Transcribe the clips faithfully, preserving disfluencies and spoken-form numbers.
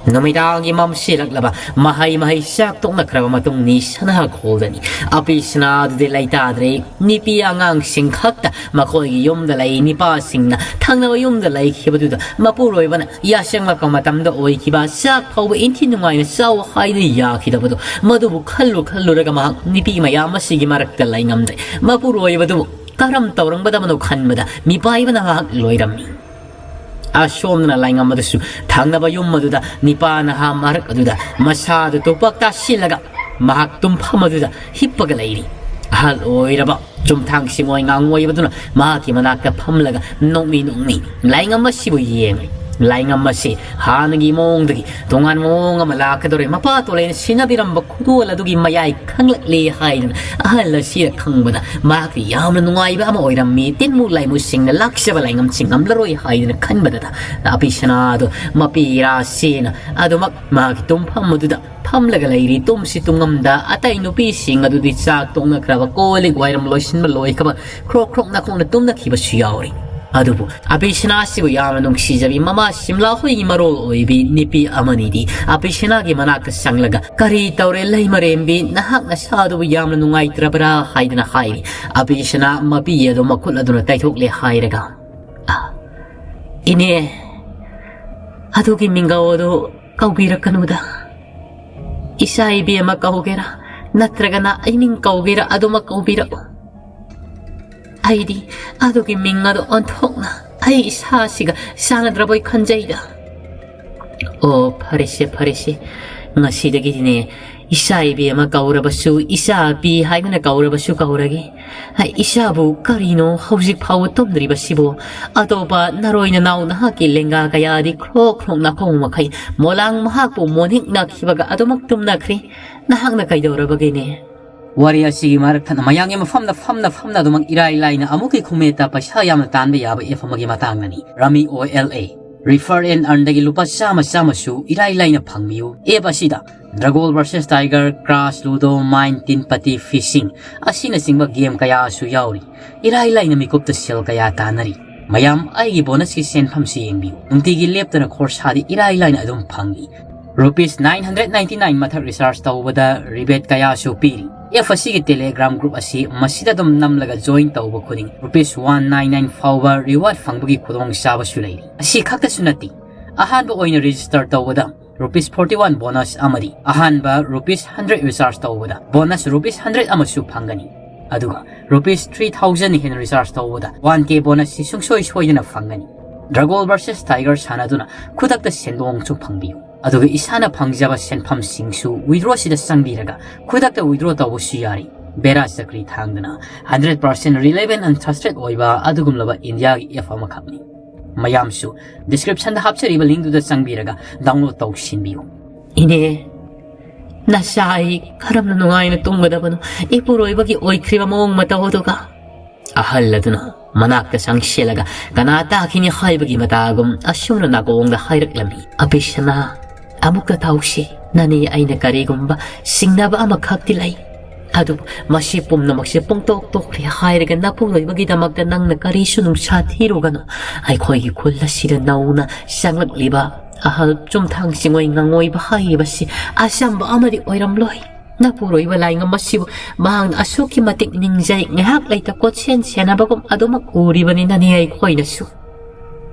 ꯅꯨꯃꯤꯗꯥꯡꯒꯤ ꯃꯝꯁꯤꯜꯂꯛꯂꯕ ꯃꯍꯩ ꯃꯍꯩ ꯆꯥꯛ ꯇꯣꯛꯅꯈ꯭ꯔꯕ ꯃꯇꯨꯡ ꯅꯤꯁꯥꯅ ꯍꯥꯈꯣꯜꯗꯅꯤ꯫ ꯑꯄꯤꯁꯅꯥꯗꯨꯗꯤ ꯂꯩꯇꯥꯗ꯭ꯔꯦ꯫ ꯅꯨꯄꯤ ꯑꯉꯥꯡꯁꯤꯡ ꯈꯛꯇ ꯃꯈꯣꯏꯒꯤ ꯌꯨꯝꯗ ꯂꯩ꯫ ꯅꯤꯄꯥꯁꯤꯡꯅ ꯊꯪꯅꯕ ꯌꯨꯝꯗ ꯂꯩꯈꯤꯕꯗꯨꯗ ꯃꯄꯨꯔꯣꯏꯕꯅ ꯌꯥꯆꯪꯂꯛꯄ ꯃꯇꯝꯗ ꯑꯣꯏꯈꯤꯕ ꯆꯥꯛ ꯐꯥꯎꯕ ꯏꯟꯊꯤ ꯅꯨꯡꯉꯥꯏꯅ ꯆꯥꯎ ꯍꯥꯏꯗꯨꯅ ꯌꯥꯈꯤꯗꯕꯗꯨ, ꯃꯗꯨꯕꯨ ꯈꯜꯂꯨ ꯈꯜꯂꯨꯔꯒ ꯃꯍꯥꯛ ꯅꯨꯄꯤ ꯃꯌꯥꯝ ꯑꯁꯤꯒꯤ ꯃꯔꯛꯇ ꯂꯩꯉꯝꯗ꯭ꯔꯦ꯫ ꯃꯄꯨꯔꯣꯏꯕꯗꯨꯕꯨ ꯀꯔꯝ ꯇꯧꯔꯝꯒꯗꯕꯅꯣ ꯈꯟꯕꯗ ꯃꯤꯄꯥꯏꯕꯅ ꯃꯍꯥꯛ ꯂꯣꯏꯔꯝꯃꯤ꯫ ꯑꯁꯣꯝꯗꯅ ꯂꯥꯏꯉꯝ ꯑꯗꯨꯁꯨ ꯊꯪꯅꯕ ꯌꯨꯝ ꯑꯗꯨꯗ ꯅꯤꯄꯥ ꯅꯍꯥ ꯃꯔꯛ ꯑꯗꯨꯗ ꯃꯁꯥꯗꯨ ꯇꯨꯄꯥꯛ ꯇꯥꯁꯤꯜꯂꯒ ꯃꯍꯥꯛ ꯇꯨꯝꯐꯝ ꯑꯗꯨꯗ ꯍꯤꯞꯄꯒ ꯂꯩꯔꯤ꯫ ꯑꯍꯜ ꯑꯣꯏꯔꯕ ꯆꯨꯝꯊꯥꯡ ꯁꯤꯃꯣꯏ ꯉꯥꯡꯉꯣꯏꯕꯗꯨꯅ ꯃꯍꯥꯛꯀꯤ ꯃꯅꯥꯛꯇ ꯐꯝꯂꯒ ꯅꯣꯛꯃꯤ ꯅꯣꯛꯃꯤ ꯂꯥꯏꯉꯝ ꯑꯁꯤꯕꯨ ꯌꯦꯡꯂꯤ꯫ ꯂꯥꯏꯉꯝ ꯑꯁꯤ ꯍꯥꯟꯅꯒꯤ ꯃꯑꯣꯡꯗꯒꯤ ꯇꯣꯉꯥꯟꯕ ꯃꯑꯣꯡ ꯑꯃ ꯂꯥꯛꯀꯗꯧꯔꯦ꯫ ꯃꯄꯥ ꯇꯣꯂꯩꯅ ꯁꯤꯟꯅꯕꯤꯔꯝꯕ ꯈꯨꯗꯣꯜ ꯑꯗꯨꯒꯤ ꯃꯌꯥꯏ ꯈꯪꯂꯛꯂꯦ ꯍꯥꯏꯗꯨꯅ ꯑꯍꯜ ꯑꯁꯤꯅ ꯈꯪꯕꯗ ꯃꯍꯥꯛꯇꯤ ꯌꯥꯝꯅ ꯅꯨꯡꯉꯥꯏꯕ ꯑꯃ ꯑꯣꯏꯔꯝꯃꯤ꯫ ꯇꯤꯟꯃꯨ ꯂꯥꯏꯃꯨꯁꯤꯡꯅ ꯂꯥꯛꯆꯕ ꯂꯥꯏꯉꯝꯁꯤ ꯉꯝꯂꯔꯣꯏ ꯍꯥꯏꯗꯨꯅ ꯈꯟꯕꯗꯇ ꯑꯄꯤꯁꯅꯥꯗꯣ ꯃꯄꯤꯔꯥ ꯁꯦꯅ ꯑꯗꯨꯃꯛ ꯃꯍꯥꯛꯀꯤ ꯇꯨꯝꯐꯝ ꯑꯗꯨꯗ ꯐꯝꯂꯒ ꯂꯩꯔꯤ꯫ ꯇꯨꯝꯁꯤ ꯇꯨꯝꯉꯝꯗ ꯑꯇꯩ ꯅꯨꯄꯤꯁꯤꯡ ꯑꯗꯨꯗꯤ ꯆꯥꯛ ꯇꯣꯛꯅꯈ꯭ꯔꯕ, ꯀꯣꯜ ꯂꯤꯛ ꯋꯥꯏꯔꯝ ꯂꯣꯏꯁꯤꯟꯕ ꯂꯣꯏꯈ꯭ꯔꯕ, ꯈ꯭ꯔꯣꯛ ꯈ꯭ꯔꯣꯛ ꯅꯥꯈꯣꯡꯅ ꯇꯨꯝꯅꯈꯤꯕꯁꯨ ꯌꯥꯎꯔꯤ꯫ ꯑꯗꯨꯕꯨ ꯑꯕꯤꯁꯅꯥꯁꯤꯕꯨ ꯌꯥꯝꯅ ꯅꯨꯡꯁꯤꯖꯕꯤ ꯃꯃꯥ ꯁꯤꯝꯂꯥ ꯍꯣꯏꯒꯤ ꯃꯔꯣꯜ ꯑꯣꯏꯕꯤ ꯅꯨꯄꯤ ꯑꯃꯅꯤꯗꯤ ꯑꯕꯤꯁꯅꯥꯒꯤ ꯃꯅꯥꯛꯇ ꯆꯪꯂꯒ, "ꯀꯔꯤ ꯇꯧꯔꯦ ꯂꯩꯃꯔꯦꯝꯕꯤ? ꯅꯍꯥꯛ ꯅꯁꯥꯗꯨꯕꯨ ꯌꯥꯝꯅ ꯅꯨꯡꯉꯥꯏꯇ꯭ꯔꯕ꯭ꯔꯥ?" ꯍꯥꯏꯗꯅ ꯍꯥꯏꯔꯤ꯫ ꯑꯕꯤꯁꯅꯥ ꯃꯄꯤ ꯑꯗꯨ ꯃꯈꯨꯠ ꯑꯗꯨꯅ ꯇꯩꯊꯣꯛꯂꯦ ꯍꯥꯏꯔꯒ, "ꯑ, ꯏꯅꯦ, ꯑꯗꯨꯒꯤ ꯃꯤꯡꯒꯧ ꯑꯗꯨ ꯀꯧꯕꯤꯔꯛꯀꯅꯨꯗ꯫ ꯏꯆꯥ ꯏꯕꯦꯝꯃ ꯀꯧꯒꯦꯔꯥ, ꯅꯠꯇ꯭ꯔꯒꯅ ꯑꯩ ꯃꯤꯡ ꯀꯧꯒꯦꯔꯥ, ꯑꯗꯨꯃꯛ ꯀꯧꯕꯤꯔꯛꯎ꯫ ꯑꯩꯗꯤ ꯑꯗꯨꯒꯤ ꯃꯤꯡ ꯑꯗꯨ ꯑꯣꯟꯊꯣꯛꯅ ꯑꯩ ꯏꯁꯥꯁꯤꯒ ꯆꯥꯟꯅꯗ꯭ꯔꯕꯣꯏ ꯈꯟꯖꯩꯗ꯫" "ꯑꯣ, ꯐꯔꯦꯁꯦ, ꯐꯔꯦꯁꯦ, ꯉꯁꯤꯗꯒꯤꯗꯤꯅꯦ, ꯏꯆꯥ ꯏꯕꯦꯝꯃ ꯀꯧꯔꯕꯁꯨ ꯏꯆꯥ ꯄꯤ ꯍꯥꯏꯗꯨꯅ ꯀꯧꯔꯕꯁꯨ ꯀꯧꯔꯒꯦ꯫ ꯍꯩ, ꯏꯆꯥꯕꯨ ꯀꯔꯤꯅꯣ ꯍꯧꯖꯤꯛ ꯐꯥꯎꯕ ꯇꯨꯝꯗ꯭ꯔꯤꯕꯁꯤꯕꯨ? ꯑꯇꯣꯞꯄ ꯅꯔꯣꯏ ꯅꯅꯥꯎ ꯅꯍꯥꯛꯀꯤ ꯂꯦꯡꯒꯥ ꯀꯌꯥꯗꯤ ꯈ꯭ꯔꯣꯛ ꯈ꯭ꯔꯣꯛ ꯅꯥꯈꯣꯡ ꯃꯈꯩ ꯃꯣꯂꯥꯡ ꯃꯍꯥꯛꯄꯨ ꯃꯣꯟꯍꯤꯛ ꯅꯥꯈꯤꯕꯒ ꯑꯗꯨꯃꯛ ꯇꯨꯝꯅꯈ꯭ꯔꯦ꯫ ꯅꯍꯥꯛꯅ ꯀꯩꯗꯧꯔꯕꯒꯦꯅꯦ?" ꯋꯥꯔꯤ ꯑꯁꯤꯒꯤ ꯃꯔꯛ ꯊꯠꯅ ꯃꯌꯥꯡꯒꯤ ꯃꯐꯝꯗ ꯐꯝꯅ ꯐꯝꯅ ꯑꯗꯨꯃꯛ ꯏꯔꯥꯏ ꯂꯥꯏꯅ ꯑꯃꯨꯛꯀꯤ ꯈꯨꯃꯦꯠꯇ ꯄꯩꯁꯥ ꯌꯥꯝꯅ ꯇꯥꯟꯕ ꯌꯥꯕ ꯑꯦꯞ ꯑꯃꯒꯤ ꯃꯇꯥꯡꯗꯅꯤ꯫ Rummy O L A, refer and ꯑꯔꯟꯗꯒꯤ ꯂꯨꯄꯥ ꯆꯥꯝꯃ ꯆꯥꯝꯃꯁꯨ ꯏꯔꯥꯏ ꯂꯥꯏꯅ ꯐꯪꯕꯤꯌꯨ꯫ ꯑꯦꯞ ꯑꯁꯤꯗ dragon versus tiger, crash, ludo, mine, teen patti, ꯐꯤꯁꯤꯡ ꯑꯁꯤꯅꯆꯤꯡꯕ ꯒꯦꯝ ꯀꯌꯥꯁꯨ ꯌꯥꯎꯔꯤ꯫ ꯏꯔꯥꯏ ꯂꯥꯏꯅ ꯃꯤꯀꯨꯞꯇ ꯁꯦꯜ ꯀꯌꯥ ꯇꯥꯟꯅꯔꯤ꯫ ꯃꯌꯥꯝ, ꯑꯩꯒꯤ ꯕꯣꯅꯁꯀꯤ ꯁꯦꯟꯐꯝꯁꯤ ꯌꯦꯡꯕꯤꯌꯨ꯫ ꯅꯨꯡꯇꯤꯒꯤ ꯂꯦꯞꯇꯅ ꯈꯣꯔꯁꯥꯗꯤ ꯏꯔꯥꯏ ꯂꯥꯏꯅ ꯑꯗꯨꯝ ꯐꯪꯏ꯫ Rupees nine hundred ninety nine ꯃꯊꯛ ꯔꯤꯆꯥꯔꯖ ꯇꯧꯕꯗ ꯔꯤꯕꯦꯠ ꯀꯌꯥꯁꯨ ꯄꯤꯔꯤ꯫ ꯑꯦꯐ ꯑꯁꯤꯒꯤ ꯇꯦꯂꯦꯒ꯭ꯔꯥꯝ ꯒ꯭ꯔꯨꯞ ꯑꯁꯤ ꯃꯁꯤꯗ ꯑꯗꯨꯝ ꯅꯝꯂꯒ ꯖꯣꯏꯟ ꯇꯧꯕ ꯈꯨꯗꯤꯡ ꯔꯨꯄꯤꯁ ꯋꯥꯟ ꯅꯥꯏꯟ ꯅꯥꯏꯟ ꯐꯥꯎꯕ ꯔꯤꯋꯥꯔꯗ ꯐꯪꯕꯒꯤ ꯈꯨꯗꯣꯡꯆꯥꯕꯁꯨ ꯂꯩꯔꯤ꯫ ꯑꯁꯤ ꯈꯛꯇꯁꯨ ꯅꯠꯇꯦ, ꯑꯍꯥꯟꯕ ꯑꯣꯏꯅ ꯔꯦꯖꯤꯁꯇꯔ ꯇꯧꯕꯗ ꯔꯨꯄꯤꯁ ꯐꯣꯔꯇꯤ ꯋꯥꯟ ꯕꯣꯅꯁ ꯑꯃꯗꯤ ꯑꯍꯥꯟꯕ ꯔꯨꯄꯤꯁ ꯍꯟꯗ꯭ꯔꯦꯠ ꯔꯤꯆꯥꯔꯖ ꯇꯧꯕꯗ ꯕꯣꯅꯁ ꯔꯨꯄꯤꯁ ꯍꯟꯗ꯭ꯔꯦꯠ ꯑꯃꯁꯨ ꯐꯪꯒꯅꯤ꯫ ꯑꯗꯨꯒ ꯔꯨꯄꯤꯁ ꯊ꯭ꯔꯤ ꯊꯥꯎꯖꯟ ꯍꯦꯟꯅ ꯔꯤꯆꯥꯔꯖ ꯇꯧꯕꯗ ꯋꯥꯟ ꯀꯦ ꯕꯣꯅꯁꯁꯤ ꯁꯨꯡꯁꯣꯏ ꯁꯣꯏꯗꯅ ꯐꯪꯒꯅꯤ꯫ ꯗ꯭ꯔꯥꯒꯣꯜ ꯚꯔꯁꯦꯁ ꯇꯥꯏꯒꯔ ꯁꯥꯟꯅꯗꯨꯅ ꯈꯨꯗꯛꯇ ꯁꯦꯟꯗꯣꯡꯁꯨ ꯐꯪꯕꯤꯌꯨ꯫ ꯑꯗꯨꯒ ꯏꯁꯥꯅ ꯐꯪꯖꯕ ꯁꯦꯟꯐꯝꯁꯤꯡꯁꯨ ꯋꯤꯗ꯭ꯔꯣꯁꯤꯗ ꯆꯪꯕꯤꯔꯒ ꯈꯨꯗꯛꯇ ꯋꯤꯗ꯭ꯔꯣ ꯇꯧꯕꯁꯨ ꯌꯥꯔꯤ꯫ ꯕꯦꯔꯥ ꯆꯀ꯭ꯔꯤ ꯊꯥꯡꯗꯅ ꯍꯟꯗ꯭ꯔꯦꯠ ꯄꯥꯔꯁꯦꯟ ꯔꯤꯂꯦꯕꯦꯟ ꯑꯦꯟ ꯇ꯭ꯔꯁꯇꯦꯠ ꯑꯣꯏꯕ ꯑꯗꯨꯒꯨꯝꯂꯕ ꯏꯟꯗꯤꯌꯥꯒꯤ ꯑꯦꯞ ꯑꯃꯈꯛꯅꯤ꯫ ꯃꯌꯥꯝꯁꯨ ꯗꯤꯁꯀ꯭ꯔꯤꯞꯁꯟꯗ ꯍꯥꯞꯆꯔꯤꯕ ꯂꯤꯡꯗꯨꯗ ꯆꯪꯕꯤꯔꯒ ꯗꯥꯎꯟꯂꯣꯗ ꯇꯧꯁꯤꯟꯕꯤꯌꯨ꯫ ꯏꯅꯦ, ꯅꯆꯥ ꯑꯩ ꯀꯔꯝꯅ ꯅꯨꯡꯉꯥꯏꯅ ꯇꯨꯝꯒꯗꯕꯅꯣ? ꯏꯄꯨꯔꯣꯏꯕꯒꯤ ꯑꯣꯏꯈ꯭ꯔꯤꯕ ꯃꯑꯣꯡ ꯃꯇꯧ ꯑꯗꯨꯒ꯫ ꯑꯍꯜ ꯑꯗꯨꯅ ꯃꯅꯥꯛꯇ ꯆꯪꯁꯤꯜꯂꯒ ꯀꯅꯥ ꯇꯥꯈꯤꯅꯤ ꯍꯥꯏꯕꯒꯤ ꯃꯇꯥꯒꯨꯝ ꯑꯁꯨꯝꯅ ꯅꯥꯀꯣꯡꯗ ꯍꯥꯏꯔꯛꯂꯝꯃꯤ꯫ ꯑꯕꯤꯁꯅꯥ, ꯑꯃꯨꯛꯇ ꯇꯥꯎꯁꯤ꯫ ꯅꯅꯦ ꯑꯩꯅ ꯀꯔꯤꯒꯨꯝꯕ ꯆꯤꯡꯅꯕ ꯑꯃꯈꯛꯇꯤ ꯂꯩ꯫ ꯑꯗꯨꯕꯨ ꯃꯁꯤ ꯄꯨꯝꯅꯃꯛꯁꯦ ꯄꯨꯡꯇꯣꯛ ꯇꯣꯛꯈ꯭ꯔꯦ ꯍꯥꯏꯔꯒ ꯅꯄꯨꯔꯣꯏꯕꯒꯤꯗꯃꯛꯇ ꯅꯪꯅ ꯀꯔꯤꯁꯨ ꯅꯨꯡꯁꯥ ꯊꯤꯔꯨꯒꯅꯨ꯫ ꯑꯩꯈꯣꯏꯒꯤ ꯈꯨꯜ ꯑꯁꯤꯗ ꯅꯧꯅ ꯆꯪꯂꯛꯂꯤꯕ ꯑꯍꯜ ꯆꯨꯝꯊꯥꯡ ꯆꯤꯡꯑꯣꯏ ꯉꯥꯡꯑꯣꯏꯕ ꯍꯥꯏꯔꯤꯕꯁꯤ ꯑꯆꯝꯕ ꯑꯃꯗꯤ ꯑꯣꯏꯔꯝꯂꯣꯏ꯫ ꯅꯄꯨꯔꯣꯏꯕ ꯂꯥꯏꯉꯝ ꯑꯁꯤꯕꯨ ꯃꯍꯥꯛꯅ ꯑꯁꯨꯛꯀꯤ ꯃꯇꯤꯛ ꯅꯤꯡꯖꯩ, ꯉꯥꯏꯍꯥꯛ ꯂꯩꯇ ꯀꯣꯠꯁꯦꯟ ꯁꯦꯟꯅꯕꯒꯨꯝ ꯑꯗꯨꯃꯛ ꯎꯔꯤꯕꯅꯤꯅꯅꯦ ꯑꯩꯈꯣꯏꯅꯁꯨ꯫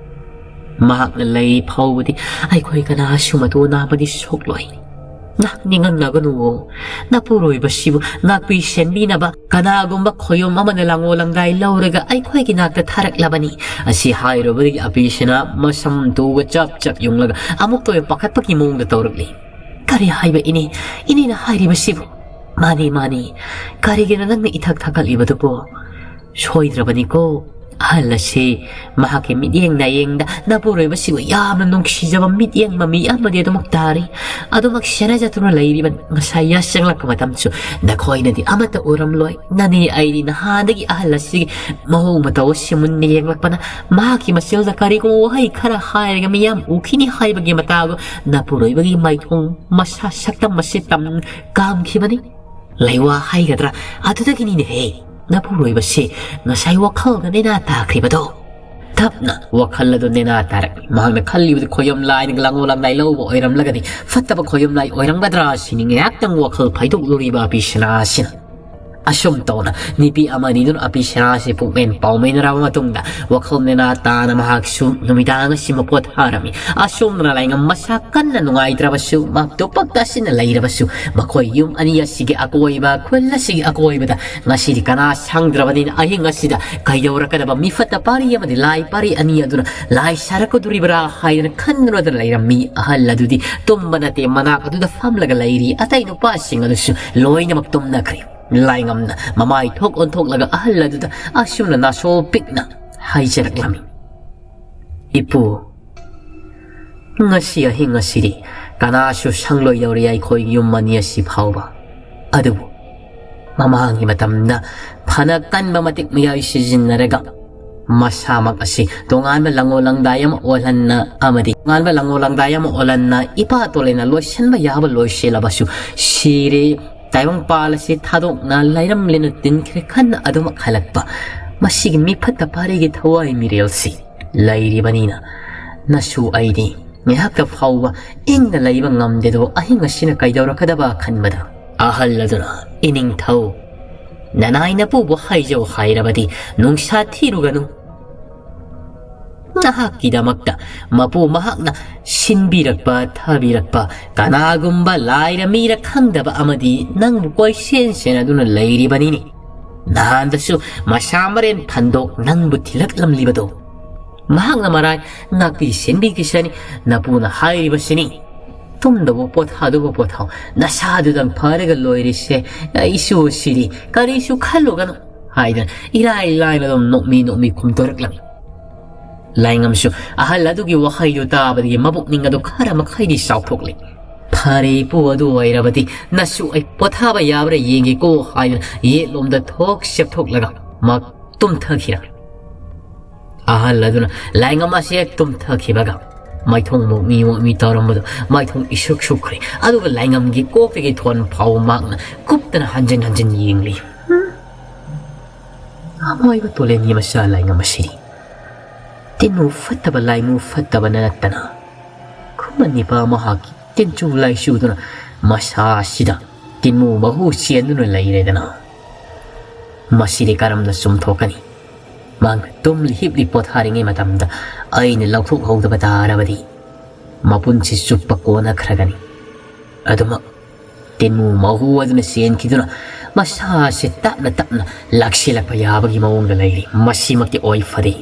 ꯃꯍꯥꯛꯅ ꯂꯩ ꯐꯥꯎꯕꯗꯤ ꯑꯩꯈꯣꯏ ꯀꯅꯥꯁꯨ ꯃꯇꯣ ꯅꯥꯕꯗꯤ ꯁꯣꯛꯂꯣꯏ꯫ ꯉꯥꯛ ꯅꯤꯡꯉꯝꯅꯒꯅꯨꯋꯣ꯫ ꯅꯄꯨꯔꯣꯏꯕꯁꯤꯕꯨ ꯉꯥꯛꯄꯤ ꯁꯦꯟꯕꯤꯅꯕ ꯀꯅꯥꯒꯨꯝꯕ ꯈꯣꯌꯣꯝ ꯑꯃꯅ ꯂꯥꯡꯉꯣ ꯂꯪꯗꯥꯏ ꯂꯧꯔꯒ ꯑꯩꯈꯣꯏꯒꯤ ꯅꯥꯛꯇ ꯊꯥꯔꯛꯂꯕꯅꯤ꯫ ꯑꯁꯤ ꯍꯥꯏꯔꯨꯕꯗꯒꯤ ꯑꯕꯤꯁꯅ ꯃꯁꯝ ꯇꯨꯒ ꯆꯞ ꯆꯞ ꯌꯨꯡꯂꯒ ꯑꯃꯨꯛꯇ ꯑꯣꯏꯅ ꯄꯥꯈꯠꯄꯒꯤ ꯃꯑꯣꯡꯗ ꯇꯧꯔꯛꯂꯤ꯫ ꯀꯔꯤ ꯍꯥꯏꯕ ꯏꯅꯦ? ꯏꯅꯦꯅ ꯍꯥꯏꯔꯤꯕꯁꯤꯕꯨ? ꯃꯥꯅꯤ, ꯃꯥꯅꯤ꯫ ꯀꯔꯤꯒꯤꯅꯣ ꯅꯪꯅ ꯏꯊꯛ ꯊꯛꯀꯠꯂꯤꯕꯗꯨꯕꯣ? ꯁꯣꯏꯗ꯭ꯔꯕꯅꯤꯀꯣ꯫ ꯑꯍꯜ ꯑꯁꯤ ꯃꯍꯥꯛꯀꯤ ꯃꯤꯠꯌꯦꯡ ꯅꯥꯌꯦꯡꯗ ꯅꯄꯨꯔꯣꯏꯕꯁꯤꯕꯨ ꯌꯥꯝꯅ ꯅꯨꯡꯁꯤꯖꯕ ꯃꯤꯠꯌꯦꯡ ꯃꯃꯤ ꯑꯃꯗꯤ ꯑꯗꯨꯃꯛ ꯇꯥꯔꯤ꯫ ꯑꯗꯨꯃꯛ ꯁꯦꯟꯅꯖꯗꯨꯅ ꯂꯩꯔꯤꯕ ꯉꯁꯥꯏ ꯌꯥꯆꯪꯂꯛꯄ ꯃꯇꯝꯁꯨ ꯅꯈꯣꯏꯅꯗꯤ ꯑꯃꯠꯇ ꯎꯔꯝꯂꯣꯏ꯫ ꯅꯅꯦ ꯑꯩꯗꯤ ꯅꯍꯥꯟꯗꯒꯤ ꯑꯍꯜ ꯑꯁꯤꯒꯤ ꯃꯑꯣꯡ ꯃꯇꯧ ꯑꯁꯤ ꯃꯨꯟꯅ ꯌꯦꯡꯂꯛꯄꯅ ꯃꯍꯥꯛꯀꯤ ꯃꯆꯤꯜꯗ ꯀꯔꯤꯒꯨꯝꯕ ꯋꯥꯍꯩ ꯈꯔ ꯍꯥꯏꯔꯒ ꯃꯤꯌꯥꯝ ꯎꯈꯤꯅꯤ ꯍꯥꯏꯕꯒꯤ ꯃꯇꯥꯒꯨꯝ ꯅꯄꯨꯔꯣꯏꯕꯒꯤ ꯃꯥꯏꯊꯣꯡ ꯃꯁꯥ ꯁꯛꯇꯝ ꯑꯁꯤ ꯇꯝ ꯀꯥꯝꯈꯤꯕꯅꯤ꯫ ꯂꯩꯋꯥ ꯍꯥꯏꯒꯗ꯭ꯔꯥ, ꯑꯗꯨꯗꯒꯤꯅꯤꯅꯦꯍꯦ ꯅꯄꯨꯔꯣꯏꯕꯁꯦ ꯉꯁꯥꯏ ꯋꯥꯈꯜꯗ ꯅꯩꯅꯥ ꯇꯥꯈ꯭ꯔꯤꯕꯗꯣ꯫ ꯇꯞꯅ ꯋꯥꯈꯜ ꯑꯗꯨ ꯅꯦꯅꯥ ꯇꯥꯔꯛꯂꯤ꯫ ꯃꯍꯥꯛꯅ ꯈꯜꯂꯤꯕꯗꯤ ꯈꯣꯌꯨꯝ ꯂꯥꯏꯅ ꯂꯥꯡꯂꯣ ꯂꯥꯡꯗꯥꯏ ꯂꯧꯕ ꯑꯣꯏꯔꯝꯂꯒꯗꯤ ꯐꯠꯇꯕ ꯈꯣꯌꯨꯝ ꯂꯥꯏ ꯑꯣꯏꯔꯝꯒꯗ꯭ꯔꯥ ꯁꯤꯅꯤ ꯉꯥꯏꯍꯥꯛꯇꯪ ꯋꯥꯈꯜ ꯐꯩꯗꯣꯛꯂꯨꯔꯤꯕ ꯑꯕꯤꯁꯅꯥ ꯑꯁꯤꯅ꯫ ꯑꯁꯨꯝ ꯇꯧꯅ ꯅꯨꯄꯤ ꯑꯃꯅꯤꯗꯨꯅ ꯑꯕꯤꯁꯅꯥ ꯑꯁꯤ ꯄꯨꯛꯃꯦꯟ ꯄꯥꯎꯃꯦꯟꯅꯔꯕ ꯃꯇꯨꯡꯗ ꯋꯥꯈꯜ ꯅꯦꯅꯥ ꯇꯥꯅ ꯃꯍꯥꯛꯁꯨ ꯅꯨꯃꯤꯗꯥꯡ ꯑꯁꯤ ꯃꯄꯣꯊꯥꯔꯝꯃꯤ꯫ ꯑꯁꯣꯝꯗꯅ ꯂꯥꯏꯉꯝ ꯃꯁꯥ ꯀꯟꯅ ꯅꯨꯡꯉꯥꯏꯇ꯭ꯔꯕꯁꯨ, ꯃꯍꯥꯛ ꯇꯨꯄꯛ ꯇꯥꯁꯤꯟꯅ ꯂꯩꯔꯕꯁꯨ, ꯃꯈꯣꯏ ꯌꯨꯝ ꯑꯅꯤ ꯑꯁꯤꯒꯤ ꯑꯀꯣꯏꯕ, ꯈꯨꯜ ꯑꯁꯤꯒꯤ ꯑꯀꯣꯏꯕꯗ ꯉꯁꯤꯗꯤ ꯀꯅꯥ ꯁꯪꯗ꯭ꯔꯕꯅꯤꯅ ꯑꯍꯤꯡ ꯑꯁꯤꯗ ꯀꯩꯗꯧꯔꯛꯀꯗꯕ ꯃꯤꯐꯠꯇ ꯄꯥꯔꯤ ꯑꯃꯗꯤ ꯂꯥꯏ ꯄꯥꯔꯤ ꯑꯅꯤ ꯑꯗꯨꯅ ꯂꯥꯏ ꯁꯥꯔꯛꯀꯗꯣꯔꯤꯕ꯭ꯔꯥ ꯍꯥꯏꯗꯅ ꯈꯟꯗꯨꯅ ꯂꯩꯔꯝꯃꯤ꯫ ꯑꯍꯜ ꯑꯗꯨꯗꯤ ꯇꯨꯝꯕ ꯅꯠꯇꯦ, ꯃꯅꯥꯛ ꯑꯗꯨꯗ ꯐꯝꯂꯒ ꯂꯩꯔꯤ꯫ ꯑꯇꯩ ꯅꯨꯄꯥꯁꯤꯡ ꯑꯗꯨꯁꯨ ꯂꯣꯏꯅꯃꯛ ꯇꯨꯝꯅꯈ꯭ꯔꯦ꯫ ꯂꯥꯏꯉꯝꯅ ꯃꯃꯥꯏ ꯊꯣꯛ ꯑꯣꯟꯊꯣꯛꯂꯒ ꯑꯍꯜ ꯑꯗꯨꯗ ꯑꯁꯨꯝꯅ ꯅꯥꯁꯣ ꯄꯤꯛꯅ ꯍꯥꯏꯖꯔꯛꯂꯝꯃꯤ, "ꯏꯄꯨ, ꯉꯁꯤ ꯑꯍꯤꯡ ꯑꯁꯤꯗꯤ ꯀꯅꯥꯁꯨ ꯁꯪꯂꯣꯏꯗꯧꯔꯤ ꯑꯩꯈꯣꯏ ꯌꯨꯝ ꯑꯅꯤ ꯑꯁꯤ ꯐꯥꯎꯕ꯫ ꯑꯗꯨꯕꯨ ꯃꯃꯥꯡꯒꯤ ꯃꯇꯝꯗ ꯐꯅ ꯀꯟꯕ ꯃꯇꯤꯛ ꯃꯌꯥꯏ ꯁꯤꯖꯤꯟꯅꯔꯒ ꯃꯁꯥꯃꯛ ꯑꯁꯤ ꯇꯣꯉꯥꯟꯕ ꯂꯪꯉꯣ ꯂꯪꯗꯥꯏ ꯑꯃ ꯑꯣꯜꯍꯟꯅ ꯑꯃꯗꯤ ꯇꯣꯉꯥꯟꯕ ꯂꯪꯉꯣ ꯂꯪꯗꯥꯏ ꯑꯃ ꯑꯣꯜꯍꯟꯅ ꯏꯄꯥ ꯇꯣꯂꯦꯅ ꯂꯣꯏꯁꯤꯟꯕ ꯌꯥꯕ ꯂꯣꯏꯁꯤꯜꯂꯕꯁꯨ ꯁꯤꯔꯦ꯫ ꯇꯥꯏꯕꯪꯄꯥꯜ ꯑꯁꯤ ꯊꯥꯗꯣꯛꯅ ꯂꯩꯔꯝꯂꯦꯅ ꯇꯤꯟꯈ꯭ꯔꯦ ꯈꯟꯅ ꯑꯗꯨꯃꯛ ꯍꯜꯂꯛꯄ꯫ ꯃꯁꯤꯒꯤ ꯃꯤꯐꯠꯇ ꯄꯥꯔꯤꯒꯤ ꯊꯋꯥꯏ ꯃꯤꯔꯦꯜꯁꯤ ꯂꯩꯔꯤꯕꯅꯤꯅ ꯅꯁꯨ ꯑꯩꯗꯤ ꯉꯥꯏꯍꯥꯛꯇ ꯐꯥꯎꯕ ꯏꯪꯅ ꯂꯩꯕ ꯉꯝꯗꯦꯗꯣ ꯑꯍꯤꯡ ꯑꯁꯤꯅ ꯀꯩꯗꯧꯔꯛꯀꯗꯕ ꯈꯟꯕꯗ ꯑꯍꯜ ꯑꯗꯨꯅ, "ꯏꯅꯤꯡꯊꯧ, ꯅꯅꯥꯏ ꯅꯄꯨꯕꯨ ꯍꯥꯏꯖꯧ ꯍꯥꯏꯔꯕꯗꯤ ꯅꯨꯡꯁꯥ ꯊꯤꯔꯨꯒꯅꯨ꯫ ꯅꯍꯥꯛꯀꯤꯗꯃꯛꯇ ꯃꯄꯨ ꯃꯍꯥꯛꯅ ꯁꯤꯟꯕꯤꯔꯛꯄ, ꯊꯥꯕꯤꯔꯛꯄ ꯀꯅꯥꯒꯨꯝꯕ ꯂꯥꯏꯔ ꯃꯤꯔ ꯈꯪꯗꯕ ꯑꯃꯗꯤ ꯅꯪꯕꯨ ꯀꯣꯏꯁꯦꯟ ꯁꯦꯟꯅꯗꯨꯅ ꯂꯩꯔꯤꯕꯅꯤꯅꯤ꯫ ꯅꯍꯥꯟꯗꯁꯨ ꯃꯁꯥ ꯃꯔꯦꯟ ꯐꯟꯗꯣꯛ ꯅꯪꯕꯨ ꯊꯤꯜꯂꯛꯂꯝꯂꯤꯕꯗꯣ꯫ ꯃꯍꯥꯛꯅ ꯃꯔꯥꯏ ꯉꯥꯛꯄꯤ ꯁꯦꯟꯕꯤꯈꯤꯁꯅꯤ, ꯅꯄꯨꯅ ꯍꯥꯏꯔꯤꯕꯁꯤꯅꯤ꯫ ꯇꯨꯝꯗꯕ ꯄꯣꯊꯥꯗꯕ ꯄꯣꯊꯥꯎ, ꯅꯁꯥꯗꯨꯗꯪ ꯐꯔꯒ ꯂꯣꯏꯔꯤꯁꯦ, ꯑꯩꯁꯨ ꯁꯤꯔꯤ, ꯀꯔꯤꯁꯨ ꯈꯜꯂꯨꯒꯅꯨ" ꯍꯥꯏꯗꯅ ꯏꯔꯥꯏ ꯂꯥꯏꯅ ꯑꯗꯨꯝ ꯅꯣꯛꯃꯤ ꯅꯣꯛꯃꯤ ꯈꯨꯝꯗꯣꯔꯛꯂꯝꯃꯤ꯫ ꯂꯥꯏꯉꯝꯁꯨ ꯑꯍꯜ ꯑꯗꯨꯒꯤ ꯋꯥꯍꯩꯗꯨ ꯇꯥꯕꯗꯒꯤ ꯃꯕꯨꯛꯅꯤꯡ ꯑꯗꯨ ꯈꯔ ꯃꯈꯩꯗꯤ ꯆꯥꯎꯊꯣꯛꯂꯦ꯫ "ꯐꯔꯦ ꯏꯄꯨ, ꯑꯗꯨ ꯑꯣꯏꯔꯕꯗꯤ ꯅꯁꯨ ꯑꯩ ꯄꯣꯊꯥꯕ ꯌꯥꯕ꯭ꯔꯥ ꯌꯦꯡꯒꯦꯀꯣ" ꯍꯥꯏꯗꯨꯅ ꯌꯦꯠꯂꯣꯝꯗ ꯊꯣꯛ ꯁꯦꯞꯊꯣꯛꯂꯒ ꯃꯍꯥꯛ ꯇꯨꯝꯊꯈꯤꯔꯝꯃꯤ꯫ ꯑꯍꯜ ꯑꯗꯨꯅ ꯂꯥꯏꯉꯝ ꯑꯁꯤ ꯍꯦꯛ ꯇꯨꯝꯊꯈꯤꯕꯒ ꯃꯥꯏꯊꯣꯡ ꯃꯣꯛꯃꯤ ꯃꯣꯛꯃꯤ ꯇꯧꯔꯝꯕꯗꯨ ꯃꯥꯏꯊꯣꯡ ꯏꯁꯨꯛ ꯁꯨꯛꯈ꯭ꯔꯦ꯫ ꯑꯗꯨꯒ ꯂꯥꯏꯉꯝꯒꯤ ꯀꯣꯛꯇꯒꯤ ꯊꯣꯟ ꯐꯥꯎꯕ ꯃꯍꯥꯛꯅ ꯀꯨꯞꯇꯅ ꯍꯟꯖꯤꯟ ꯍꯟꯖꯤꯟ ꯌꯦꯡꯂꯤ꯫ "ꯍꯝ, ꯑꯃꯥꯏꯕ ꯇꯣꯂꯦꯟꯒꯤ ꯃꯆꯥ ꯂꯥꯏꯉꯝ ꯑꯁꯤꯗꯤ ꯇꯤꯟꯃꯨ ꯐꯠꯇꯕ ꯂꯥꯏꯃꯨ ꯐꯠꯇꯕꯅ ꯅꯠꯇꯅ ꯈꯨꯃꯟ ꯅꯤꯄꯥ ꯃꯍꯥꯛꯀꯤ ꯇꯤꯟꯆꯨ ꯂꯥꯏꯆꯨꯗꯨꯅ ꯃꯁꯥꯁꯤꯗ ꯇꯤꯟꯃꯨ ꯃꯍꯨ ꯆꯦꯟꯗꯨꯅ ꯂꯩꯔꯦꯗꯅ꯫ ꯃꯁꯤꯗꯤ ꯀꯔꯝꯅ ꯆꯨꯝꯊꯣꯛꯀꯅꯤ? ꯃꯍꯥꯛꯅ ꯇꯨꯝꯂꯤ ꯍꯤꯞꯂꯤ ꯄꯣꯊꯥꯔꯤꯉꯩ ꯃꯇꯝꯗ ꯑꯩꯅ ꯂꯧꯊꯣꯛꯍꯧꯗꯕ ꯇꯥꯔꯕꯗꯤ ꯃꯄꯨꯟꯁꯤ ꯆꯨꯞꯄ ꯀꯣꯟꯅꯈ꯭ꯔꯒꯅꯤ꯫ ꯑꯗꯨꯃꯛ ꯇꯤꯟꯃꯨ ꯃꯍꯨ ꯑꯗꯨꯅ ꯆꯦꯟꯈꯤꯗꯨꯅ ꯃꯁꯥꯁꯤ ꯇꯞꯅ ꯇꯞꯅ ꯂꯥꯛꯁꯤꯜꯂꯛꯄ ꯌꯥꯕꯒꯤ ꯃꯑꯣꯡꯗ ꯂꯩꯔꯤ꯫ ꯃꯁꯤꯃꯛꯇꯤ ꯑꯣꯏ ꯐꯔꯦ꯫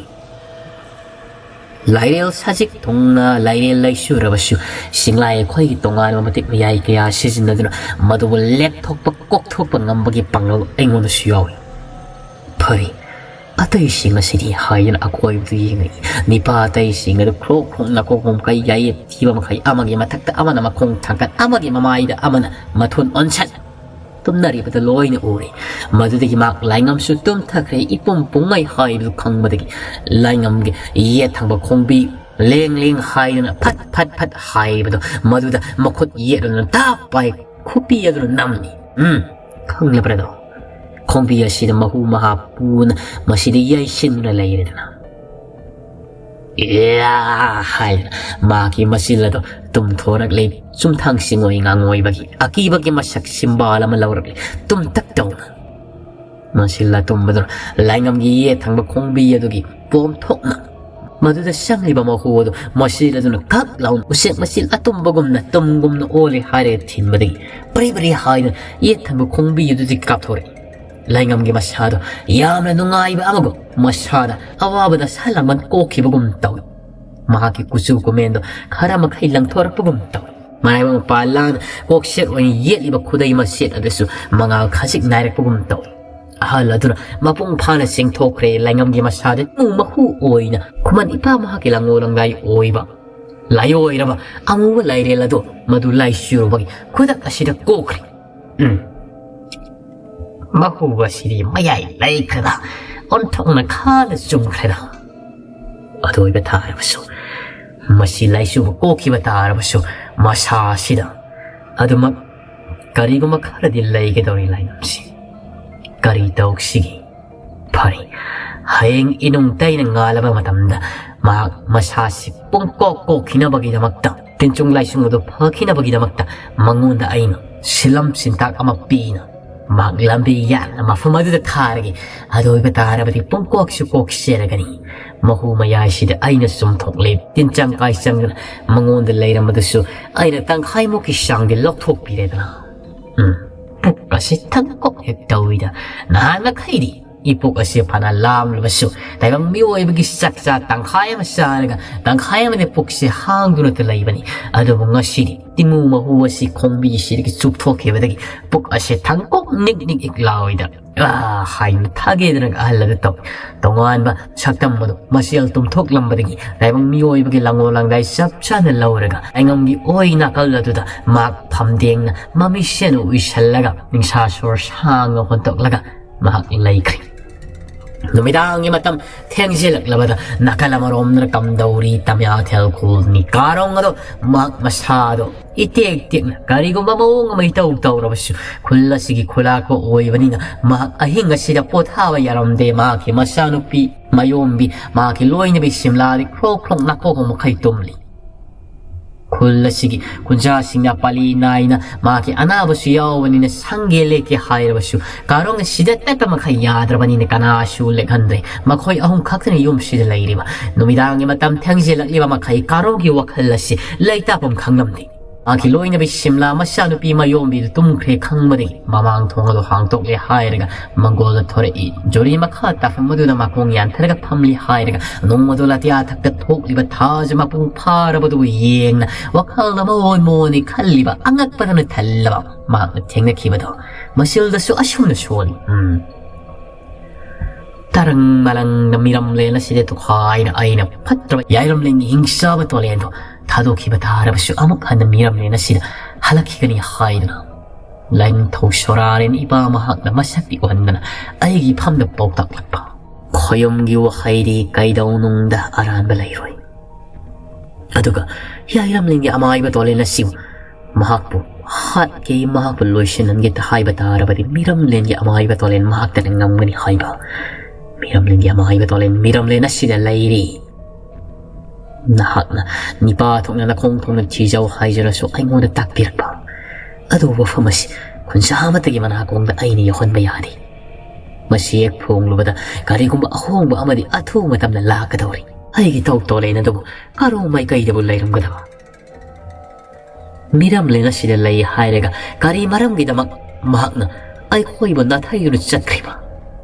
ꯂꯥꯏꯔꯦꯜ ꯁꯖꯤꯛ ꯊꯨꯡꯅ ꯂꯥꯏꯔꯦꯜ ꯂꯩꯆꯨꯔꯕꯁꯨ ꯆꯤꯡꯂꯥꯏ ꯑꯩꯈꯣꯏꯒꯤ ꯇꯣꯉꯥꯟꯕ ꯃꯇꯤꯛ ꯃꯌꯥꯏ ꯀꯌꯥ ꯁꯤꯖꯤꯟꯅꯗꯨꯅ ꯃꯗꯨꯕꯨ ꯂꯦꯞꯊꯣꯛꯄ ꯀꯣꯛꯊꯣꯛꯄ ꯉꯝꯕꯒꯤ ꯄꯥꯡꯒꯜ ꯑꯩꯉꯣꯟꯗꯁꯨ ꯌꯥꯎꯏ꯫ ꯐꯔꯦ, ꯑꯇꯩꯁꯤꯡ ꯑꯁꯤꯗꯤ ꯍꯥꯏꯗꯨꯅ ꯑꯀꯣꯏꯕꯗꯨ ꯌꯦꯡꯉꯛꯏ꯫ ꯅꯤꯄꯥ ꯑꯇꯩꯁꯤꯡ ꯑꯗꯨ ꯈ꯭ꯔꯣꯛ ꯈ꯭ꯔꯣꯛ ꯅꯥꯀꯣꯛ ꯃꯈꯩ ꯌꯥꯏꯌꯦꯞ ꯊꯤꯕ ꯃꯈꯩ ꯑꯃꯒꯤ ꯃꯊꯛꯇ ꯑꯃꯅ ꯃꯈꯣꯡ ꯊꯥꯡꯀꯠ ꯑꯃꯒꯤ ꯃꯃꯥꯏꯗ ꯑꯃꯅ ꯃꯊꯨꯟ ꯑꯣꯟꯁꯠ ꯇꯨꯝꯅꯔꯤꯕꯗꯨ ꯂꯣꯏꯅ ꯎꯔꯦ꯫ ꯃꯗꯨꯗꯒꯤ ꯃꯍꯥꯛ ꯂꯥꯏꯉꯝꯁꯨ ꯇꯨꯝꯊꯈ꯭ꯔꯦ꯫ ꯏꯄꯨꯝ ꯄꯨꯝꯉꯩ ꯍꯥꯏꯕꯗꯨ ꯈꯪꯕꯗꯒꯤ ꯂꯥꯏꯉꯝꯒꯤ ꯌꯦꯠ ꯊꯪꯕ ꯈꯣꯡꯕꯤ ꯂꯦꯡ ꯂꯦꯡ ꯍꯥꯏꯗꯨꯅ ꯐꯠ ꯐꯠ ꯐꯠ ꯍꯥꯏꯕꯗꯣ ꯃꯗꯨꯗ ꯃꯈꯨꯠ ꯌꯦꯠ ꯑꯗꯨꯅ ꯇꯥꯞ ꯄꯥꯏ ꯈꯨꯄꯤ ꯑꯗꯨꯅ ꯅꯝꯃꯤ꯫ ꯎꯝ, ꯈꯪꯂꯕ꯭ꯔꯗꯣ? ꯈꯣꯡꯕꯤ ꯑꯁꯤꯗ ꯃꯍꯨ ꯃꯍꯥ ꯄꯨꯅ ꯃꯁꯤꯗ ꯌꯩꯁꯤꯟꯗꯨꯅ ꯂꯩꯔꯦꯗꯅ꯫ ꯏꯌꯥ! ꯍꯥꯏꯗꯅ ꯃꯍꯥꯛꯀꯤ ꯃꯆꯤꯜ ꯑꯗꯨ ꯇꯨꯝꯊꯣꯔꯛꯂꯦ꯫ ꯆꯨꯝꯊꯥꯡꯁꯤꯡ ꯑꯣꯏ ꯉꯥꯡꯉꯣꯏꯕꯒꯤ ꯑꯀꯤꯕꯒꯤ ꯃꯁꯛ ꯁꯤꯝꯕꯥꯜ ꯑꯃ ꯂꯧꯔꯛꯂꯦ꯫ ꯇꯨꯝꯇꯛ ꯇꯧꯅ ꯃꯆꯤꯜ ꯑꯇꯨꯝꯕꯗꯨꯅ ꯂꯥꯏꯉꯝꯒꯤ ꯌꯦꯠ ꯊꯪꯕ ꯈꯣꯡꯕꯤ ꯑꯗꯨꯒꯤ ꯄꯣꯝꯊꯣꯛꯅ ꯃꯗꯨꯗ ꯆꯪꯂꯤꯕ ꯃꯍꯨ ꯑꯗꯨ ꯃꯆꯤꯜ ꯑꯗꯨꯅ ꯀꯛ ꯂꯥꯎꯅ ꯎꯆꯦꯛ ꯃꯆꯤꯜ ꯑꯇꯨꯝꯕꯒꯨꯝꯅ ꯇꯨꯝꯒꯨꯝꯅ ꯑꯣꯜꯂꯦ ꯍꯥꯏꯔꯒ ꯊꯤꯟꯕꯗꯒꯤ ꯄꯔꯤ ꯄꯔꯤ ꯍꯥꯏꯗꯨꯅ ꯌꯦꯠ ꯊꯪꯕ ꯈꯣꯡꯕꯤ ꯑꯗꯨꯗꯒꯤ ꯀꯥꯞꯊꯣꯔꯛꯏ꯫ ꯂꯥꯏꯉꯝꯒꯤ ꯃꯁꯥꯗꯣ ꯌꯥꯝꯅ ꯅꯨꯡꯉꯥꯏꯕ ꯑꯃꯒꯨꯝ, ꯃꯁꯥꯗ ꯑꯋꯥꯕꯗ ꯁꯥꯂꯥꯃꯟ ꯀꯣꯛꯈꯤꯕꯒꯨꯝ ꯇꯧꯏ꯫ ꯃꯍꯥꯛꯀꯤ ꯀꯨꯆꯨ ꯀꯨꯃꯦꯟꯗꯣ ꯈꯔ ꯃꯈꯩ ꯂꯪꯊꯣꯔꯛꯄꯒꯨꯝ ꯇꯧꯏ꯫ ꯃꯔꯥꯏꯕꯛ ꯃꯄꯥꯜ ꯂꯥꯡꯅ ꯀꯣꯛꯁꯦꯠ ꯑꯣꯏꯅ ꯌꯦꯠꯂꯤꯕ ꯈꯨꯗꯩ ꯃꯆꯦꯠ ꯑꯗꯨꯁꯨ ꯃꯉꯥꯜ ꯈꯖꯤꯛ ꯅꯥꯏꯔꯛꯄꯒꯨꯝ ꯇꯧꯏ꯫ ꯑꯍꯜ ꯑꯗꯨꯅ ꯃꯄꯨꯡ ꯐꯥꯅ ꯆꯤꯡꯊꯣꯛꯈ꯭ꯔꯦ꯫ ꯂꯥꯏꯉꯝꯒꯤ ꯃꯁꯥꯗ ꯇꯨ ꯃꯍꯨ ꯑꯣꯏꯅ ꯈꯨꯃꯟ ꯏꯄꯥ ꯃꯍꯥꯛꯀꯤ ꯂꯥꯡꯂꯣ ꯂꯥꯡꯗꯥꯏ ꯑꯣꯏꯕ ꯂꯥꯏꯑꯣꯏꯔꯕ ꯑꯃꯨꯕ ꯂꯥꯏꯔꯦꯜ ꯑꯗꯣ ꯃꯗꯨ ꯂꯥꯏꯆꯨꯔꯨꯕꯒꯤ ꯈꯨꯗꯛ ꯑꯁꯤꯗ ꯀꯣꯛꯈ꯭ꯔꯦ꯫ ꯎꯝ꯫ ꯃꯍꯨ ꯑꯁꯤꯗꯤ ꯃꯌꯥꯏ ꯂꯩꯈ꯭ꯔꯗ ꯑꯣꯟꯊꯣꯛꯅ ꯈꯥꯅ ꯆꯨꯝꯈ꯭ꯔꯦꯗ꯫ ꯑꯗꯨ ꯑꯣꯏꯕ ꯇꯥꯔꯕꯁꯨ, ꯃꯁꯤ ꯂꯥꯏꯆꯨꯕ ꯀꯣꯛꯈꯤꯕ ꯇꯥꯔꯕꯁꯨ, ꯃꯁꯥ ꯑꯁꯤꯗ ꯑꯗꯨꯃꯛ ꯀꯔꯤꯒꯨꯝꯕ ꯈꯔꯗꯤ ꯂꯩꯒꯗꯧꯔꯤ ꯂꯥꯏꯉꯝꯁꯤ꯫ ꯀꯔꯤ ꯇꯧꯁꯤꯒꯦ? ꯐꯔꯦ, ꯍꯌꯦꯡ ꯏꯅꯨꯡ ꯇꯩꯅ ꯉꯥꯜꯂꯕ ꯃꯇꯝꯗ ꯃꯍꯥꯛ ꯃꯁꯥꯁꯤ ꯄꯨꯡꯀꯣꯛ ꯀꯣꯛꯈꯤꯅꯕꯒꯤꯗꯃꯛꯇ, ꯇꯤꯟꯆꯨꯡ ꯂꯥꯏꯆꯨꯡ ꯑꯗꯨ ꯐꯈꯤꯅꯕꯒꯤꯗꯃꯛꯇ ꯃꯉꯣꯟꯗ ꯑꯩꯅ ꯁꯤꯂꯝ ꯁꯤꯟꯇꯥꯛ ꯑꯃ ꯄꯤꯅ ꯃꯍꯥꯛ ꯂꯝꯕꯤ ꯌꯥꯠꯅ ꯃꯐꯝ ꯑꯗꯨꯗ ꯊꯥꯔꯒꯦ꯫ ꯑꯗꯨ ꯑꯣꯏꯕ ꯇꯥꯔꯕꯗꯤ ꯄꯨꯡꯀꯣꯛꯁꯨ ꯀꯣꯛꯆꯔꯒꯅꯤ꯫ ꯃꯍꯨ ꯃꯌꯥꯏꯁꯤꯗ ꯑꯩꯅ ꯆꯨꯝꯊꯣꯛꯂꯦ꯫ ꯇꯤꯟꯆꯪ ꯀꯥꯏ ꯆꯪꯗꯅ ꯃꯉꯣꯟꯗ ꯂꯩꯔꯝꯕꯗꯨꯁꯨ ꯑꯩꯅ ꯇꯪꯈꯥꯏꯃꯨꯛꯀꯤ ꯆꯥꯡꯗꯤ ꯂꯧꯊꯣꯛꯄꯤꯔꯦꯗꯅ꯫ ꯎꯝ, ꯄꯨꯛ ꯑꯁꯤ ꯊꯛꯀꯣꯛ ꯍꯦꯛ ꯇꯧꯏꯗ꯫ ꯅꯍꯥꯟ ꯃꯈꯩꯗꯤ ꯏꯄꯨꯛ ꯑꯁꯤ ꯐꯅ ꯂꯥꯝꯂꯕꯁꯨ, ꯇꯥꯏꯕꯪ ꯃꯤꯑꯣꯏꯕꯒꯤ ꯆꯥꯛꯆꯥ ꯇꯪꯈꯥꯏ ꯑꯃ ꯆꯥꯔꯒ ꯇꯪꯈꯥꯏ ꯑꯃꯗꯤ ꯄꯨꯛꯁꯦ ꯍꯥꯡꯗꯨꯅꯇ ꯂꯩꯕꯅꯤ꯫ ꯑꯗꯨꯕꯨ ꯉꯁꯤꯗꯤ ꯇꯤꯡꯉꯨ ꯃꯍꯨ ꯑꯁꯤ ꯈꯣꯡꯕꯤꯁꯤꯗꯒꯤ ꯆꯨꯞꯊꯣꯛꯈꯤꯕꯗꯒꯤ ꯄꯨꯛ ꯑꯁꯦ ꯊꯪꯀꯣꯛ ꯅꯤꯛ ꯅꯤꯛ ꯏꯛ ꯂꯥꯎꯏꯗ꯫ ꯑꯥ ꯍꯥꯏꯅ ꯊꯥꯒꯦꯗꯅ ꯑꯍꯜ ꯑꯗꯨ ꯇꯧꯏ꯫ ꯇꯣꯉꯥꯟꯕ ꯁꯛꯇꯝ ꯑꯗꯨ ꯃꯁꯦꯜ ꯇꯨꯝꯊꯣꯛꯂꯝꯕꯗꯒꯤ ꯇꯥꯏꯕꯪ ꯃꯤꯑꯣꯏꯕꯒꯤ ꯂꯥꯡꯂꯣ ꯂꯥꯡꯗꯥꯏ ꯆꯞ ꯆꯥꯅ ꯂꯧꯔꯒ ꯑꯩꯉꯝꯒꯤ ꯑꯣꯏ ꯅꯥꯀꯜ ꯑꯗꯨꯗ ꯃꯍꯥꯛ ꯐꯝꯗꯦꯡꯅ ꯃꯃꯤꯠꯁꯦꯟ ꯎꯏꯁꯜꯂꯒ ꯅꯤꯡꯁꯥ ꯁꯣꯔ ꯁꯥꯡꯅ ꯍꯣꯟꯇꯣꯛꯂꯒ ꯃꯍꯥꯛ ꯂꯩꯈ꯭ꯔꯦ꯫ ꯅꯨꯃꯤꯗꯥꯡꯒꯤ ꯃꯇꯝ ꯊꯦꯡꯖꯤꯜꯂꯛꯂꯕꯗ ꯅꯥꯀꯜ ꯑꯃꯔꯣꯝꯗꯅ ꯀꯝꯗꯧꯔꯤ ꯇꯝꯌꯥꯊꯦꯜ ꯈꯨꯜꯅꯤ꯫ ꯀꯥꯔꯣꯡ ꯑꯗꯣ ꯃꯍꯥꯛ ꯃꯁꯥꯗꯣ ꯏꯇꯦꯛ ꯇꯦꯛꯅ ꯀꯔꯤꯒꯨꯝꯕ ꯃꯑꯣꯡ ꯑꯃ ꯏꯇꯧ ꯇꯧꯔꯕꯁꯨ ꯈꯨꯜ ꯑꯁꯤꯒꯤ ꯈꯨꯂꯥꯛꯄ ꯑꯣꯏꯕꯅꯤꯅ ꯃꯍꯥꯛ ꯑꯍꯤꯡ ꯑꯁꯤꯗ ꯄꯣꯊꯥꯕ ꯌꯥꯔꯝꯗꯦ꯫ ꯃꯍꯥꯛꯀꯤ ꯃꯆꯥꯅꯨꯄꯤ ꯃꯌꯣꯝꯕꯤ, ꯃꯍꯥꯛꯀꯤ ꯂꯣꯏꯅꯕꯤ ꯁꯤꯝꯂꯥꯗꯤ ꯈ꯭ꯔꯣꯛ ꯈ꯭ꯔꯣꯛ ꯅꯥꯀꯣꯛꯄ ꯃꯈꯩ ꯇꯨꯝꯂꯤ꯫ ꯈꯨꯜ ꯑꯁꯤꯒꯤ ꯈꯨꯟꯖꯥꯁꯤꯡꯅ ꯄꯥꯂꯤ ꯅꯥꯏꯅ ꯃꯍꯥꯛꯀꯤ ꯑꯅꯥꯕꯁꯨ ꯌꯥꯎꯕꯅꯤꯅ ꯁꯪꯒꯦ ꯂꯦꯛꯀꯦ ꯍꯥꯏꯔꯕꯁꯨ ꯀꯥꯔꯣꯡ ꯑꯁꯤꯗ ꯇꯠꯄ ꯃꯈꯩ ꯌꯥꯗ꯭ꯔꯕꯅꯤꯅ ꯀꯅꯥꯁꯨ ꯂꯦꯛꯍꯟꯗ꯭ꯔꯦ꯫ ꯃꯈꯣꯏ ꯑꯍꯨꯝ ꯈꯛꯇꯅꯤ ꯌꯨꯝꯁꯤꯗ ꯂꯩꯔꯤꯕ꯫ ꯅꯨꯃꯤꯗꯥꯡꯒꯤ ꯃꯇꯝ ꯊꯦꯡꯖꯤꯜꯂꯛꯂꯤꯕ ꯃꯈꯩ ꯀꯥꯔꯣꯡꯒꯤ ꯋꯥꯈꯜ ꯑꯁꯤ ꯂꯩꯇꯥꯐꯝ ꯈꯪꯂꯝꯗꯦ꯫ ꯃꯍꯥꯛꯀꯤ ꯂꯣꯏꯅꯕꯤ ꯁꯤꯝꯂꯥ ꯃꯆꯥꯅꯨꯄꯤ ꯃꯌꯣꯝꯕꯤꯗꯨ ꯇꯨꯝꯈ꯭ꯔꯦ ꯈꯪꯕꯗꯒꯤ ꯃꯃꯥꯡ ꯊꯣꯡ ꯑꯗꯨ ꯍꯥꯡꯇꯣꯛꯂꯦ ꯍꯥꯏꯔꯒ ꯃꯪꯒꯣꯜꯗ ꯊꯣꯔꯛꯏ꯫ ꯖꯨꯔꯤ ꯃꯈꯥ ꯇꯥꯐꯝ ꯑꯗꯨꯗ ꯃꯈꯣꯡ ꯌꯥꯟꯊꯔꯒ ꯐꯝꯂꯤ ꯍꯥꯏꯔꯒ ꯅꯣꯡꯃꯗꯣ ꯑꯇꯤꯌꯥ ꯊꯛꯇ ꯊꯣꯛꯂꯤꯕ ꯊꯥꯖ ꯃꯄꯨꯡ ꯐꯥꯔꯕꯗꯨꯕꯨ ꯌꯦꯡꯅ ꯋꯥꯈꯜꯗ ꯃꯑꯣꯟ ꯃꯑꯣꯟꯅꯤ ꯈꯜꯂꯤꯕ ꯑꯉꯛꯄꯗꯅ ꯊꯜꯂꯕ ꯃꯍꯥꯛꯅ ꯊꯦꯡꯅꯈꯤꯕꯗꯣ ꯃꯁꯤꯜꯗꯁꯨ ꯑꯁꯨꯝꯅ ꯁꯣꯜꯂꯤ꯫ ꯎꯝ꯫ ꯇꯔꯪ ꯃꯂꯪꯅ ꯃꯤꯔꯝꯂꯦꯟ ꯑꯁꯤꯗ ꯇꯣꯈꯥꯏꯅ ꯑꯩꯅ ꯐꯠꯇ꯭ꯔꯕ ꯌꯥꯏꯔꯝꯂꯦꯟꯒꯤ ꯍꯤꯡꯆꯥꯕ ꯇꯣꯂꯦꯟꯗꯣ ꯊꯥꯗꯣꯛꯈꯤꯕ ꯇꯥꯔꯕꯁꯨ ꯑꯃꯨꯛ ꯍꯟꯅ ꯃꯤꯔꯝꯂꯦꯟ ꯑꯁꯤꯗ ꯍꯜꯂꯛꯈꯤꯒꯅꯤ ꯍꯥꯏꯗꯨꯅ ꯂꯥꯏꯅꯤꯡꯊꯧ ꯁꯣꯔꯥꯔꯦꯟ ꯏꯄꯥ ꯃꯍꯥꯛꯅ ꯃꯁꯛꯇꯤ ꯎꯍꯟꯗꯅ ꯑꯩꯒꯤ ꯐꯝꯗ ꯄꯥꯎꯇꯥꯛꯂꯛꯄ ꯈꯣꯌꯨꯝꯒꯤ ꯋꯥꯍꯩꯗꯤ ꯀꯩꯗꯧꯅꯨꯡꯗ ꯑꯔꯥꯟꯕ ꯂꯩꯔꯣꯏ꯫ ꯑꯗꯨꯒ ꯍꯤꯌꯥꯏꯔꯝꯂꯤꯡꯒꯤ ꯑꯃꯥꯏꯕ ꯇꯣꯂꯦꯟ ꯑꯁꯤꯕꯨ ꯃꯍꯥꯛꯄꯨ ꯍꯥꯠꯀꯦ, ꯃꯍꯥꯛꯄꯨ ꯂꯣꯏꯁꯤꯟꯍꯟꯒꯦ ꯍꯥꯏꯕ ꯇꯥꯔꯕꯗꯤ ꯃꯤꯔꯝꯂꯦꯟꯒꯤ ꯑꯃꯥꯏꯕ ꯇꯣꯂꯦꯟ ꯃꯍꯥꯛꯇꯅ ꯉꯝꯒꯅꯤ ꯍꯥꯏꯕ꯫ ꯃꯤꯔꯝꯂꯦꯟꯒꯤ ꯑꯃꯥꯏꯕ ꯇꯣꯂꯦꯟ ꯃꯤꯔꯝꯂꯦꯟ ꯑꯁꯤꯗ ꯂꯩꯔꯤ꯫ ꯅꯍꯥꯛꯅ ꯅꯤꯄꯥ ꯊꯣꯛꯅ ꯅꯈꯣꯡ ꯊꯣꯡꯅ ꯊꯤꯖꯧ ꯍꯥꯏꯖꯔꯁꯨ ꯑꯩꯉꯣꯟꯗ ꯇꯥꯛꯄꯤꯔꯛꯄ ꯑꯗꯨ ꯋꯥꯐꯝ ꯑꯁꯤ ꯈꯨꯟꯁꯥ ꯑꯃꯠꯇꯒꯤ ꯃꯅꯥꯀꯣꯡꯗ ꯑꯩꯅ ꯌꯧꯍꯟꯕ ꯌꯥꯗꯦ꯫ ꯃꯁꯤ ꯍꯦꯛ ꯐꯣꯡꯂꯨꯕꯗ ꯀꯔꯤꯒꯨꯝꯕ ꯑꯍꯣꯡꯕ ꯑꯃꯗꯤ ꯑꯊꯨꯕ ꯃꯇꯝꯗ ꯂꯥꯛꯀꯗꯧꯔꯤ꯫ ꯑꯩꯒꯤ ꯇꯧ ꯇꯣꯂꯦꯟ ꯑꯗꯨꯕꯨ ꯀꯔꯣ ꯃꯥꯏꯀꯩꯗꯕꯨ ꯂꯩꯔꯝꯒꯗꯕ? ꯃꯤꯔꯝꯂꯦꯟ ꯑꯁꯤꯗ ꯂꯩ ꯍꯥꯏꯔꯒ ꯀꯔꯤ ꯃꯔꯝꯒꯤꯗꯃꯛ ꯃꯍꯥꯛꯅ ꯑꯩꯈꯣꯏꯕꯨ ꯅꯥꯊꯩꯗꯨꯅ ꯆꯠꯈ꯭ꯔꯤꯕ?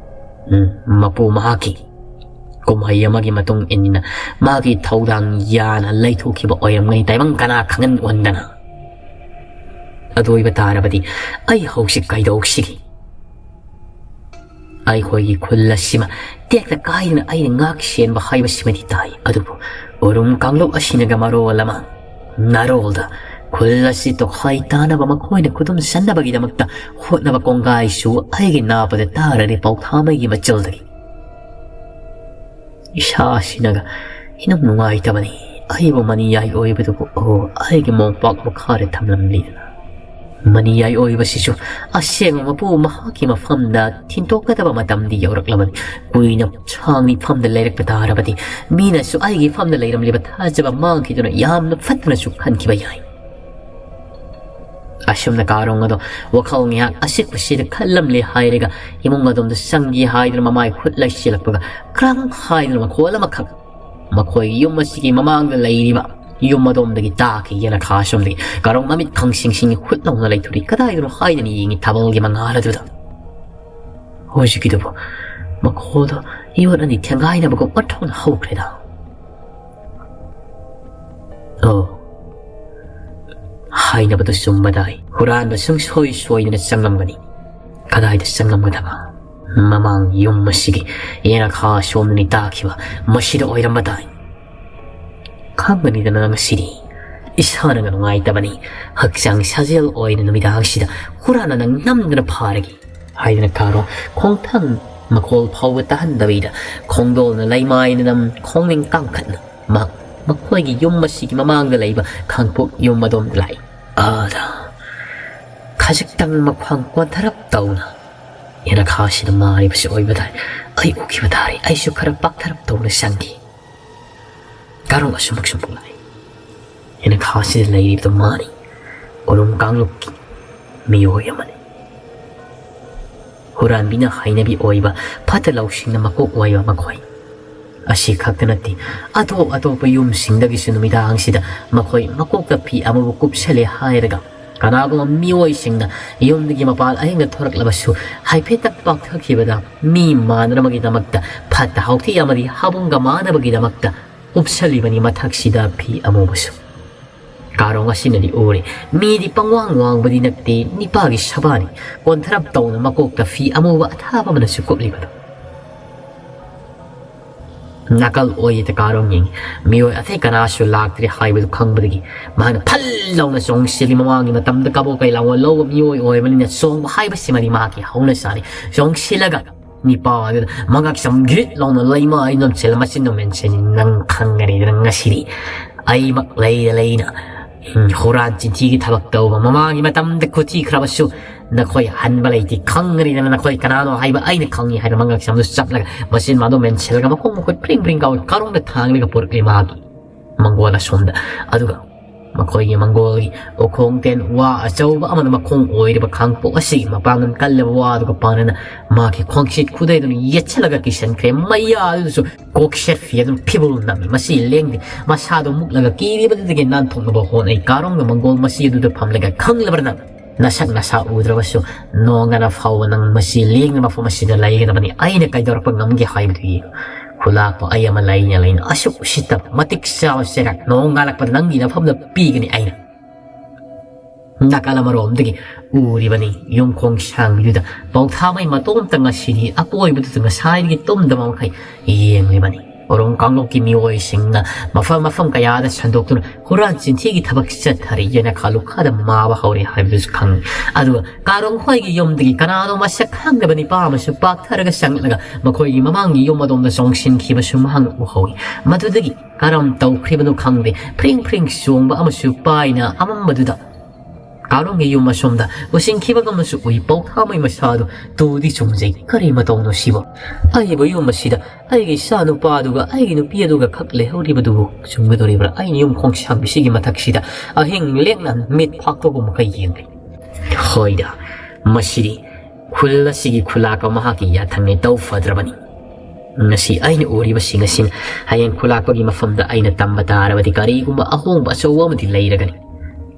ꯎꯝ, ꯃꯄꯨ ꯃꯍꯥꯛꯀꯤ ꯀꯨꯝꯍꯩ ꯑꯃꯒꯤ ꯃꯇꯨꯡ ꯏꯟꯅ ꯃꯥꯒꯤ ꯊꯧꯗꯥꯡ ꯌꯥꯅ ꯂꯩꯊꯣꯛꯈꯤꯕ ꯑꯣꯏꯔꯝꯒꯅꯤ, ꯇꯥꯏꯕꯪ ꯀꯅꯥ ꯈꯪꯍꯟ ꯑꯣꯟꯗꯅ꯫ ꯑꯗꯨ ꯑꯣꯏꯕ ꯇꯥꯔꯕꯗꯤ ꯑꯩ ꯍꯧꯖꯤꯛ ꯀꯩꯗꯧꯁꯤꯒꯦ? ꯑꯩꯈꯣꯏꯒꯤ ꯈꯨꯜ ꯑꯁꯤꯃ ꯇꯦꯛꯇ ꯀꯥꯏꯗꯅ ꯑꯩꯅ ꯉꯥꯛ ꯁꯦꯟꯕ ꯍꯥꯏꯕꯁꯤꯃꯗꯤ ꯇꯥꯏ, ꯑꯗꯨꯕꯨ ꯎꯔꯨꯝ ꯀꯥꯡꯂꯨꯞ ꯑꯁꯤꯅꯒ ꯃꯔꯣꯜ ꯑꯃ ꯅꯥꯔꯣꯜꯗ ꯈꯨꯜ ꯑꯁꯤ ꯇꯣꯈꯥꯏ ꯇꯥꯅꯕ ꯃꯈꯣꯏꯅ ꯈꯨꯗꯨꯝ ꯆꯟꯅꯕꯒꯤꯗꯃꯛꯇ ꯍꯣꯠꯅꯕ ꯀꯣꯡꯒꯥꯏꯁꯨ ꯑꯩꯒꯤ ꯅꯥꯄꯗ ꯇꯥꯔꯔꯦ ꯄꯥꯎꯊꯥꯃꯩꯒꯤ ꯃꯆꯜꯗꯒꯤ꯫ ꯏꯁꯥꯁꯤꯅꯒ ꯏꯅꯨꯡ ꯅꯨꯡꯉꯥꯏꯇꯕꯅꯤ꯫ ꯑꯩꯕꯨ ꯃꯅꯤꯌꯥꯏ ꯑꯣꯏꯕꯗꯨꯕꯨ, ꯑꯣ, ꯑꯩꯒꯤ ꯃꯣꯝꯄꯥꯛ ꯃꯈꯥꯗ ꯊꯝꯂꯝꯂꯤꯗꯅ꯫ ꯃꯅꯤꯌꯥꯏ ꯑꯣꯏꯕꯁꯤꯁꯨ ꯑꯁꯦꯡꯕ ꯃꯄꯨ ꯃꯍꯥꯛꯀꯤ ꯃꯐꯝꯗ ꯊꯤꯟꯇꯣꯛꯀꯗꯕ ꯃꯇꯝꯗꯤ ꯌꯧꯔꯛꯂꯕꯅꯤ꯫ ꯀꯨꯏꯅ ꯁꯥꯡꯅ ꯏꯐꯝꯗ ꯂꯩꯔꯛꯄ ꯇꯥꯔꯕꯗꯤ ꯃꯤꯅꯁꯨ ꯑꯩꯒꯤ ꯏꯐꯝꯗ ꯂꯩꯔꯝꯂꯤꯕ ꯊꯥꯖꯕ ꯃꯥꯡꯈꯤꯗꯨꯅ ꯌꯥꯝꯅ ꯐꯠꯇꯅꯁꯨ ꯈꯟꯈꯤꯕ ꯌꯥꯏ꯫ ꯑꯁꯨꯝꯅ ꯀꯥꯔꯣꯡ ꯑꯗꯣ ꯋꯥꯈꯜ ꯉꯥꯏꯍꯥꯛ ꯑꯁꯤꯛꯄꯁꯤꯗ ꯈꯜꯂꯝꯂꯦ ꯍꯥꯏꯔꯒ ꯏꯃꯨꯡ ꯑꯗꯣꯝꯗ ꯆꯪꯒꯦ ꯍꯥꯏꯗꯨꯅ ꯃꯃꯥꯏ ꯈꯨꯠ ꯂꯩꯁꯤꯜꯂꯛꯄꯒ ꯀ꯭ꯔꯪ ꯍꯥꯏꯗꯨꯅ ꯃꯈꯣꯜ ꯑꯃꯈꯛ ꯃꯈꯣꯏꯒꯤ ꯌꯨꯝ ꯑꯁꯤꯒꯤ ꯃꯃꯥꯡꯗ ꯂꯩꯔꯤꯕ ꯌꯨꯝ ꯑꯗꯣꯝꯗꯒꯤ ꯇꯥꯈꯤ꯫ ꯌꯦꯅꯈꯥ ꯑꯁꯣꯝꯗꯒꯤ ꯀꯥꯔꯣꯡ ꯃꯃꯤꯠ ꯈꯪꯁꯤꯡ ꯁꯤꯡ ꯍꯨꯠ ꯂꯥꯎꯅ ꯂꯩꯊꯣꯔꯛꯏ꯫ ꯀꯗꯥꯏꯗꯅꯣ ꯍꯥꯏꯗꯅ ꯌꯦꯡꯉꯤ ꯊꯥꯕꯜꯒꯤ ꯃꯉꯥꯜ ꯑꯗꯨꯗ꯫ ꯍꯧꯖꯤꯛꯀꯤꯗꯨꯕꯨ ꯃꯈꯣꯜꯗꯣ ꯌꯣꯠ ꯑꯅꯤ ꯊꯦꯡꯒꯥꯏꯅꯕꯒꯨꯝ ꯑꯣꯟꯊꯣꯛꯅ ꯍꯧꯈ꯭ꯔꯦꯗ꯫ ꯑꯣ, ꯍꯥꯏꯅꯕꯗꯨ ꯆꯨꯝꯕꯗꯥꯏ꯫ ꯍꯨꯔꯥꯟꯕ ꯁꯨꯡꯁꯣꯏ ꯁꯣꯏꯗꯅ ꯆꯪꯂꯝꯒꯅꯤ꯫ ꯀꯗꯥꯏꯗ ꯆꯪꯂꯝꯒꯗꯕ? ꯃꯃꯥꯡ ꯌꯨꯝ ꯑꯁꯤꯒꯤ ꯌꯦꯅꯈꯥ ꯁꯣꯝꯗꯅꯤ ꯇꯥꯈꯤꯕ꯫ ꯃꯁꯤꯗ ꯑꯣꯏꯔꯝꯕ ꯇꯥꯏ꯫ ꯈꯪꯒꯅꯤꯗꯅ ꯉꯁꯤꯗꯤ ꯏꯁꯥꯅꯒ ꯅꯨꯡꯉꯥꯏꯇꯕꯅꯤ꯫ ꯍꯛꯆꯥꯡ ꯁꯥꯖꯦꯜ ꯑꯣꯏꯅ ꯅꯨꯃꯤꯗꯥꯡꯁꯤꯗ ꯍꯨꯔꯥꯟꯅ ꯅꯪ ꯅꯝꯗꯨꯅ ꯐꯥꯔꯒꯦ ꯍꯥꯏꯗꯨꯅ ꯀꯥꯔꯣ ꯈꯣꯡꯊꯥꯡ ꯃꯈꯣꯜ ꯐꯥꯎꯕ ꯇꯥꯍꯟꯗꯕꯤꯗ ꯈꯣꯡꯗꯣꯜꯅ ꯂꯩꯃꯥꯏꯅ ꯅꯝ ꯈꯣꯡꯅꯤꯡ ꯀꯥꯡꯈꯠꯅ ꯃꯍꯥꯛ ꯃꯈꯣꯏꯒꯤ ꯌꯨꯝ ꯑꯁꯤꯒꯤ ꯃꯃꯥꯡꯗ ꯂꯩꯕ ꯈꯥꯡꯄꯣꯛ ꯌꯨꯝ ꯑꯗꯣꯝꯗ ꯂꯥꯛꯏ꯫ ꯑꯥꯗ ꯈꯖꯤꯛꯇꯪ ꯃꯈ꯭ꯋꯥꯡ ꯀꯣꯟꯊꯔꯞ ꯇꯧꯅ ꯌꯦꯅꯈꯥꯁꯤꯗ ꯃꯥꯔꯤꯕꯁꯤ ꯑꯣꯏꯕ ꯇꯥꯏ꯫ ꯑꯩ ꯎꯈꯤꯕ ꯇꯥꯔꯦ꯫ ꯑꯩꯁꯨ ꯈꯔ ꯄꯥꯛꯊꯔꯞ ꯇꯧꯅ ꯆꯪꯈꯤ꯫ ꯀꯥꯔꯣꯡ ꯑꯁꯨꯃꯛ ꯁꯨꯝ ꯄꯣꯛꯂꯛꯏ꯫ ꯍꯦꯟꯅꯈꯥꯁꯤꯗ ꯂꯩꯔꯤꯕꯗꯨ ꯃꯥꯅꯤ꯫ ꯎꯔꯨꯝ ꯀꯥꯡꯂꯨꯞꯀꯤ ꯃꯤꯑꯣꯏ ꯑꯃꯅꯤ꯫ ꯍꯨꯔꯥꯟꯕꯤꯅ ꯍꯩꯅꯕꯤ ꯑꯣꯏꯕ, ꯐꯠꯇ ꯂꯧꯁꯤꯡꯅ ꯃꯀꯣꯛ ꯑꯣꯏꯕ ꯃꯈꯣꯏ꯫ ꯑꯁꯤ ꯈꯛꯇ ꯅꯠꯇꯦ, ꯑꯇꯣꯞ ꯑꯇꯣꯞꯄ ꯌꯨꯝꯁꯤꯡꯗꯒꯤꯁꯨ ꯅꯨꯃꯤꯗꯥꯡꯁꯤꯗ ꯃꯈꯣꯏ ꯃꯀꯣꯛꯇ ꯐꯤ ꯑꯃꯕꯨ ꯀꯨꯞꯁꯜꯂꯦ ꯍꯥꯏꯔꯒ ꯀꯅꯥꯒꯨꯝꯕ ꯃꯤꯑꯣꯏꯁꯤꯡꯅ ꯌꯨꯝꯗꯒꯤ ꯃꯄꯥꯟ ꯑꯍꯤꯡꯗ ꯊꯣꯔꯛꯂꯕꯁꯨ ꯍꯥꯏꯐꯦꯠꯇꯪ ꯄꯥꯛꯊꯈꯤꯕꯗ ꯃꯤ ꯃꯥꯟꯅꯅꯕꯒꯤꯗꯃꯛꯇ, ꯐꯠꯇ ꯍꯥꯎꯊꯤ ꯑꯃꯗꯤ ꯍꯥꯕꯨꯡꯒ ꯃꯥꯟꯅꯕꯒꯤꯗꯃꯛꯇ ꯀꯨꯞꯁꯜꯂꯤꯕꯅꯤ ꯃꯊꯛꯁꯤꯗ ꯐꯤ ꯑꯃꯨꯕꯁꯨ꯫ ꯀꯥꯔꯣꯡ ꯑꯁꯤꯅꯗꯤ ꯎꯔꯦ꯫ ꯃꯤꯗꯤ ꯄꯪꯋꯥꯡ ꯋꯥꯡꯕꯗꯤ ꯅꯠꯇꯦ, ꯅꯤꯄꯥꯒꯤ ꯁꯕꯥꯅꯤ꯫ ꯀꯣꯟꯊꯔꯞ ꯇꯧꯅ ꯃꯀꯣꯛꯇ ꯐꯤ ꯑꯃꯨꯕ ꯑꯊꯥꯕ ꯑꯃꯅꯁꯨ ꯀꯨꯞꯂꯤꯕꯗꯣ꯫ ꯅꯥꯀꯜ ꯑꯣꯏꯗ ꯀꯥꯔꯣꯡ ꯌꯦꯡꯉꯤ꯫ ꯃꯤꯑꯣꯏ ꯑꯇꯩ ꯀꯅꯥꯁꯨ ꯂꯥꯛꯇ꯭ꯔꯦ ꯍꯥꯏꯕꯗꯨ ꯈꯪꯕꯗꯒꯤ ꯃꯍꯥꯛꯅ ꯐꯜ ꯂꯥꯎꯅ ꯆꯣꯡꯁꯤꯜꯂꯤ꯫ ꯃꯃꯥꯡꯒꯤ ꯃꯇꯝꯗ ꯀꯕꯣꯛ ꯀꯩ ꯂꯥꯡꯒꯣꯜ ꯂꯧꯕ ꯃꯤꯑꯣꯏ ꯑꯣꯏꯕꯅꯤꯅ ꯆꯣꯡꯕ ꯍꯥꯏꯕꯁꯤꯃꯗꯤ ꯃꯍꯥꯛꯀꯤ ꯍꯧꯅ ꯁꯥꯅꯤ꯫ ꯆꯣꯡꯁꯤꯜꯂꯒ ꯅꯤꯄꯥ ꯑꯗꯨꯗ ꯃꯉꯛ ꯁꯝ ꯒꯤꯠ ꯂꯥꯎꯅ ꯂꯩꯃꯥꯏ ꯅꯝꯁꯤꯜꯂ ꯃꯆꯤꯟꯗꯣ ꯃꯦꯟꯁꯤꯟ, "ꯅꯪ ꯈꯪꯒꯅꯤꯗꯅ ꯉꯁꯤꯗꯤ ꯑꯩꯃꯛ ꯂꯩꯅ ꯂꯩꯅ, ꯎꯝ, ꯍꯨꯔꯥꯟ ꯆꯤꯟꯊꯤꯒꯤ ꯊꯕꯛ ꯇꯧꯕ, ꯃꯃꯥꯡꯒꯤ ꯃꯇꯝꯗ ꯈꯨꯊꯤꯈ꯭ꯔꯕꯁꯨ ꯅꯈꯣꯏ ꯍꯟꯕ ꯂꯩꯇꯦ, ꯈꯪꯒꯅꯤꯗꯅ ꯅꯈꯣꯏ ꯀꯅꯥꯅꯣ ꯍꯥꯏꯕ ꯑꯩꯅ ꯈꯪꯉꯤ" ꯍꯥꯏꯅ ꯃꯉꯛ ꯁꯝꯗꯨ ꯆꯞꯂꯒ ꯃꯆꯤꯟ ꯃꯥꯟꯗꯣ ꯃꯦꯟꯁꯤꯜꯂꯒ ꯃꯈꯣꯡ ꯃꯈꯨꯠ ꯐ꯭ꯔꯤꯡ ꯐ꯭ꯔꯤꯡ ꯀꯥꯎꯏ ꯀꯥꯔꯣꯡꯗ ꯊꯥꯡꯂꯒ ꯄꯨꯔꯛꯂꯤ ꯃꯍꯥꯛꯀꯤ ꯃꯪꯒꯣꯜ ꯑꯁꯣꯝꯗ꯫ ꯑꯗꯨꯒ ꯃꯈꯣꯏꯒꯤ ꯃꯪꯒꯣꯜꯒꯤ ꯎꯈꯣꯡ ꯇꯦꯟ ꯋꯥ ꯑꯆꯧꯕ ꯑꯃꯅ ꯃꯈꯣꯡ ꯑꯣꯏꯔꯤꯕ ꯈꯥꯡꯄꯣꯛ ꯑꯁꯤꯒꯤ ꯃꯄꯥꯡꯒꯜ ꯀꯜꯂꯕ ꯋꯥ ꯑꯗꯨꯒ ꯄꯥꯟꯅꯅ ꯃꯍꯥꯛꯀꯤ ꯈꯣꯡꯆꯤꯠ ꯈꯨꯗꯩꯗꯨꯅ ꯌꯦꯠꯁꯤꯜꯂꯒ ꯀꯤꯁꯟꯈ꯭ꯔꯦ꯫ ꯃꯌꯥ ꯑꯗꯨꯗꯁꯨ ꯀꯣꯛꯁꯦꯠ ꯐꯤ ꯑꯗꯨꯅ ꯐꯤꯕꯨꯜ ꯅꯝꯃꯤ꯫ ꯃꯁꯤ ꯂꯦꯡꯗꯦ꯫ ꯃꯁꯥꯗꯨ ꯃꯨꯛꯂꯒ ꯀꯤꯔꯤꯕꯗꯨꯗꯒꯤ ꯅꯥꯟꯊꯣꯛꯅꯕ ꯍꯣꯠꯅꯩ꯫ ꯀꯥꯔꯣꯡꯅ ꯃꯪꯒꯣꯜ ꯃꯁꯤ ꯑꯗꯨꯗ ꯐꯝꯂꯒ, "ꯈꯪꯂꯕ꯭ꯔꯥ ꯅꯪ? ꯅꯁꯛ ꯅꯁꯥ ꯎꯗ꯭ꯔꯕꯁꯨ ꯅꯣꯡꯉꯥꯟꯅ ꯐꯥꯎꯕ ꯅꯪ ꯃꯁꯤ ꯂꯦꯡꯗꯅ ꯃꯐꯝ ꯑꯁꯤꯗ ꯂꯩꯒꯗꯕꯅꯤ꯫ ꯑꯩꯅ ꯀꯩꯗꯧꯔꯛꯄ ꯉꯝꯒꯦ ꯍꯥꯏꯕꯗꯨ ꯌꯦꯡꯉꯨ꯫ ꯈꯨꯂꯥꯛꯄ ꯑꯩ ꯑꯃ ꯂꯩꯅ ꯂꯩꯅ ꯑꯁꯨꯛ ꯎꯁꯤꯠꯇꯕ, ꯃꯇꯤꯛ ꯆꯥꯕ ꯆꯩꯔꯥꯛ ꯅꯣꯡꯉꯥꯜꯂꯛꯄꯗ ꯅꯪꯒꯤ ꯅꯐꯝꯗ ꯄꯤꯒꯅꯤ ꯑꯩꯅ꯫" ꯅꯥꯀꯜ ꯑꯃꯔꯣꯝꯗꯒꯤ ꯎꯔꯤꯕꯅꯤ꯫ ꯌꯨꯝꯈꯣꯡ ꯁꯥꯡꯕꯤꯗꯨꯗ ꯄꯧꯊꯥꯃꯩ ꯃꯇꯣꯝꯇ ꯉꯁꯤꯗꯤ ꯑꯀꯣꯏꯕꯗꯨꯗ ꯉꯁꯥꯏꯗꯒꯤ ꯇꯨꯝꯗꯕ ꯃꯈꯩ ꯌꯦꯡꯂꯤꯕꯅꯤ꯫ ꯎꯔꯨꯝ ꯀꯥꯡꯂꯨꯞꯀꯤ ꯃꯤꯑꯣꯏꯁꯤꯡꯅ ꯃꯐꯝ ꯃꯐꯝ ꯀꯌꯥꯗ ꯁꯟꯗꯣꯛꯇꯨꯅ ꯍꯨꯔꯥꯟ ꯆꯤꯟꯊꯤꯒꯤ ꯊꯕꯛ ꯆꯠꯊꯔꯤ꯫ ꯌꯦꯅꯈꯥ ꯂꯨꯈꯥꯗ ꯃꯥꯕ ꯍꯧꯔꯦ ꯍꯥꯏꯕꯗꯨꯁꯨ ꯈꯪꯏ꯫ ꯑꯗꯨꯒ ꯀꯥꯔꯣꯡ ꯈꯣꯏꯒꯤ ꯌꯨꯝꯗꯒꯤ ꯀꯅꯥꯅꯣ ꯃꯁꯛ ꯈꯪꯗꯕ ꯅꯤꯄꯥ ꯑꯃꯁꯨ ꯄꯥꯛꯊꯔꯒ ꯆꯪꯂꯒ ꯃꯈꯣꯏꯒꯤ ꯃꯃꯥꯡꯒꯤ ꯌꯨꯝ ꯑꯗꯣꯝꯗ ꯆꯣꯡꯁꯤꯟꯈꯤꯕꯁꯨ ꯃꯍꯥꯛꯅ ꯎꯍꯧꯏ꯫ ꯃꯗꯨꯗꯒꯤ ꯀꯔꯝ ꯇꯧꯈ꯭ꯔꯤꯕꯅꯣ ꯈꯪꯗꯦ, ꯐ꯭ꯔꯤꯡ ꯐ꯭ꯔꯤꯡ ꯆꯣꯡꯕ ꯑꯃꯁꯨ ꯄꯥꯏꯅ ꯑꯃꯝꯕꯗꯨꯗ ꯇꯥꯔꯣꯡꯒꯤ ꯌꯨꯝ ꯑꯁꯣꯝꯗ ꯎꯁꯤꯟꯈꯤꯕꯒꯨꯝꯁꯨ ꯎꯏ꯫ ꯄꯧꯊꯥꯃꯩ ꯃꯁꯥꯗꯨ ꯇꯨꯗꯤ ꯆꯨꯝꯖꯩ꯫ ꯀꯔꯤ ꯃꯇꯧꯅꯣ ꯁꯤꯕꯣ? ꯑꯩꯕꯨ ꯌꯨꯝ ꯑꯁꯤꯗ ꯑꯩꯒꯤ ꯏꯆꯥ ꯅꯨꯄꯥꯗꯨꯒ ꯑꯩꯒꯤ ꯅꯨꯄꯤ ꯑꯗꯨꯒ ꯈꯛ ꯂꯩꯍꯧꯔꯤꯕꯗꯨꯕꯨ ꯆꯨꯝꯒꯗꯧꯔꯤꯕ꯭ꯔꯥ? ꯑꯩꯅ ꯌꯨꯝ ꯈꯣꯡꯁꯥꯟꯕꯤꯁꯤꯒꯤ ꯃꯊꯛꯁꯤꯗ ꯑꯍꯤꯡ ꯂꯦꯛꯅ ꯃꯤꯠ ꯐꯥꯛꯄꯒꯨꯝ ꯃꯈꯩ ꯌꯦꯡꯂꯤ꯫ ꯍꯣꯏꯗ, ꯃꯁꯤꯗꯤ ꯈꯨꯜ ꯑꯁꯤꯒꯤ ꯈꯨꯂꯥꯛꯄ ꯃꯍꯥꯛꯀꯤ ꯌꯥꯊꯪꯅꯤ꯫ ꯇꯧ ꯐꯗ꯭ꯔꯕꯅꯤ꯫ ꯉꯁꯤ ꯑꯩꯅ ꯎꯔꯤꯕꯁꯤꯡ ꯑꯁꯤꯅ ꯍꯌꯦꯡ ꯈꯨꯂꯥꯛꯄꯒꯤ ꯃꯐꯝꯗ ꯑꯩꯅ ꯇꯝꯕ ꯇꯥꯔꯕꯗꯤ ꯀꯔꯤꯒꯨꯝꯕ ꯑꯍꯣꯡꯕ ꯑꯆꯧꯕ ꯑꯃꯗꯤ ꯂꯩꯔꯒꯅꯤ꯫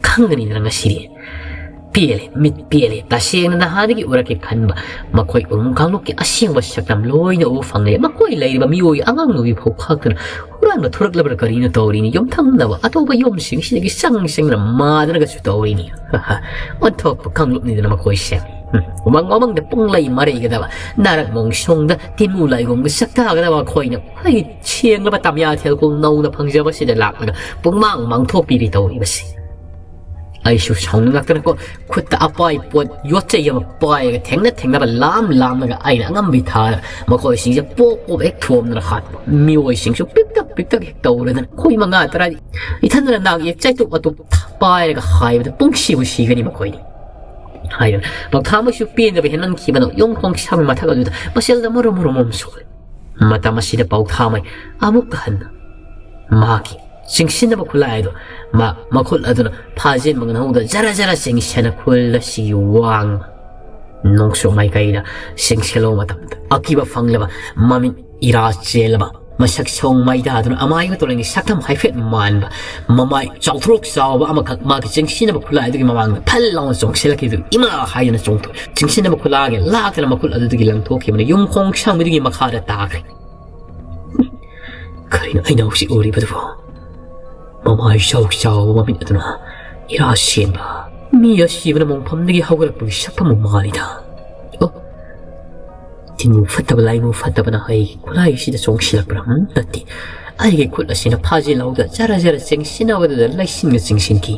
ꯈꯪꯒꯅꯤꯗꯅ ꯉꯁꯤꯗꯤ꯫ ꯄꯦꯜꯂꯦ, ꯃꯤꯠ ꯄꯦꯜꯂꯦ꯫ ꯇꯁꯦꯡꯅ ꯅꯍꯥꯟꯗꯒꯤ ꯎꯔꯛꯀꯦ ꯈꯟꯕ ꯃꯈꯣꯏ ꯎꯔꯨꯝ ꯀꯥꯡꯂꯨꯞꯀꯤ ꯑꯁꯦꯡꯕ ꯁꯛꯇꯝ ꯂꯣꯏꯅ ꯎꯕ ꯐꯪꯂꯦ꯫ ꯃꯈꯣꯏ ꯂꯩꯔꯤꯕ ꯃꯤꯑꯣꯏ ꯑꯉꯥꯡ ꯅꯨꯕꯤ ꯐꯥꯎ ꯈꯥꯛꯇꯅ ꯍꯨꯔꯥꯟꯕ ꯊꯣꯔꯛꯂꯕ꯭ꯔꯥ ꯀꯔꯤꯅꯣ ꯇꯧꯔꯤꯅꯤ꯫ ꯌꯨꯝꯊꯪꯅꯕ ꯑꯇꯣꯞꯄ ꯌꯨꯝꯁꯤꯡꯁꯤꯗꯒꯤ ꯆꯪ ꯆꯪꯗꯨꯅ ꯃꯥꯗꯅꯒꯁꯨ ꯇꯧꯔꯤꯅꯤ꯫ ꯑꯣꯟꯊꯣꯛꯄ ꯀꯥꯡꯂꯨꯞꯅꯤꯗꯅ ꯃꯈꯣꯏꯁꯦ꯫ ꯎꯝ, ꯎꯃꯪ ꯋꯥꯃꯪꯗ ꯄꯨꯡꯂꯩ ꯃꯔꯩꯒꯗꯕ, ꯅꯥꯔꯛ ꯃꯣꯡꯁꯣꯡꯗ ꯇꯤꯟꯃꯨ ꯂꯥꯏꯒꯣꯡꯗ ꯁꯛꯇꯥꯒꯗꯕ ꯑꯩꯈꯣꯏꯅ ꯑꯩꯈꯣꯏꯒꯤ ꯁꯦꯡꯂꯕ ꯇꯝꯌꯥ ꯊꯦꯜꯈꯣꯡ ꯅꯧꯅ ꯐꯪꯖꯕꯁꯤꯗ ꯂꯥꯛꯂꯒ ꯄꯨꯡꯃꯥꯡ ꯃꯥꯡꯊꯣꯛꯄꯤꯔꯤ ꯇꯧꯔꯤꯕꯁꯤ꯫ ꯑꯩꯁꯨ ꯁꯥꯎꯅꯤꯡꯉꯛꯇꯅꯀꯣ, ꯈꯨꯠꯇ ꯑꯄꯥꯏ ꯄꯣꯠ ꯌꯣꯠꯆꯩ ꯑꯃ ꯄꯥꯏꯔꯒ ꯊꯦꯡꯅ ꯊꯦꯡꯅꯕ ꯂꯥꯝ ꯂꯥꯝꯂꯒ ꯑꯩꯅ ꯑꯉꯝꯕꯤ ꯊꯥꯗ ꯃꯈꯣꯏꯁꯤꯡꯁꯦ ꯄꯣꯞ ꯄꯣꯞ ꯍꯦꯛ ꯊꯣꯝꯗꯅ ꯍꯥꯠꯄ꯫ ꯃꯤꯑꯣꯏꯁꯤꯡꯁꯨ ꯄꯤꯛꯇꯛ ꯄꯤꯛꯇꯛ ꯍꯦꯛ ꯇꯧꯔꯗꯅ ꯑꯩꯈꯣꯏ ꯃꯉꯥ ꯇꯔꯥꯗꯤ ꯏꯊꯟꯗꯅ ꯅꯥꯛ ꯌꯦꯛ ꯆꯩꯇꯨꯞ ꯑꯇꯨꯞ ꯄꯥꯏꯔꯒ ꯍꯥꯏꯕꯗ ꯄꯨꯡꯁꯤꯕꯨ ꯁꯤꯒꯅꯤ ꯃꯈꯣꯏꯗꯤ꯫ ꯍꯥꯏꯗꯨꯅ ꯄꯧꯊꯥꯃꯩꯁꯨ ꯄꯦꯟꯗꯕ ꯍꯦꯟꯃꯟꯈꯤꯕꯅ ꯌꯨꯝ ꯈꯣꯡꯁꯥꯡ ꯃꯊꯛ ꯑꯗꯨꯗ ꯃꯁꯦꯜꯗ ꯃꯔꯨꯝ ꯃꯔꯨꯝ ꯃꯔꯨꯝ ꯁꯣꯛꯂꯦ꯫ ꯃꯇꯝ ꯑꯁꯤꯗ ꯄꯧꯊꯥꯃꯩ ꯑꯃꯨꯛ ꯍꯟꯅ ꯃꯍꯥꯛꯀꯤ ꯆꯤꯡꯁꯤꯟꯅꯕ ꯈꯨꯠꯂꯥꯏ ꯑꯗꯨ ꯃꯥ ꯃꯈꯨꯠ ꯑꯗꯨꯅ ꯐꯥꯖꯤꯟꯕ ꯉꯝꯍꯧꯗ ꯖꯔ ꯖꯔ ꯆꯤꯡꯁꯤꯟꯅ ꯈꯨꯜ ꯑꯁꯤꯒꯤ ꯋꯥꯡꯃ ꯅꯣꯡꯆꯨꯞ ꯃꯥꯏꯀꯩꯗ ꯆꯤꯡꯁꯤꯜꯂꯨꯕ ꯃꯇꯝꯗ ꯑꯀꯤꯕ ꯐꯪꯂꯕ ꯃꯃꯤꯠ ꯏꯔꯥ ꯆꯦꯜꯂꯕ ꯃꯁꯛ ꯁꯣꯡ ꯃꯩꯗꯥꯗꯨꯅ ꯑꯃꯥꯏꯕ ꯇꯨꯔꯦꯜꯒꯤ ꯁꯛꯇꯝ ꯍꯥꯏꯐꯦꯠ ꯃꯥꯟꯕ ꯃꯃꯥꯏ ꯆꯥꯎꯊꯣꯔꯣꯛ ꯆꯥꯎꯕ ꯑꯃꯈꯛ ꯃꯥꯒꯤ ꯆꯤꯡꯁꯤꯟꯅꯕ ꯈꯨꯠꯂꯥꯏ ꯑꯗꯨꯒꯤ ꯃꯃꯥꯡꯗ ꯐꯜ ꯂꯥꯎꯅ ꯆꯣꯡꯁꯤꯜꯂꯛꯈꯤꯕꯗꯨ ꯏꯃꯥ ꯍꯥꯏꯗꯨꯅ ꯆꯣꯡꯊꯣꯛꯏ꯫ ꯆꯤꯡꯁꯤꯟꯅꯕ ꯈꯨꯠꯂꯥꯏꯒ ꯂꯥꯛꯇꯅ ꯃꯈꯨꯠ ꯑꯗꯨꯗꯒꯤ ꯂꯪꯊꯣꯛꯈꯤꯕꯅ ꯌꯨꯝ ꯈꯣꯡ ꯁꯥꯡꯕꯗꯨꯒꯤ ꯃꯈꯥꯗ ꯇꯥꯈ꯭ꯔꯦ꯫ ꯀꯔꯤꯅꯣ ꯑꯩꯅ ꯍꯧꯖꯤꯛ ꯎꯔꯤꯕꯗꯨꯕꯨ? ꯃꯃꯥꯏ ꯆꯥꯎ ꯆꯥꯎꯕ ꯃꯃꯤꯠ ꯑꯗꯨꯅ ꯏꯔꯥ ꯁꯦꯟꯕ ꯃꯤ ꯑꯁꯤꯕꯅ ꯃꯣꯡꯐꯝꯗꯒꯤ ꯍꯧꯒꯠꯂꯛꯄꯒꯤ ꯁꯛꯐꯝ ꯑꯃ ꯃꯥꯜꯂꯤꯗ꯫ ꯑꯣ, ꯇꯤꯟꯃꯨ ꯐꯠꯇꯕ ꯂꯥꯏꯃꯨ ꯐꯠꯇꯕꯅ ꯑꯩꯒꯤ ꯈꯨꯠꯂꯥꯏ ꯑꯁꯤꯗ ꯆꯣꯡꯁꯤꯜꯂꯛꯄ꯭ꯔꯥ? ꯎꯝ, ꯅꯠꯇꯦ꯫ ꯑꯩꯒꯤ ꯈꯨꯠ ꯑꯁꯤꯅ ꯐꯥꯖꯤꯜꯍꯧꯗ ꯖꯔ ꯖꯔ ꯆꯤꯡꯁꯤꯟꯅꯕꯗꯨꯗ ꯂꯩꯁꯤꯟꯒ ꯆꯤꯡꯁꯤꯟꯈꯤ꯫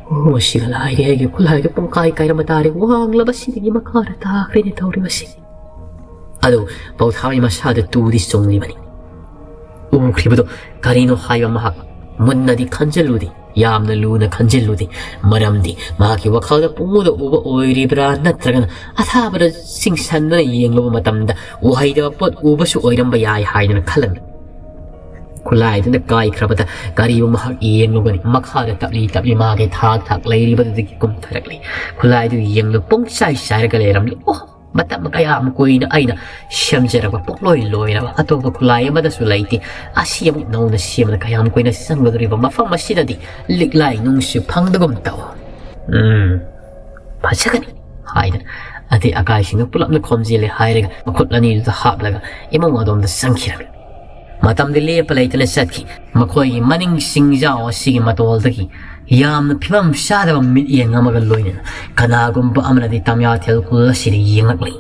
ꯑꯣ, ꯃꯁꯤꯒ ꯂꯥꯏꯔꯦ, ꯑꯩꯒꯤ ꯈꯨꯠꯂꯥꯏꯗꯨ ꯄꯨꯡꯀꯥꯏ ꯀꯥꯏꯔꯝꯕ ꯇꯥꯔꯦ꯫ ꯋꯥꯡꯂꯕ ꯁꯤꯗꯒꯤ ꯃꯈꯥꯗ ꯇꯥꯈ꯭ꯔꯦꯅꯦ ꯇꯧꯔꯤꯕꯁꯤ꯫ ꯑꯗꯨ ꯄꯧꯊꯥꯃꯩ ꯃꯁꯥꯗ ꯇꯨꯗꯤ ꯆꯨꯡꯂꯤꯕꯅꯤ꯫ ꯎꯈ꯭ꯔꯤꯕꯗꯨ ꯀꯔꯤꯅꯣ ꯍꯥꯏꯕ ꯃꯍꯥꯛ ꯃꯨꯟꯅꯗꯤ ꯈꯟꯖꯤꯜꯂꯨꯗꯦ꯫ ꯌꯥꯝꯅ ꯂꯨꯅ ꯈꯟꯖꯤꯜꯂꯨꯗꯦ꯫ ꯃꯔꯝꯗꯤ ꯃꯍꯥꯛꯀꯤ ꯋꯥꯈꯜꯗ ꯄꯨꯡꯎꯗ ꯎꯕ ꯑꯣꯏꯔꯤꯕ꯭ꯔꯥ, ꯅꯠꯇ꯭ꯔꯒꯅ ꯑꯊꯥꯕꯗ ꯆꯤꯡꯁꯟꯗꯨꯅ ꯌꯦꯡꯂꯨꯕ ꯃꯇꯝꯗ ꯎꯍꯩꯗꯕ ꯄꯣꯠ ꯎꯕꯁꯨ ꯑꯣꯏꯔꯝꯕ ꯌꯥꯏ ꯍꯥꯏꯗꯅ ꯈꯜꯂꯝꯃꯤ꯫ ꯈꯨꯠꯂꯥꯏꯗꯨꯅ ꯀꯥꯏꯈ꯭ꯔꯕꯗ ꯀꯔꯤꯕꯨ ꯃꯍꯥꯛ ꯌꯦꯡꯂꯨꯒꯅꯤ? ꯃꯈꯥꯗ ꯇꯞꯂꯤ ꯇꯞꯂꯤ ꯃꯥꯒꯤ ꯊꯥꯛ ꯊꯥꯛ ꯂꯩꯔꯤꯕꯗꯨꯗꯒꯤ ꯀꯨꯝꯊꯔꯛꯂꯤ꯫ ꯈꯨꯠꯂꯥꯏꯗꯨ ꯌꯦꯡꯂꯨ ꯄꯨꯡꯆꯥꯏ ꯆꯥꯏꯔꯒ ꯂꯩꯔꯝꯂꯤ꯫ ꯑꯣ! ꯃꯇꯝ ꯀꯌꯥꯝ ꯀꯨꯏꯅ ꯑꯩꯅ ꯁꯦꯝꯖꯔꯕ ꯄꯣꯠꯂꯣꯏ ꯂꯣꯏꯔꯕ ꯑꯇꯣꯞꯄ ꯈꯨꯠꯂꯥꯏ ꯑꯃꯗꯁꯨ ꯂꯩꯇꯦ꯫ ꯑꯁꯤ ꯑꯃꯨꯛ ꯅꯧꯅ ꯁꯦꯝꯕꯗ ꯀꯌꯥꯝ ꯀꯨꯏꯅ ꯆꯪꯒꯗꯧꯔꯤꯕ? ꯃꯐꯝ ꯑꯁꯤꯗꯗꯤ ꯂꯤꯛꯂꯥꯏ ꯅꯨꯡꯁꯨ ꯐꯪꯗꯒꯨꯝ ꯇꯧ꯫ ꯎꯝ, ꯐꯖꯒꯅꯤ ꯍꯥꯏꯗꯅ ꯑꯇꯩ ꯑꯀꯥꯏꯁꯤꯡꯗꯨ ꯄꯨꯂꯞꯅ ꯈꯣꯝꯖꯤꯜꯂꯦ ꯍꯥꯏꯔꯒ ꯃꯈꯨꯠ ꯑꯅꯤꯗꯨꯗ ꯍꯥꯞꯂꯒ ꯏꯃꯨꯡ ꯑꯗꯣꯝꯗ ꯆꯪꯈꯤꯔꯝꯃꯤ꯫ ꯃꯇꯝꯗꯤ ꯂꯦꯞꯄ ꯂꯩꯇꯅ ꯆꯠꯈꯤ꯫ ꯃꯈꯣꯏꯒꯤ ꯃꯅꯤꯡ ꯆꯤꯡꯖꯥꯎ ꯑꯁꯤꯒꯤ ꯃꯇꯣꯜꯗꯒꯤ ꯌꯥꯝꯅ ꯐꯤꯕꯝ ꯆꯥꯗꯕ ꯃꯤꯠꯌꯦꯡ ꯑꯃꯒ ꯂꯣꯏꯅꯅ ꯀꯅꯥꯒꯨꯝꯕ ꯑꯃꯅꯗꯤ ꯇꯝꯌꯥꯊꯦꯜ ꯈꯨꯜ ꯑꯁꯤꯗ ꯌꯦꯡꯂꯛꯂꯤ꯫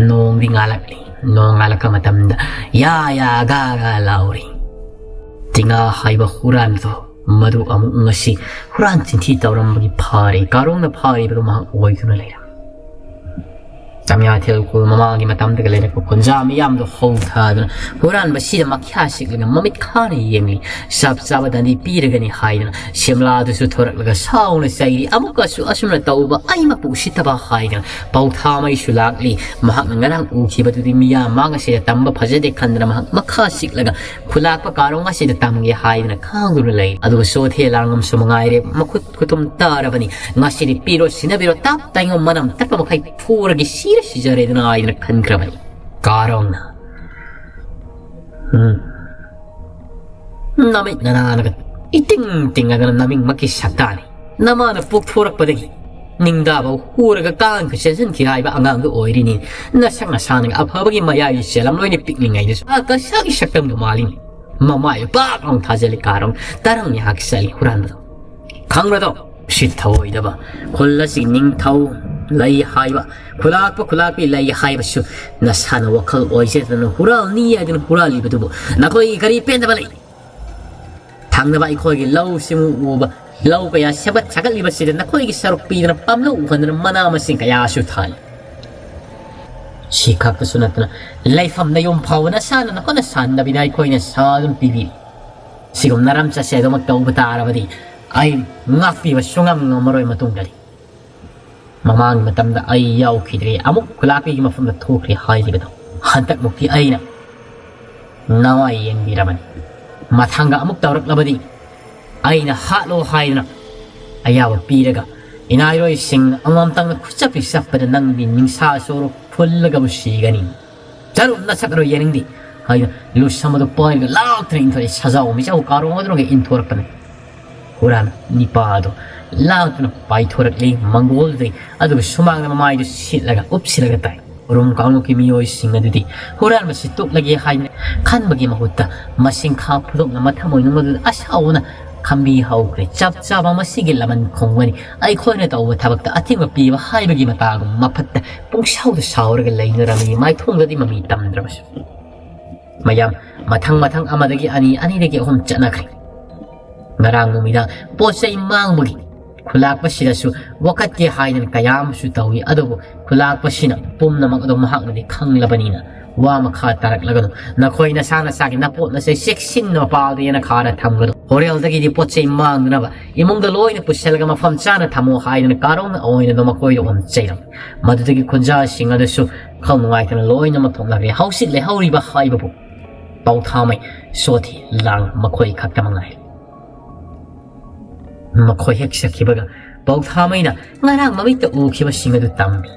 ꯅꯣꯡꯗꯤ ꯉꯥꯜꯂꯛꯂꯤ꯫ ꯅꯣꯡ ꯉꯥꯜꯂꯛꯄ ꯃꯇꯝꯗ ꯌꯥ ꯌꯥ ꯒꯥ ꯒꯥ ꯂꯥꯎꯔꯤ꯫ ꯇꯤꯉꯥ ꯍꯥꯏꯕ ꯍꯨꯔꯥꯟꯕꯗꯣ ꯃꯗꯨ ꯑꯃꯨꯛ ꯉꯁꯤ ꯍꯨꯔꯥꯟ ꯆꯤꯟꯊꯤ ꯇꯧꯔꯝꯕꯒꯤ ꯐꯥꯔꯦ꯫ ꯀꯥꯔꯣꯡꯅ ꯐꯥꯔꯤꯕꯗꯨ ꯃꯍꯥꯛ ꯑꯣꯏꯗꯨꯅ ꯂꯩꯔꯝꯃꯤ꯫ ꯇꯝꯌꯥꯊꯦꯜ ꯈꯨꯜ ꯃꯃꯥꯡꯒꯤ ꯃꯇꯝꯗꯒ ꯂꯩꯔꯛꯄ ꯈꯨꯟꯖꯥ ꯃꯤꯌꯥꯝꯗꯣ ꯍꯧꯊꯗꯨꯅ ꯍꯨꯔꯥꯟꯕꯁꯤꯗ ꯃꯈ꯭ꯌꯥ ꯁꯤꯛꯂꯒ ꯃꯃꯤꯠ ꯈꯥꯅ ꯌꯦꯡꯂꯤ꯫ ꯆꯞ ꯆꯥꯕ ꯗꯟꯗꯤ ꯄꯤꯔꯒꯅꯤ ꯍꯥꯏꯗꯅ ꯁꯤꯝꯂꯥꯗꯨꯁꯨ ꯊꯣꯔꯛꯂꯒ ꯁꯥꯎꯅ ꯆꯩꯔꯤ꯫ ꯑꯃꯨꯛꯀꯁꯨ ꯑꯁꯨꯝꯅ ꯇꯧꯕ ꯑꯩꯃꯛꯄꯨ ꯎꯁꯤꯠꯇꯕ ꯍꯥꯏꯗꯅ ꯄꯧꯊꯥꯃꯩꯁꯨ ꯂꯥꯛꯂꯤ꯫ ꯃꯍꯥꯛꯅ ꯉꯔꯥꯡ ꯎꯈꯤꯕꯗꯨꯗꯤ ꯃꯤꯌꯥꯝ ꯃꯥꯡ ꯑꯁꯤꯗ ꯇꯝꯕ ꯐꯖꯗꯦ ꯈꯟꯗꯅ ꯃꯍꯥꯛ ꯃꯈꯥ ꯁꯤꯛꯂꯒ ꯈꯨꯂꯥꯛꯄ ꯀꯥꯔꯣꯡ ꯑꯁꯤꯗ ꯇꯝꯒꯦ ꯍꯥꯏꯗꯅ ꯈꯥꯡꯗꯨꯅ ꯂꯩ꯫ ꯑꯗꯨꯒ ꯆꯣꯊꯦ ꯂꯥꯡꯉꯝꯁꯨ ꯃꯉꯥꯏꯔꯦ, ꯃꯈꯨꯠ ꯈꯨꯇꯨꯝ ꯇꯥꯔꯕꯅꯤ꯫ ꯉꯁꯤꯗꯤ ꯄꯤꯔꯣ ꯁꯤꯟꯅꯕꯤꯔꯣ, ꯇꯞ ꯇꯥꯏꯉꯣ ꯃꯅꯝ ꯇꯠꯄ ꯃꯈꯩ ꯐꯨꯔꯒꯦ, ꯁꯤꯔ ꯁꯤꯖꯔꯦꯗꯅ ꯍꯥꯏꯗꯅ ꯈꯟꯈ꯭ꯔꯕꯅꯤ ꯀꯥꯔꯣꯡꯅ꯫ ꯎꯝ꯫ ꯅꯃꯤꯠ ꯅꯅꯥꯅꯒ ꯏꯇꯤꯡ ꯇꯤꯡꯉꯗꯅ ꯅꯃꯤꯡꯃꯛꯀꯤ ꯁꯛꯇꯥꯅꯤ꯫ ꯅꯃꯥꯅ ꯄꯣꯛꯊꯣꯔꯛꯄꯗꯒꯤ ꯅꯤꯡꯗꯥꯕ ꯍꯨꯔꯒ ꯀꯥꯡꯒ ꯆꯦꯟꯁꯤꯟꯈꯤ ꯍꯥꯏꯕ ꯑꯉꯥꯡꯗꯨ ꯑꯣꯏꯔꯤꯅꯤ꯫ ꯅꯁꯛ ꯅꯁꯥꯅꯒ ꯑꯐꯕꯒꯤ ꯃꯌꯥꯏꯒꯤ ꯆꯦꯜꯂꯝꯂꯣꯏꯅꯤ, ꯄꯤꯛꯂꯤꯉꯩꯗꯁꯨ ꯑꯀꯁꯥꯒꯤ ꯁꯛꯇꯝꯗꯨ ꯃꯥꯜꯂꯤꯅꯤ꯫ ꯃꯃꯥꯏ ꯄꯥꯛ ꯂꯥꯎ ꯊꯥꯖꯤꯜꯂꯤ ꯀꯥꯔꯣꯡ꯫ ꯇꯔꯪ ꯌꯥꯛ ꯆꯠꯂꯤ ꯍꯨꯔꯥꯟꯕꯗꯣ꯫ ꯈꯪꯕ꯭ꯔꯗꯣ? ꯁꯤ ꯊꯧꯑꯣꯏꯗꯕ ꯈꯨꯜ ꯑꯁꯤ ꯅꯤꯡꯊꯧ ꯂꯩ ꯍꯥꯏꯕ, ꯈꯨꯂꯥꯛꯄ ꯈꯨꯂꯥꯛꯄꯤ ꯂꯩ ꯍꯥꯏꯕꯁꯨ ꯅꯁꯥꯅ ꯋꯥꯈꯜ ꯑꯣꯏꯖꯗꯅ ꯍꯨꯔꯥꯜꯅꯤ ꯍꯥꯏꯗꯨꯅ ꯍꯨꯔꯥꯜꯂꯤꯕꯗꯨꯕꯨ ꯅꯈꯣꯏꯒꯤ ꯀꯔꯤ ꯄꯦꯟꯗꯕ ꯂꯩ? ꯊꯪꯅꯕ ꯑꯩꯈꯣꯏꯒꯤ ꯂꯧꯁꯤꯡ ꯎꯕ, ꯂꯧ ꯀꯌꯥ ꯁꯦꯝꯒꯠ ꯁꯥꯒꯠꯂꯤꯕꯁꯤꯗ ꯅꯈꯣꯏꯒꯤ ꯁꯔꯨꯛ ꯄꯤꯗꯅ ꯄꯥꯝꯂꯧ ꯎꯍꯟꯗꯅ ꯃꯅꯥ ꯃꯁꯤꯡ ꯀꯌꯥꯁꯨ ꯊꯥꯏ꯫ ꯁꯤ ꯈꯛꯇꯁꯨ ꯅꯠꯇꯅ ꯂꯩꯐꯝ ꯅꯌꯨꯝ ꯐꯥꯎꯕ ꯅꯁꯥꯅ ꯅꯈꯨꯠꯅ ꯁꯥꯟꯗꯕꯤꯗ ꯑꯩꯈꯣꯏꯅ ꯁꯥꯗꯨꯅ ꯄꯤꯕꯤ꯫ ꯁꯤꯒꯨꯝꯅ ꯔꯝꯆꯠꯁꯦ ꯑꯗꯨꯃꯛ ꯇꯧꯕ ꯇꯥꯔꯕꯗꯤ ꯑꯩ ꯉꯥꯛꯄꯤꯕ ꯁꯨꯡꯉꯝ ꯉꯝꯃꯔꯣꯏ ꯃꯇꯨꯡꯗꯗꯤ꯫ ꯃꯃꯥꯡꯒꯤ ꯃꯇꯝꯗ ꯑꯩ ꯌꯥꯎꯈꯤꯗ꯭ꯔꯦ, ꯑꯃꯨꯛ ꯈꯨꯂꯥꯛꯄꯤꯒꯤ ꯃꯐꯝꯗ ꯊꯣꯛꯈ꯭ꯔꯦ ꯍꯥꯏꯔꯤꯕꯗꯣ꯫ ꯍꯟꯗꯛꯃꯨꯛꯇꯤ ꯑꯩꯅ ꯅꯋꯥ ꯌꯦꯡꯕꯤꯔꯕꯅꯤ꯫ ꯃꯊꯪꯒ ꯑꯃꯨꯛ ꯇꯧꯔꯛꯂꯕꯗꯤ ꯑꯩꯅ ꯍꯥꯠꯂꯣ ꯍꯥꯏꯗꯨꯅ ꯑꯌꯥꯕ ꯄꯤꯔꯒ ꯏꯅꯥꯏꯔꯣꯏꯁꯤꯡꯅ ꯑꯃꯃꯝꯇꯪꯅ ꯈꯨꯠꯆꯞꯄꯤ ꯆꯞꯄꯗ ꯅꯪꯗꯤ ꯅꯤꯡꯁꯥ ꯁꯣꯔ ꯐꯨꯜꯂꯒꯕꯨ ꯁꯤꯒꯅꯤ꯫ ꯆꯠꯂꯨ, ꯅꯁꯛ ꯑꯗꯨ ꯌꯦꯡꯅꯤꯡꯗꯦ ꯍꯥꯏꯅ ꯂꯨꯁꯝ ꯑꯗꯨ ꯄꯥꯏꯔꯒ ꯂꯥꯎꯗꯨꯅ ꯏꯟꯊꯣꯔꯛꯏ꯫ ꯁꯖꯥꯎ ꯃꯤꯖꯥꯎ ꯀꯥꯔꯣꯡ ꯑꯗꯨꯅꯒ ꯏꯟꯊꯣꯔꯛꯄꯅꯤ꯫ ꯍꯨꯔꯥꯟ ꯅꯤꯄꯥ ꯑꯗꯨ ꯂꯥꯎꯗꯨꯅ ꯄꯥꯏꯊꯣꯔꯛꯂꯤ ꯃꯪꯒꯣꯜꯗꯒꯤ, ꯑꯗꯨꯒ ꯁꯨꯃꯥꯡꯗ ꯃꯃꯥꯏꯗꯨ ꯁꯤꯠꯂꯒ ꯎꯞꯁꯤꯜꯂꯒ ꯇꯥꯏ꯫ ꯎꯔꯨꯝ ꯀꯥꯡꯂꯨꯞꯀꯤ ꯃꯤꯑꯣꯏꯁꯤꯡ ꯑꯗꯨꯗꯤ ꯍꯨꯔꯥꯟꯕꯁꯤ ꯇꯨꯞꯂꯒꯦ ꯍꯥꯏꯅ ꯈꯟꯕꯒꯤ ꯃꯍꯨꯠꯇ ꯃꯁꯤꯡ ꯈꯥ ꯐꯨꯗꯣꯛꯅ ꯃꯊꯃꯣꯏꯅꯨꯡ ꯑꯗꯨꯗ ꯑꯁꯥꯎꯕꯅ ꯈꯝꯕꯤ ꯍꯧꯈ꯭ꯔꯦ꯫ ꯆꯞ ꯆꯥꯕ ꯃꯁꯤꯒꯤ ꯂꯃꯟ ꯈꯨꯝꯒꯅꯤ꯫ ꯑꯩꯈꯣꯏꯅ ꯇꯧꯕ ꯊꯕꯛꯇ ꯑꯊꯤꯡꯕ ꯄꯤꯕ ꯍꯥꯏꯕꯒꯤ ꯃꯇꯥꯒꯨꯝ ꯃꯐꯠꯇ ꯄꯨꯡꯁꯥꯎꯗ ꯁꯥꯎꯔꯒ ꯂꯩꯅꯔꯝꯃꯤ ꯃꯥꯏꯊꯣꯡꯗꯗꯤ ꯃꯃꯤ ꯇꯝꯗ꯭ꯔꯕꯁꯨ꯫ ꯃꯌꯥꯝ ꯃꯊꯪ ꯃꯊꯪ ꯑꯃꯗꯒꯤ ꯑꯅꯤ, ꯑꯅꯤꯗꯒꯤ ꯑꯍꯨꯝ ꯆꯠꯅꯈ꯭ꯔꯦ꯫ ꯉꯔꯥꯡ ꯅꯨꯃꯤꯗꯥꯡ ꯄꯣꯠ ꯆꯩ ꯃꯥꯡꯕꯒꯤ ꯈꯨꯂꯥꯛꯄꯁꯤꯗꯁꯨ ꯋꯥꯀꯠꯀꯦ ꯍꯥꯏꯗꯅ ꯀꯌꯥ ꯑꯃꯁꯨ ꯇꯧꯏ, ꯑꯗꯨꯕꯨ ꯈꯨꯂꯥꯛꯄꯁꯤꯅ ꯄꯨꯝꯅꯃꯛ ꯑꯗꯨ ꯃꯍꯥꯛꯅꯗꯤ ꯈꯪꯂꯕꯅꯤꯅ ꯋꯥ ꯃꯈꯥ ꯇꯥꯔꯛꯂꯒꯅꯨ꯫ ꯅꯈꯣꯏ ꯅꯁꯥ ꯅꯁꯥꯒꯤ ꯅꯄꯣꯠ ꯅꯆꯩ ꯆꯦꯛꯁꯤꯟꯅ ꯃꯄꯥꯗ ꯌꯦꯅꯈꯥꯗ ꯊꯝꯒꯅꯨ꯫ ꯍꯣꯔꯦꯜꯗꯒꯤꯗꯤ ꯄꯣꯠ ꯆꯩ ꯃꯥꯡꯗꯅꯕ ꯏꯃꯨꯡꯗ ꯂꯣꯏꯅ ꯄꯨꯁꯤꯜꯂꯒ ꯃꯐꯝ ꯆꯥꯅ ꯊꯝꯃꯣ ꯍꯥꯏꯗꯅ ꯀꯥꯔꯣꯡꯅ ꯑꯣꯏꯅꯗꯣ ꯃꯈꯣꯏꯗ ꯑꯣꯟ ꯆꯩꯔꯝꯃꯤ꯫ ꯃꯗꯨꯗꯒꯤ ꯈꯨꯟꯖꯥꯁꯤꯡ ꯑꯗꯨꯁꯨ ꯈꯪ ꯅꯨꯡꯉꯥꯏꯇꯅ ꯂꯣꯏꯅꯃꯛ ꯊꯣꯛꯅꯈ꯭ꯔꯦ꯫ ꯍꯧꯖꯤꯛ ꯂꯩꯍꯧꯔꯤꯕ ꯍꯥꯏꯕꯕꯨ ꯄꯥꯎꯊꯥꯃꯩ, ꯁꯣꯊꯤ, ꯂꯥꯡ ꯃꯈꯣꯏ ꯈꯛꯇ ꯃꯉꯥꯏꯔꯦ꯫ ꯃꯈꯣꯏ ꯍꯦꯛ ꯆꯠꯈꯤꯕꯒ ꯄꯥꯎꯊꯥꯃꯩꯅ ꯉꯔꯥꯡ ꯃꯃꯤꯠꯇ ꯎꯈꯤꯕꯁꯤꯡ ꯑꯗꯨ ꯇꯝꯃꯤ꯫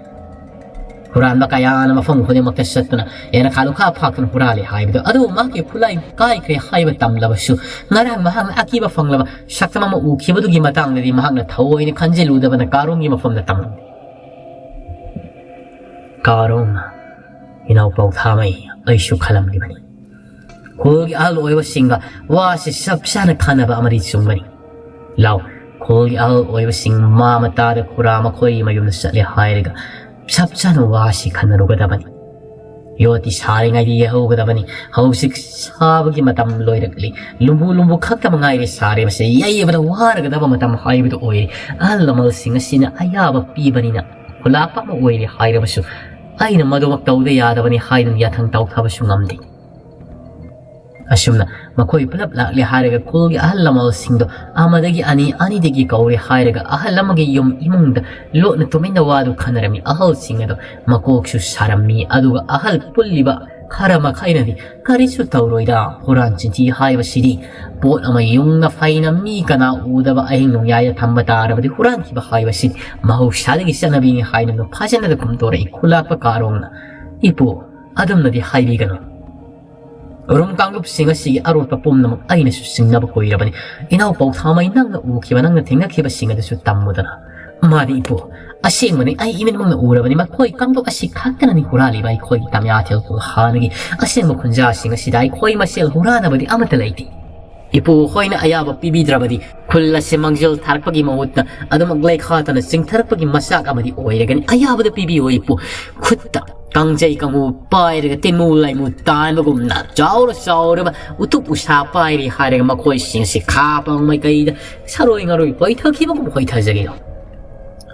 ꯍꯨꯔꯥꯟꯕ ꯀꯌꯥꯅ ꯃꯐꯝ ꯈꯨꯗꯤꯡꯃꯛꯇ ꯆꯠꯇꯨꯅ ꯌꯦꯅꯈꯥ ꯂꯨꯈꯥ ꯐꯥꯛꯇꯨꯅ ꯍꯨꯔꯥꯜꯂꯦ ꯍꯥꯏꯕꯗꯣ, ꯑꯗꯨꯕꯨ ꯃꯍꯥꯛꯀꯤ ꯈꯨꯠꯂꯥꯏ ꯀꯥꯏꯈ꯭ꯔꯦ ꯍꯥꯏꯕ ꯇꯝꯂꯕꯁꯨ ꯉꯔꯥꯡ ꯃꯍꯥꯛꯅ ꯑꯀꯤꯕ ꯐꯪꯂꯕ ꯁꯛꯇꯝ ꯑꯃ ꯎꯈꯤꯕꯗꯨꯒꯤ ꯃꯇꯥꯡꯗꯗꯤ ꯃꯍꯥꯛꯅ ꯊꯑꯣꯏꯅ ꯈꯟꯖꯤꯜꯂꯨꯗꯕꯅ ꯀꯥꯔꯣꯡꯒꯤ ꯃꯐꯝꯗ ꯇꯝꯂꯝꯃꯤ꯫ ꯀꯥꯔꯣꯡꯅ, "ꯏꯅꯥꯎ ꯄꯥꯎꯊꯥꯃꯩ, ꯑꯩꯁꯨ ꯈꯜꯂꯝꯂꯤꯕꯅꯤ꯫ ꯈꯨꯜꯒꯤ ꯑꯍꯜ ꯑꯣꯏꯕꯁꯤꯡꯒ ꯋꯥꯁꯤ ꯆꯞ ꯆꯥꯅ ꯈꯟꯅꯕ ꯑꯃꯗꯤ ꯆꯨꯝꯒꯅꯤ꯫ ꯂꯥꯎ, ꯈꯨꯜꯒꯤ ꯑꯍꯜ ꯑꯣꯏꯕꯁꯤꯡ ꯃꯥ ꯃꯇꯥꯗ ꯈꯨꯔꯥ ꯃꯈꯣꯏꯒꯤ ꯃꯌꯨꯝꯗ ꯆꯠꯂꯦ ꯍꯥꯏꯔꯒ ꯆꯞ ꯆꯥꯅ ꯋꯥꯁꯤ ꯈꯟꯅꯔꯨꯒꯗꯕꯅꯤ꯫ ꯌꯣꯠꯇꯤ ꯁꯥꯔꯤꯉꯩꯗ ꯌꯩꯍꯧꯒꯗꯕꯅꯤ꯫ ꯍꯧꯖꯤꯛ ꯁꯥꯕꯒꯤ ꯃꯇꯝ ꯂꯣꯏꯔꯛꯂꯤ꯫ ꯂꯨꯝꯕꯨ ꯂꯨꯝꯕꯨ ꯈꯛꯇ ꯃꯉꯥꯏꯔꯦ ꯁꯥꯔꯤꯕꯁꯦ꯫ ꯌꯩꯕꯗ ꯋꯥꯔꯒꯗꯕ ꯃꯇꯝ ꯍꯥꯏꯕꯗꯨ ꯑꯣꯏꯔꯦ꯫ ꯑꯍꯜ ꯂꯃꯟꯁꯤꯡ ꯑꯁꯤꯅ ꯑꯌꯥꯕ ꯄꯤꯕꯅꯤꯅ ꯈꯨꯂꯥꯛꯄ ꯑꯃ ꯑꯣꯏꯔꯦ ꯍꯥꯏꯔꯕꯁꯨ ꯑꯩꯅ ꯃꯗꯨꯃꯛ ꯇꯧꯗ ꯌꯥꯗꯕꯅꯤ ꯍꯥꯏꯗꯨꯅ ꯌꯥꯊꯪ ꯇꯧꯊꯕꯁꯨ ꯉꯝꯗꯦ꯫ ꯑꯁꯨꯝꯅ ꯃꯈꯣꯏ ꯄꯨꯂꯞ ꯂꯥꯛꯂꯦ ꯍꯥꯏꯔꯒ ꯈꯨꯜꯒꯤ ꯑꯍꯜ ꯂꯃꯟꯁꯤꯡꯗꯣ ꯑꯃꯗꯒꯤ ꯑꯅꯤ, ꯑꯅꯤꯗꯒꯤ ꯀꯧꯔꯦ ꯍꯥꯏꯔꯒ ꯑꯍꯜ ꯑꯃꯒꯤ ꯌꯨꯝ ꯏꯃꯨꯡꯗ ꯂꯣꯠꯅ ꯇꯨꯃꯤꯟꯅ ꯋꯥꯗꯨ ꯈꯟꯅꯔꯝꯃꯤ꯫ ꯑꯍꯜꯁꯤꯡ ꯑꯗꯣ ꯃꯀꯣꯛꯁꯨ ꯁꯥꯔꯝꯃꯤ꯫ ꯑꯗꯨꯒ ꯑꯍꯜ ꯄꯨꯜꯂꯤꯕ ꯈꯔ ꯃꯈꯩꯅꯗꯤ, "ꯀꯔꯤꯁꯨ ꯇꯧꯔꯣꯏꯗ, ꯍꯨꯔꯥꯟ ꯆꯤꯟꯊꯤ ꯍꯥꯏꯕꯁꯤꯗꯤ ꯄꯣꯠ ꯑꯃ ꯌꯨꯡꯅ ꯐꯩꯅ ꯃꯤ ꯀꯅꯥ ꯎꯗꯕ ꯑꯍꯤꯡ ꯅꯣꯡꯌꯥꯏꯗ ꯊꯝꯕ ꯇꯥꯔꯕꯗꯤ ꯍꯨꯔꯥꯟꯈꯤꯕ ꯍꯥꯏꯕꯁꯤ ꯃꯍꯧꯁꯥꯗꯒꯤ ꯆꯠꯅꯕꯤꯅꯤ" ꯍꯥꯏꯅ ꯐꯖꯅ ꯈꯨꯝꯗꯣꯔꯛꯏ ꯈꯨꯂꯥꯛꯄ ꯀꯥꯔꯣꯡꯅ꯫ "ꯏꯄꯨ, ꯑꯗꯨꯝꯅꯗꯤ ꯍꯥꯏꯕꯤꯒꯅꯨ꯫ ꯎꯔꯨꯝ ꯀꯥꯡꯂꯨꯞꯁꯤꯡ ꯑꯁꯤꯒꯤ ꯑꯔꯣꯠꯄ ꯄꯨꯝꯅꯃꯛ ꯑꯩꯅꯁꯨ ꯆꯤꯡꯅꯕ ꯀꯨꯏꯔꯕꯅꯤ꯫ ꯏꯅꯥꯎ ꯄꯧꯊꯥꯃꯩ, ꯅꯪꯅ ꯎꯈꯤꯕ, ꯅꯪꯅ ꯊꯦꯡꯅꯈꯤꯕꯁꯤꯡ ꯑꯗꯨꯁꯨ ꯇꯝꯃꯨꯗꯅ꯫" "ꯃꯥꯗꯤ ꯏꯄꯨ, ꯑꯁꯦꯡꯕꯅꯤ, ꯑꯩ ꯏꯃꯤꯠꯃꯛꯅ ꯎꯔꯕꯅꯤ꯫ ꯃꯈꯣꯏ ꯀꯥꯡꯂꯨꯞ ꯑꯁꯤ ꯈꯛꯇꯅꯅꯤ ꯍꯨꯔꯥꯜꯂꯤꯕ ꯑꯩꯈꯣꯏꯒꯤ ꯇꯝꯌꯥꯊꯦꯜ ꯈꯨꯜ꯫ ꯍꯥꯟꯅꯒꯤ ꯑꯁꯦꯡꯕ ꯈꯨꯟꯖꯥꯁꯤꯡ ꯑꯁꯤꯗ ꯑꯩꯈꯣꯏ ꯃꯁꯦꯜ ꯍꯨꯔꯥꯟꯅꯕꯗꯤ ꯑꯃꯠꯇ ꯂꯩꯇꯦ꯫ ꯏꯄꯨ ꯍꯣꯏꯅ ꯑꯌꯥꯕ ꯄꯤꯕꯤꯗ꯭ꯔꯕꯗꯤ ꯈꯨꯜ ꯑꯁꯤ ꯃꯥꯡꯖꯤꯜ ꯊꯥꯔꯛꯄꯒꯤ ꯃꯍꯨꯠꯇ ꯑꯗꯨꯃꯛ ꯂꯩꯈꯥ ꯇꯥꯅ ꯆꯤꯡꯊꯔꯛꯄꯒꯤ ꯃꯆꯥꯛ ꯑꯃꯗꯤ ꯑꯣꯏꯔꯒꯅꯤ꯫ ꯑꯌꯥꯕꯗ ꯄꯤꯕꯤꯌꯨ ꯏꯄꯨ꯫" ꯈꯨꯠꯇ ꯀꯥꯡꯖꯩ ꯀꯥꯡꯕꯨ ꯄꯥꯏꯔꯒ ꯇꯤꯟꯃꯨ ꯂꯥꯏꯃꯨ ꯇꯥꯟꯕꯒꯨꯝꯅ ꯆꯥꯎꯔ ꯆꯥꯎꯔꯕ ꯎꯇꯨꯞ ꯎꯁꯥ ꯄꯥꯏꯔꯤ ꯍꯥꯏꯔꯒ ꯃꯈꯣꯏꯁꯤꯡ ꯑꯁꯤ ꯈꯥ ꯄꯥꯡ ꯃꯥꯏꯀꯩꯗ ꯁꯔꯣꯏ ꯉꯥꯔꯣꯏ ꯄꯩꯊꯈꯤꯕꯒꯨꯝ ꯄꯩꯊꯖꯒꯦ꯫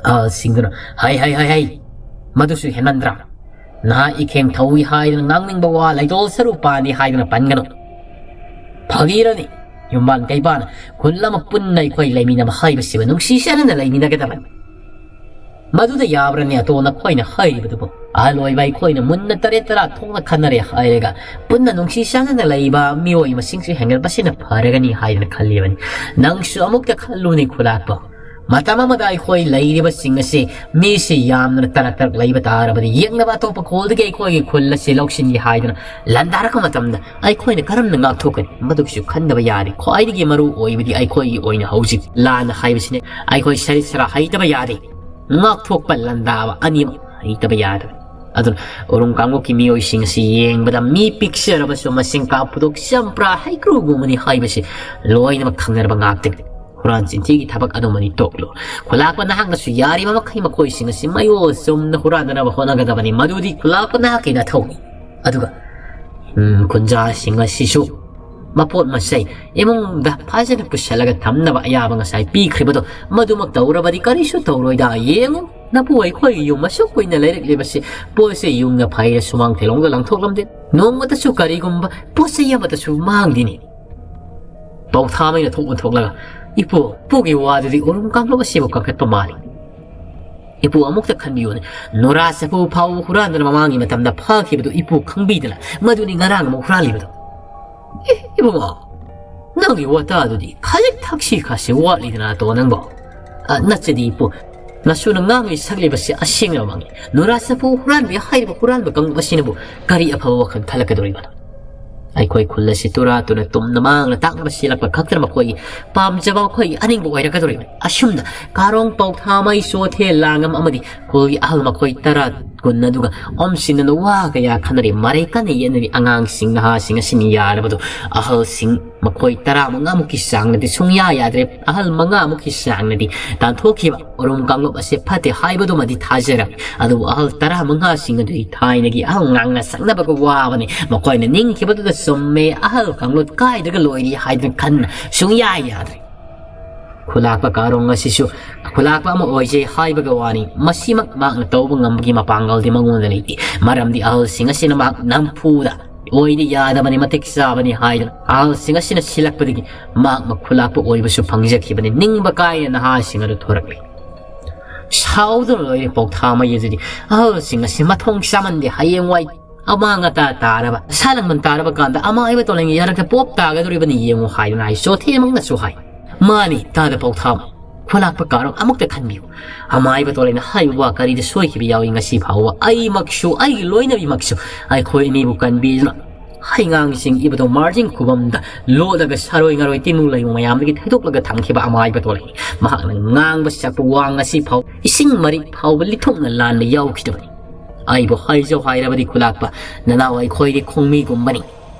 ꯑꯍꯜꯁꯤꯡꯗꯨꯅ, "ꯍꯩ, ꯍꯩ, ꯍꯩ, ꯍꯩ, ꯃꯗꯨꯁꯨ ꯍꯦꯟꯃꯟꯗ꯭ꯔꯥ? ꯅꯍꯥ ꯏꯈꯦꯡ ꯊꯧꯏ ꯍꯥꯏꯗꯅ ꯉꯥꯡꯅꯤꯡꯕ ꯋꯥ, ꯂꯩꯇꯣꯜ ꯁꯔꯨ ꯄꯥꯟꯗꯦ ꯍꯥꯏꯗꯅ ꯄꯟꯒꯅꯨ꯫ ꯐꯥꯒꯤꯔꯅꯤ? ꯌꯨꯝꯕꯥꯟ ꯀꯩꯕꯥꯟ ꯈꯨꯜ ꯑꯃ ꯄꯨꯟꯅ ꯑꯩꯈꯣꯏ ꯂꯩꯃꯤꯟꯅꯕ ꯍꯥꯏꯕꯁꯤꯕꯨ ꯅꯨꯡꯁꯤ ꯆꯥꯟꯅꯅ ꯂꯩꯃꯤꯟꯅꯒꯗꯕꯅꯤ꯫ ꯃꯗꯨꯗ ꯌꯥꯕ꯭ꯔꯅꯦ ꯑꯇꯣ ꯅꯈꯣꯏꯅ ꯍꯥꯏꯔꯤꯕꯗꯨꯕꯨ? ꯑꯍꯜ ꯑꯣꯏꯕ ꯑꯩꯈꯣꯏꯅ ꯃꯨꯟꯅ ꯇꯔꯦꯠ ꯇꯔꯥ ꯊꯣꯛꯅ ꯈꯟꯅꯔꯦ ꯍꯥꯏꯔꯒ ꯄꯨꯟꯅ ꯅꯨꯡꯁꯤ ꯆꯥꯟꯅꯅ ꯂꯩꯕ ꯃꯤꯑꯣꯏ ꯃꯁꯤꯡꯁꯨ ꯍꯦꯟꯒꯠꯄꯁꯤꯅ ꯐꯔꯒꯅꯤ ꯍꯥꯏꯗꯅ ꯈꯜꯂꯤꯕꯅꯤ꯫ ꯅꯪꯁꯨ ꯑꯃꯨꯛꯇ ꯈꯜꯂꯨꯅꯦ ꯈꯨꯂꯥꯛꯄ꯫ ꯃꯇꯝ ꯑꯃꯗ ꯑꯩꯈꯣꯏ ꯂꯩꯔꯤꯕꯁꯤꯡ ꯑꯁꯤ ꯃꯤꯁꯤ ꯌꯥꯝꯅ ꯇꯔꯥ ꯇꯔꯨꯛ ꯂꯩꯕ ꯇꯥꯔꯕꯗꯤ ꯌꯦꯛꯅꯕ ꯑꯇꯣꯞꯄ ꯈꯨꯜꯗꯒꯤ ꯑꯩꯈꯣꯏꯒꯤ ꯈꯨꯜ ꯑꯁꯤ ꯂꯧꯁꯤꯟꯒꯦ ꯍꯥꯏꯗꯨꯅ ꯂꯥꯟꯗꯥꯔꯛꯄ ꯃꯇꯝꯗ ꯑꯩꯈꯣꯏꯅ ꯀꯔꯝꯅ ꯉꯥꯛꯊꯣꯛꯀꯅꯤ? ꯃꯗꯨꯒꯤꯁꯨ ꯈꯟꯗꯕ ꯌꯥꯔꯦ꯫ ꯈ꯭ꯋꯥꯏꯗꯒꯤ ꯃꯔꯨ ꯑꯣꯏꯕꯗꯤ ꯑꯩꯈꯣꯏꯒꯤ ꯑꯣꯏꯅ ꯍꯧꯖꯤꯛ ꯂꯥꯟ ꯍꯥꯏꯕꯁꯤꯅꯦ꯫ ꯑꯩꯈꯣꯏ ꯁꯔꯤꯠ ꯁꯔꯥ ꯍꯩꯇꯕ ꯌꯥꯗꯦ꯫ ꯉꯥꯛꯊꯣꯛꯄ ꯂꯥꯟꯗꯥꯕ ꯑꯅꯤꯃꯛ ꯍꯩꯇꯕ ꯌꯥꯗꯕ꯫ ꯑꯗꯨꯅ ꯎꯔꯨꯝ ꯀꯥꯡꯂꯨꯞꯀꯤ ꯃꯤꯑꯣꯏꯁꯤꯡ ꯑꯁꯤ ꯌꯦꯡꯕꯗ ꯃꯤ ꯄꯤꯛꯆꯔꯕꯁꯨ ꯃꯁꯤꯡ ꯀꯥ ꯄꯨꯊꯣꯛ ꯆꯝꯄ꯭ꯔꯥ ꯍꯩꯀ꯭ꯔꯨꯒꯨꯝꯕꯅꯤ ꯍꯥꯏꯕꯁꯤ ꯂꯣꯏꯅꯃꯛ ꯈꯪꯅꯔꯕ ꯉꯥꯛꯇꯅꯤ꯫ ꯍꯨꯔꯥꯟ ꯆꯤꯟꯊꯤꯒꯤ ꯊꯕꯛ ꯑꯗꯨꯃꯗꯤ ꯇꯣꯛꯂꯨ꯫ ꯈꯨꯂꯥꯛꯄ ꯅꯍꯥꯛꯅꯁꯨ ꯌꯥꯔꯤꯕ ꯃꯈꯩ ꯃꯈꯣꯏꯁꯤꯡ ꯑꯁꯤ ꯃꯌꯣꯜ ꯆꯨꯝꯅ ꯍꯨꯔꯥꯟꯗꯅꯕ ꯍꯣꯠꯅꯒꯗꯕꯅꯤ꯫ ꯃꯗꯨꯗꯤ ꯈꯨꯂꯥꯛꯄ ꯅꯍꯥꯛꯀꯤ ꯅꯊꯧꯅꯤ꯫ ꯑꯗꯨꯒ, ꯎꯝ, ꯈꯨꯟꯖꯥꯁꯤꯡ ꯑꯁꯤꯁꯨ ꯃꯄꯣꯠ ꯃꯆꯩ ꯏꯃꯨꯡꯗ ꯐꯖꯅ ꯄꯨꯁꯜꯂꯒ ꯊꯝꯅꯕ ꯑꯌꯥꯕ ꯉꯁꯥꯏ ꯄꯤꯈ꯭ꯔꯤꯕꯗꯣ ꯃꯗꯨꯃꯛ ꯇꯧꯔꯕꯗꯤ ꯀꯔꯤꯁꯨ ꯇꯧꯔꯣꯏꯗ꯫ ꯌꯦꯡꯉꯨ, ꯅꯄꯨ ꯑꯩꯈꯣꯏꯒꯤ ꯌꯨꯝ ꯑꯁꯨꯛ ꯀꯨꯏꯅ ꯂꯩꯔꯛꯂꯤꯕꯁꯤ ꯄꯣꯠꯁꯦ ꯌꯨꯝꯅ ꯐꯩꯔ ꯁꯨꯃꯥꯡ ꯊꯦꯂꯣꯡꯗ ꯂꯪꯊꯣꯛꯂꯝꯗꯦ꯫ ꯅꯣꯡꯃꯇꯁꯨ ꯀꯔꯤꯒꯨꯝꯕ ꯄꯣꯠ ꯆꯩ ꯑꯃꯠꯇꯁꯨ ꯃꯥꯡꯗꯦꯅꯦ꯫ ꯄꯧꯊꯥꯃꯩꯅ ꯊꯣꯛ ꯑꯣꯟꯊꯣꯛꯂꯒ, "ꯏꯄꯨ, ꯏꯄꯨꯒꯤ ꯋꯥꯗꯨꯗꯤ ꯎꯔꯨꯝ ꯀꯥꯡꯂꯨꯞ ꯑꯁꯤꯕꯨ ꯀꯟꯈꯠꯄ ꯃꯥꯜꯂꯤ꯫ ꯏꯄꯨ, ꯑꯃꯨꯛꯇ ꯈꯟꯕꯤꯌꯨꯅꯦ, ꯅꯨꯔꯥ ꯆꯐꯨ ꯐꯥꯎꯕ ꯍꯨꯔꯥꯟꯗꯨꯅ ꯃꯃꯥꯡꯒꯤ ꯃꯇꯝꯗ ꯐꯥꯈꯤꯕꯗꯨ ꯏꯄꯨ ꯈꯪꯕꯤꯗꯅ ꯃꯗꯨꯅꯤ ꯉꯔꯥꯡ ꯑꯃꯨꯛ ꯍꯨꯔꯥꯜꯂꯤꯕꯗꯣ꯫ ꯑꯦ, ꯏꯕꯨꯡꯉꯣ, ꯅꯪꯒꯤ ꯋꯥꯇꯥꯗꯨꯗꯤ ꯈꯖꯤꯛ ꯊꯛꯁꯤ ꯈꯥꯁꯤ ꯋꯥꯠꯂꯤꯗꯅ ꯇꯣ ꯅꯪꯕꯣ꯫ ꯑ, ꯅꯠꯆꯗꯦ ꯏꯄꯨ, ꯅꯁꯨꯅ ꯉꯥꯡꯂꯤ ꯁꯛꯂꯤꯕꯁꯤ ꯑꯁꯦꯡꯂꯕꯃꯛꯅꯤ꯫ ꯅꯨꯔꯥ ꯆꯐꯨ ꯍꯨꯔꯥꯟꯕꯤ ꯍꯥꯏꯔꯤꯕ ꯍꯨꯔꯥꯟꯕ ꯀꯥꯡꯂꯨꯞ ꯑꯁꯤꯅꯕꯨ ꯀꯔꯤ ꯑꯐꯕ ꯋꯥꯈꯜ ꯈꯜꯂꯛꯀꯗꯧꯔꯤꯕꯅꯣ?" ꯑꯩꯈꯣꯏ ꯈꯨꯜ ꯑꯁꯤ ꯇꯨꯔꯥ ꯇꯨꯅ ꯇꯨꯝꯅ ꯃꯥꯡꯅ ꯇꯥꯛꯅꯕ ꯁꯤꯜꯂꯛꯄ ꯈꯛꯇꯅ ꯃꯈꯣꯏꯒꯤ ꯄꯥꯝꯖꯕ, ꯃꯈꯣꯏꯒꯤ ꯑꯅꯤꯡꯕ ꯑꯣꯏꯔꯛꯀꯗꯧꯔꯤꯕꯅꯤ꯫ ꯑꯁꯨꯝꯅ ꯀꯥꯔꯣꯡ, ꯄꯧꯊꯥꯃꯩ, ꯆꯣꯊꯦ, ꯂꯥꯡꯉꯝ ꯑꯃꯗꯤ ꯈꯨꯜꯒꯤ ꯑꯍꯜ ꯃꯈꯣꯏ ꯇꯔꯥ ꯀꯨꯟ ꯑꯗꯨꯒ ꯑꯣꯝꯁꯤꯟꯅꯅ ꯋꯥ ꯀꯌꯥ ꯈꯟꯅꯔꯤ, ꯃꯔꯩ ꯀꯟꯅ ꯌꯦꯠꯅꯔꯤ꯫ ꯑꯉꯥꯡꯁꯤꯡ, ꯅꯍꯥꯁꯤꯡ ꯑꯁꯤꯅ ꯌꯥꯔꯕꯗꯨ ꯑꯍꯜꯁꯤꯡ ꯃꯈꯣꯏ ꯇꯔꯥꯃꯉꯥꯃꯨꯛꯀꯤ ꯆꯥꯡꯅꯗꯤ ꯁꯨꯡꯌꯥ ꯌꯥꯗ꯭ꯔꯦ꯫ ꯑꯍꯜ ꯃꯉꯥꯃꯨꯛꯀꯤ ꯆꯥꯡꯅꯗꯤ ꯇꯥꯟꯊꯣꯛꯈꯤꯕ꯫ ꯎꯔꯨꯝ ꯀꯥꯡꯂꯨꯞ ꯑꯁꯤ ꯐꯠꯇꯦ ꯍꯥꯏꯕꯗꯨꯃꯗꯤ ꯊꯥꯖꯔꯝꯃꯤ, ꯑꯗꯨꯕꯨ ꯑꯍꯜ ꯇꯔꯥꯃꯉꯥꯁꯤꯡ ꯑꯗꯨꯗꯤ ꯊꯥꯏꯅꯒꯤ ꯑꯍꯜ ꯉꯥꯡꯅ ꯁꯛꯅꯕꯒ ꯋꯥꯕꯅꯤ꯫ ꯃꯈꯣꯏꯅ ꯅꯤꯡꯈꯤꯕꯗꯨꯗ ꯆꯨꯝꯃꯦ, ꯑꯍꯜ ꯀꯥꯡꯂꯨꯞ ꯀꯥꯏꯗꯒ ꯂꯣꯏꯔꯤ ꯍꯥꯏꯗꯨꯅ ꯈꯟꯅ ꯁꯨꯡꯌꯥ ꯌꯥꯗ꯭ꯔꯦ꯫ ꯈꯨꯂꯥꯛꯄ ꯀꯥꯔꯣꯡ ꯑꯁꯤꯁꯨ ꯈꯨꯂꯥꯛꯄ ꯑꯃ ꯑꯣꯏꯖꯩ ꯍꯥꯏꯕꯒ ꯋꯥꯅꯤ, ꯃꯁꯤꯃꯛ ꯃꯍꯥꯛꯅ ꯇꯧꯕ ꯉꯝꯕꯒꯤ ꯃꯄꯥꯡꯒꯜꯗꯤ ꯃꯉꯣꯟꯗ ꯂꯩꯇꯦ꯫ ꯃꯔꯝꯗꯤ ꯑꯍꯜꯁꯤꯡ ꯑꯁꯤꯅ ꯃꯍꯥꯛ ꯅꯝꯐꯨꯗ ꯑꯣꯏꯗ ꯌꯥꯗꯕꯅꯤ, ꯃꯇꯤꯛ ꯆꯥꯕꯅꯤ ꯍꯥꯏꯗꯨꯅ ꯑꯍꯜꯁꯤꯡ ꯑꯁꯤꯅ ꯁꯤꯜꯂꯛꯄꯗꯒꯤ ꯃꯍꯥꯛ ꯈꯨꯂꯥꯛꯄ ꯑꯣꯏꯕꯁꯨ ꯐꯪꯖꯈꯤꯕꯅꯤ꯫ ꯅꯤꯡꯕ ꯀꯥꯏꯅ ꯅꯍꯥꯁꯤꯡ ꯑꯗꯨ ꯊꯣꯔꯛꯂꯤ꯫ ꯁꯥꯎꯗꯨꯅ ꯂꯣꯏꯔꯦ ꯄꯧꯊꯥꯃꯩ ꯑꯗꯨꯗꯤ꯫ "ꯑꯍꯜꯁꯤꯡ ꯑꯁꯤ ꯃꯊꯣꯡ ꯆꯥꯃꯟꯗꯦ, ꯍꯌꯦꯡꯋꯥꯏ ꯑꯃꯥꯡ ꯑꯇꯥ ꯇꯥꯔꯕ, ꯁꯥ ꯂꯥꯡꯕꯟ ꯇꯥꯔꯕ ꯀꯥꯟꯗ ꯑꯃꯥꯏꯕ ꯇꯣꯂꯦꯡꯒꯤ ꯌꯥꯔꯛꯇ ꯄꯣꯞ ꯇꯥꯒꯗꯧꯔꯤꯕꯅꯤ ꯌꯦꯡꯉꯨ" ꯍꯥꯏꯗꯨꯅ ꯍꯥꯏ꯫ ꯆꯣꯊꯦꯃꯛꯅꯁꯨ ꯍꯥꯏ꯫ "ꯃꯥꯅꯤ, ꯇꯥꯗ ꯄꯧꯊꯥꯃꯩ, ꯈꯨꯂꯥꯛꯄ ꯀꯥꯔꯣꯡ, ꯑꯃꯨꯛꯇ ꯈꯟꯕꯤꯌꯨ꯫ ꯑꯃꯥꯏꯕ ꯇꯣꯂꯦꯡꯅ ꯍꯥꯏꯕ ꯋꯥ ꯀꯔꯤꯗ ꯁꯣꯏꯈꯤꯕ ꯌꯥꯎꯏ? ꯉꯁꯤ ꯐꯥꯎꯕ ꯑꯩꯃꯛꯁꯨ, ꯑꯩꯒꯤ ꯂꯣꯏꯅꯕꯤꯃꯛꯁꯨ ꯑꯩꯈꯣꯏ ꯑꯅꯤꯕꯨ ꯀꯟꯕꯤꯗꯨꯅ ꯍꯩꯉꯥꯡꯁꯤꯡ ꯏꯕꯗꯣ ꯃꯥꯔꯖꯤꯡ ꯈꯨꯕꯝꯗ ꯂꯣꯠꯂꯒ ꯁꯥꯔꯣꯏ ꯉꯥꯔꯣꯏ ꯇꯤꯟꯅꯨ ꯂꯩꯃꯨ ꯃꯌꯥꯝꯗꯒꯤ ꯊꯩꯗꯣꯛꯂꯒ ꯊꯝꯈꯤꯕ ꯑꯃꯥꯏꯕ ꯇꯣꯂꯦꯡ꯫ ꯃꯍꯥꯛꯅ ꯉꯥꯡꯕ ꯁꯛꯄ ꯋꯥ ꯉꯁꯤ ꯐꯥꯎ ꯏꯁꯤꯡ ꯃꯔꯤꯛ ꯐꯥꯎꯕ ꯂꯤꯊꯣꯛꯅ ꯂꯥꯟꯕ ꯌꯥꯎꯈꯤꯗꯕꯅꯤ꯫ ꯑꯩꯕꯨ ꯍꯥꯏꯖꯧ ꯍꯥꯏꯔꯕꯗꯤ ꯈꯨꯂꯥꯛꯄ, ꯅꯅꯥꯎ ꯑꯩꯈꯣꯏꯗꯤ ꯈꯣꯡꯃꯤꯒꯨꯝꯕꯅꯤ꯫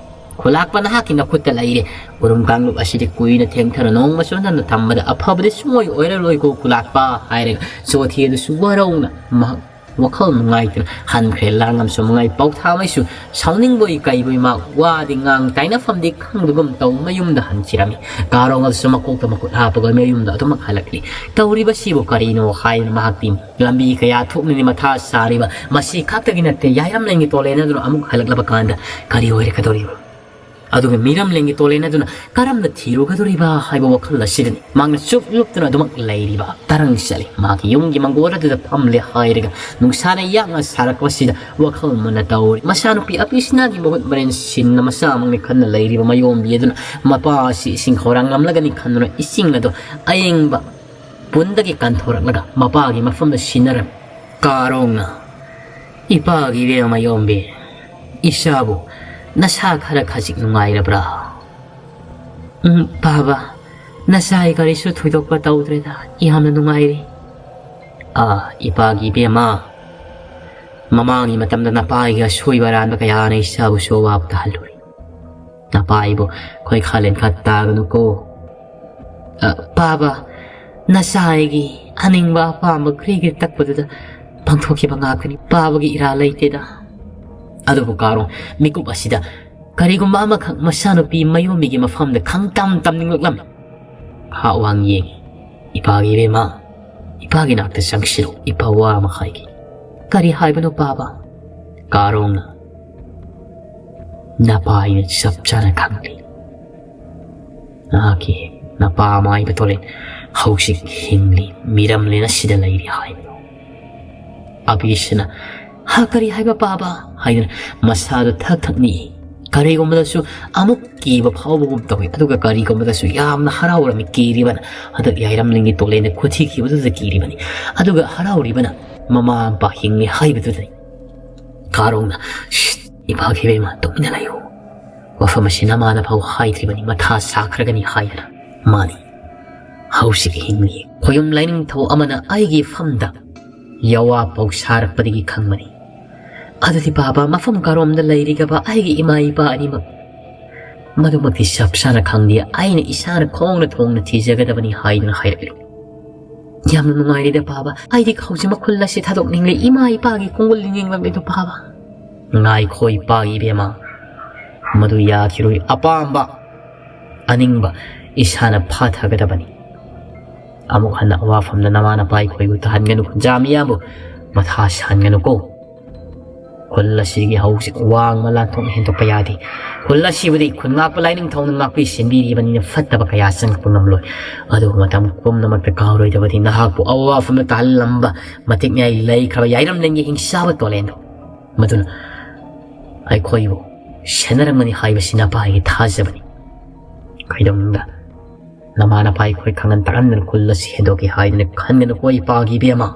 ꯈꯨꯂꯥꯛꯄ ꯅꯍꯥꯛꯀꯤ ꯅꯈꯨꯠꯇ ꯂꯩꯔꯦ꯫ ꯎꯔꯨꯝ ꯀꯥꯡꯂꯨꯞ ꯑꯁꯤꯗꯤ ꯀꯨꯏꯅ ꯊꯦꯡꯊꯔ ꯅꯣꯡꯃꯁꯨ ꯅꯟꯅ ꯊꯝꯕꯗ ꯑꯐꯕꯗꯤ ꯁꯨꯡꯑꯣꯏ ꯑꯣꯏꯔꯔꯣꯏꯀꯣ ꯈꯨꯂꯥꯛꯄ" ꯍꯥꯏꯔꯒ ꯆꯣꯊꯦ ꯑꯗꯨꯁꯨ ꯋꯥꯔꯧꯅ ꯃꯍꯥꯛ ꯋꯥꯈꯜ ꯅꯨꯡꯉꯥꯏꯇꯅ ꯍꯟꯈ꯭ꯔꯦ꯫ ꯂꯥꯡꯉꯝꯁꯨ ꯃꯉꯥꯏ ꯄꯥꯎꯊꯥꯃꯩꯁꯨ ꯁꯥꯎꯅꯤꯡꯕꯣꯏ ꯀꯩꯕꯣꯏ ꯃꯥ ꯋꯥꯗꯤ ꯉꯥꯡ ꯇꯥꯏꯅꯐꯝꯗꯤ ꯈꯪꯗꯒꯨꯝ ꯇꯧ ꯃꯌꯨꯝꯗ ꯍꯟꯈꯤꯔꯝꯃꯤ꯫ ꯀꯥꯔꯣꯡ ꯑꯗꯨꯁꯨ ꯃꯀꯣꯛꯇ ꯃꯈꯨꯠ ꯍꯥꯞꯄꯒ ꯃꯌꯨꯝꯗ ꯑꯗꯨꯃꯛ ꯍꯜꯂꯛꯂꯤ꯫ ꯇꯧꯔꯤꯕꯁꯤꯕꯨ ꯀꯔꯤꯅꯣ ꯍꯥꯏꯗꯅ ꯃꯍꯥꯛꯇꯤ ꯂꯝꯕꯤ ꯀꯌꯥ ꯊꯣꯛꯅꯅꯤ ꯃꯊꯥ ꯁꯥꯔꯤꯕ꯫ ꯃꯁꯤ ꯈꯛꯇꯒꯤ ꯅꯠꯇꯦ, ꯌꯥꯏꯔꯝꯂꯦꯟꯒꯤ ꯇꯣꯂꯦꯟ ꯑꯗꯨꯅ ꯑꯃꯨꯛ ꯍꯜꯂꯛꯂꯕ ꯀꯥꯟꯗ ꯀꯔꯤ ꯑꯣꯏꯔꯛꯀꯗꯧꯔꯤꯕ? ꯑꯗꯨꯒ ꯃꯤꯔꯝꯂꯦꯟꯒꯤ ꯇꯣꯂꯦꯟ ꯑꯗꯨꯅ ꯀꯔꯝꯅ ꯊꯤꯔꯨꯒꯗꯧꯔꯤꯕ ꯍꯥꯏꯕ ꯋꯥꯈꯜ ꯑꯁꯤꯗꯅꯤ ꯃꯍꯥꯛꯅ ꯆꯨꯞ ꯂꯨꯞꯇꯨꯅ ꯑꯗꯨꯃꯛ ꯂꯩꯔꯤꯕ꯫ ꯇꯔꯪ ꯆꯠꯂꯤ꯫ ꯃꯍꯥꯛꯀꯤ ꯌꯨꯝꯒꯤ ꯃꯪꯒꯣꯜ ꯑꯗꯨꯗ ꯐꯝꯂꯦ ꯍꯥꯏꯔꯒ ꯅꯨꯡꯁꯥꯅ ꯌꯥꯡꯅ ꯁꯥꯔꯛꯄꯁꯤꯗ ꯋꯥꯈꯜ ꯃꯨꯟꯅ ꯇꯧꯔꯤ꯫ ꯃꯆꯥꯅꯨꯄꯤ ꯑꯄꯤꯁꯤꯅꯥꯒꯤ ꯃꯍꯨꯠ ꯃꯔꯦꯟ ꯁꯤꯟꯅ ꯃꯆꯥꯃꯛꯅꯤ ꯈꯟꯅ ꯂꯩꯔꯤꯕ ꯃꯌꯣꯝꯕꯤ ꯑꯗꯨꯅ ꯃꯄꯥ ꯑꯁꯤ ꯏꯁꯤꯡ ꯈꯧꯔꯥꯡꯂꯝꯂꯒꯅꯤ ꯈꯟꯗꯨꯅ ꯏꯁꯤꯡ ꯑꯗꯨ ꯑꯌꯤꯡꯕ ꯄꯨꯟꯗꯒꯤ ꯀꯟꯊꯣꯔꯛꯂꯒ ꯃꯄꯥꯒꯤ ꯃꯐꯝꯗ ꯁꯤꯟꯅꯔꯝꯃꯤ꯫ ꯀꯥꯔꯣꯡꯅ, "ꯏꯄꯥꯒꯤ ꯏꯕꯦꯝꯃ ꯃꯌꯣꯝꯕꯤ, ꯏꯆꯥꯕꯨ ꯅꯁꯥ ꯈꯔ ꯈꯖꯤꯛ ꯅꯨꯡꯉꯥꯏꯔꯕ꯭ꯔꯥ?" "ꯎꯝ, ꯄꯥꯕ, ꯅꯁꯥꯒꯤ ꯀꯔꯤꯁꯨ ꯊꯣꯏꯗꯣꯛꯄ ꯇꯧꯗ꯭ꯔꯦꯗ, ꯌꯥꯝꯅ ꯅꯨꯡꯉꯥꯏꯔꯤ꯫" "ꯑꯥ, ꯏꯄꯥꯒꯤ ꯏꯕꯦꯝꯃ, ꯃꯃꯥꯡꯒꯤ ꯃꯇꯝꯗ ꯅꯄꯥꯒꯤ ꯑꯁꯣꯏꯕ ꯑꯔꯥꯟꯕ ꯀꯌꯥꯅ ꯏꯆꯥꯕꯨꯁꯨ ꯑꯋꯥꯕ ꯇꯥꯍꯜꯂꯨꯔꯦ꯫ ꯅꯄꯥ ꯑꯩꯕꯨ ꯈꯣꯏꯈꯥ ꯂꯦꯟꯈꯥ ꯇꯥꯒꯅꯨꯀꯣ꯫" "ꯑ, ꯄꯥꯕ, ꯅꯆꯥ ꯑꯩꯒꯤ ꯑꯅꯤꯡꯕ ꯑꯄꯥꯝꯕ ꯀꯔꯤꯒꯤ ꯇꯛꯄꯗꯨꯗ ꯄꯥꯡꯊꯣꯛꯈꯤꯕ ꯉꯥꯛꯇꯅꯤ꯫ ꯄꯥꯕꯒꯤ ꯏꯔꯥ ꯂꯩꯇꯦꯗ꯫" ꯑꯗꯨꯕꯨ ꯀꯥꯔꯣꯡ ꯃꯤꯀꯨꯞ ꯑꯁꯤꯗ ꯀꯔꯤꯒꯨꯝꯕ ꯑꯃꯈꯛ ꯃꯆꯥꯅꯨꯄꯤ ꯃꯌꯣꯝꯕꯤꯒꯤ ꯃꯐꯝꯗ ꯈꯪꯇꯝ ꯇꯝꯅꯤꯡꯂꯛꯂꯝꯃꯤ꯫ ꯉꯥꯏꯍꯥꯛ ꯋꯥꯡ ꯌꯦꯡꯉꯤ꯫ "ꯏꯄꯥꯒꯤ ꯏꯕꯦꯝꯃ, ꯏꯄꯥꯒꯤ ꯅꯥꯛꯇ ꯆꯪꯁꯤꯜꯂꯨ, ꯏꯄꯥ ꯋꯥ ꯑꯃ ꯍꯥꯏꯒꯦ꯫" "ꯀꯔꯤ ꯍꯥꯏꯕꯅꯣ ꯄꯥꯕ?" ꯀꯥꯔꯣꯡꯅ, "ꯅꯄꯥ ꯑꯩꯅ ꯆꯞ ꯆꯥꯅ ꯈꯪꯂꯤ꯫ ꯅꯍꯥꯛꯀꯤ ꯅꯄꯥ ꯃꯥꯏꯕ ꯇꯣꯂꯦꯟ ꯍꯧꯖꯤꯛ ꯍꯤꯡꯂꯤ, ꯃꯤꯔꯝꯂꯦꯟ ꯑꯁꯤꯗ ꯂꯩꯔꯤ ꯍꯥꯏꯕꯗꯣ꯫" ꯑꯕꯤꯁꯅ, "ꯍꯥ, ꯀꯔꯤ ꯍꯥꯏꯕ ꯄꯥꯕ?" ꯍꯥꯏꯗꯨꯅ ꯃꯁꯥꯗꯨ ꯊꯛ ꯊꯛ ꯅꯤꯛꯏ꯫ ꯀꯔꯤꯒꯨꯝꯕꯗꯁꯨ ꯑꯃꯨꯛ ꯀꯤꯕ ꯐꯥꯎꯕꯒꯨꯝ ꯇꯧꯏ, ꯑꯗꯨꯒ ꯀꯔꯤꯒꯨꯝꯕꯗꯁꯨ ꯌꯥꯝꯅ ꯍꯔꯥꯎꯔꯝꯃꯤ꯫ ꯀꯤꯔꯤꯕꯅ ꯍꯟꯗꯛ ꯌꯥꯏꯔꯝꯂꯦꯟꯒꯤ ꯇꯣꯂꯦꯟꯗ ꯈꯨꯠꯊꯤꯈꯤꯕꯗꯨꯗ ꯀꯤꯔꯤꯕꯅꯤ, ꯑꯗꯨꯒ ꯍꯔꯥꯎꯔꯤꯕꯅ ꯃꯃꯥ ꯃꯄꯥ ꯍꯤꯡꯂꯤ ꯍꯥꯏꯕꯗꯨꯗꯅꯤ꯫ ꯀꯥꯔꯣꯡꯅ, "ꯁꯤꯠ, ꯏꯄꯥꯒꯤ ꯏꯕꯦꯝꯃ, ꯇꯨꯃꯤꯟꯅ ꯂꯩꯌꯨ꯫ ꯋꯥꯐꯝ ꯑꯁꯤ ꯅꯃꯥꯅ ꯐꯥꯎ ꯍꯥꯏꯗ꯭ꯔꯤꯕꯅꯤ, ꯃꯊꯥ ꯁꯥꯈ꯭ꯔꯒꯅꯤ ꯍꯥꯏꯗꯅ꯫ ꯃꯥꯅꯤ, ꯍꯧꯖꯤꯛ ꯍꯤꯡꯂꯤ꯫ ꯈꯣꯌꯨꯝ ꯂꯥꯏꯅꯤꯡꯊꯧ ꯑꯃꯅ ꯑꯩꯒꯤ ꯐꯝꯗ ꯌꯥꯋꯥ ꯄꯥꯎ ꯁꯥꯔꯛꯄꯗꯒꯤ ꯈꯪꯕꯅꯤ꯫ ꯑꯗꯨꯗꯤ ꯄꯥꯕ, ꯃꯐꯝ ꯀꯔꯣꯝꯗ ꯂꯩꯔꯤꯒꯕ ꯑꯩꯒꯤ ꯏꯃꯥ ꯏꯄꯥ ꯑꯅꯤꯃꯛ?" "ꯃꯗꯨꯃꯛꯇꯤ ꯆꯞ ꯆꯥꯅ ꯈꯪꯗꯦ, ꯑꯩꯅ ꯏꯁꯥꯅ ꯈꯣꯡꯅ ꯊꯣꯡꯅ ꯊꯤꯖꯒꯗꯕꯅꯤ" ꯍꯥꯏꯗꯨꯅ ꯍꯥꯏꯔꯛꯂꯤ꯫ ꯌꯥꯝꯅ ꯅꯨꯡꯉꯥꯏꯔꯦꯗ ꯄꯥꯕ꯫ ꯑꯩꯗꯤ ꯍꯧꯖꯤꯛꯃꯛ ꯈꯨꯜ ꯑꯁꯤ ꯊꯥꯗꯣꯛꯅꯤꯡꯂꯦ꯫ ꯏꯃꯥ ꯏꯄꯥꯒꯤ ꯈꯣꯡꯒꯨꯜ ꯅꯤꯡꯁꯤꯡꯂꯛꯂꯦꯗꯣ ꯄꯥꯕ꯫ ꯉꯥꯏꯈꯣ ꯏꯄꯥꯒꯤ ꯏꯕꯦꯝꯃ, ꯃꯗꯨ ꯌꯥꯈꯤꯔꯣꯏ꯫ ꯑꯄꯥꯝꯕ, ꯑꯅꯤꯡꯕ ꯏꯁꯥꯅ ꯐꯥꯊꯒꯗꯕꯅꯤ꯫ ꯑꯃꯨꯛ ꯍꯟꯅ ꯑꯋꯥꯐꯝꯗ ꯅꯃꯥ ꯅꯄꯥ ꯑꯩꯈꯣꯏꯕꯨ ꯇꯥꯍꯟꯒꯅꯨ꯫ ꯈꯨꯟꯖꯥ ꯃꯤꯌꯥꯝꯕꯨ ꯃꯊꯥ ꯁꯥꯍꯟꯒꯅꯨꯀꯣ꯫ ꯈꯨꯜ ꯑꯁꯤꯒꯤ ꯍꯧꯖꯤꯛ ꯋꯥꯡꯃ ꯂꯥꯟꯊꯣꯛꯅ ꯍꯦꯟꯗꯣꯛꯄ ꯌꯥꯗꯦ꯫ ꯈꯨꯜ ꯑꯁꯤꯕꯨꯗꯤ ꯈꯨꯟ ꯉꯥꯛꯄ ꯂꯥꯏꯅꯤꯡꯊꯧꯅ ꯉꯥꯛꯄꯤ ꯁꯦꯟꯕꯤꯔꯤꯕꯅꯤꯅ ꯐꯠꯇꯕ ꯀꯌꯥ ꯆꯪꯂꯛꯄ ꯉꯝꯂꯣꯏ꯫ ꯑꯗꯨꯕꯨ ꯃꯇꯝ ꯄꯨꯝꯅꯃꯛꯇ ꯀꯥꯎꯔꯣꯏꯗꯕꯗꯤ ꯅꯍꯥꯛꯄꯨ ꯑꯋꯥꯐꯝꯗ ꯇꯥꯍꯜꯂꯝꯕ ꯃꯇꯤꯛ ꯃꯌꯥꯏ ꯂꯩꯈ꯭ꯔꯕ ꯌꯥꯏꯔꯝꯂꯦꯟꯒꯤ ꯍꯤꯡꯁꯥꯕ ꯇꯣꯂꯦꯟꯗꯣ꯫ ꯃꯗꯨꯅ ꯑꯩꯈꯣꯏꯕꯨ ꯁꯦꯟꯅꯔꯝꯒꯅꯤ ꯍꯥꯏꯕꯁꯤ ꯅꯄꯥꯒꯤ ꯊꯥꯖꯕꯅꯤ꯫ ꯀꯩꯗꯧꯅꯨꯡꯗ ꯅꯃꯥ ꯅꯄꯥ ꯑꯩꯈꯣꯏ ꯈꯪꯍꯟ ꯇꯥꯛꯍꯟꯗꯅ ꯈꯨꯜ ꯑꯁꯤ ꯍꯦꯟꯗꯣꯛꯀꯦ ꯍꯥꯏꯗꯅ ꯈꯟꯒꯅꯨꯀꯣ ꯏꯄꯥꯒꯤ ꯏꯕꯦꯝꯃ꯫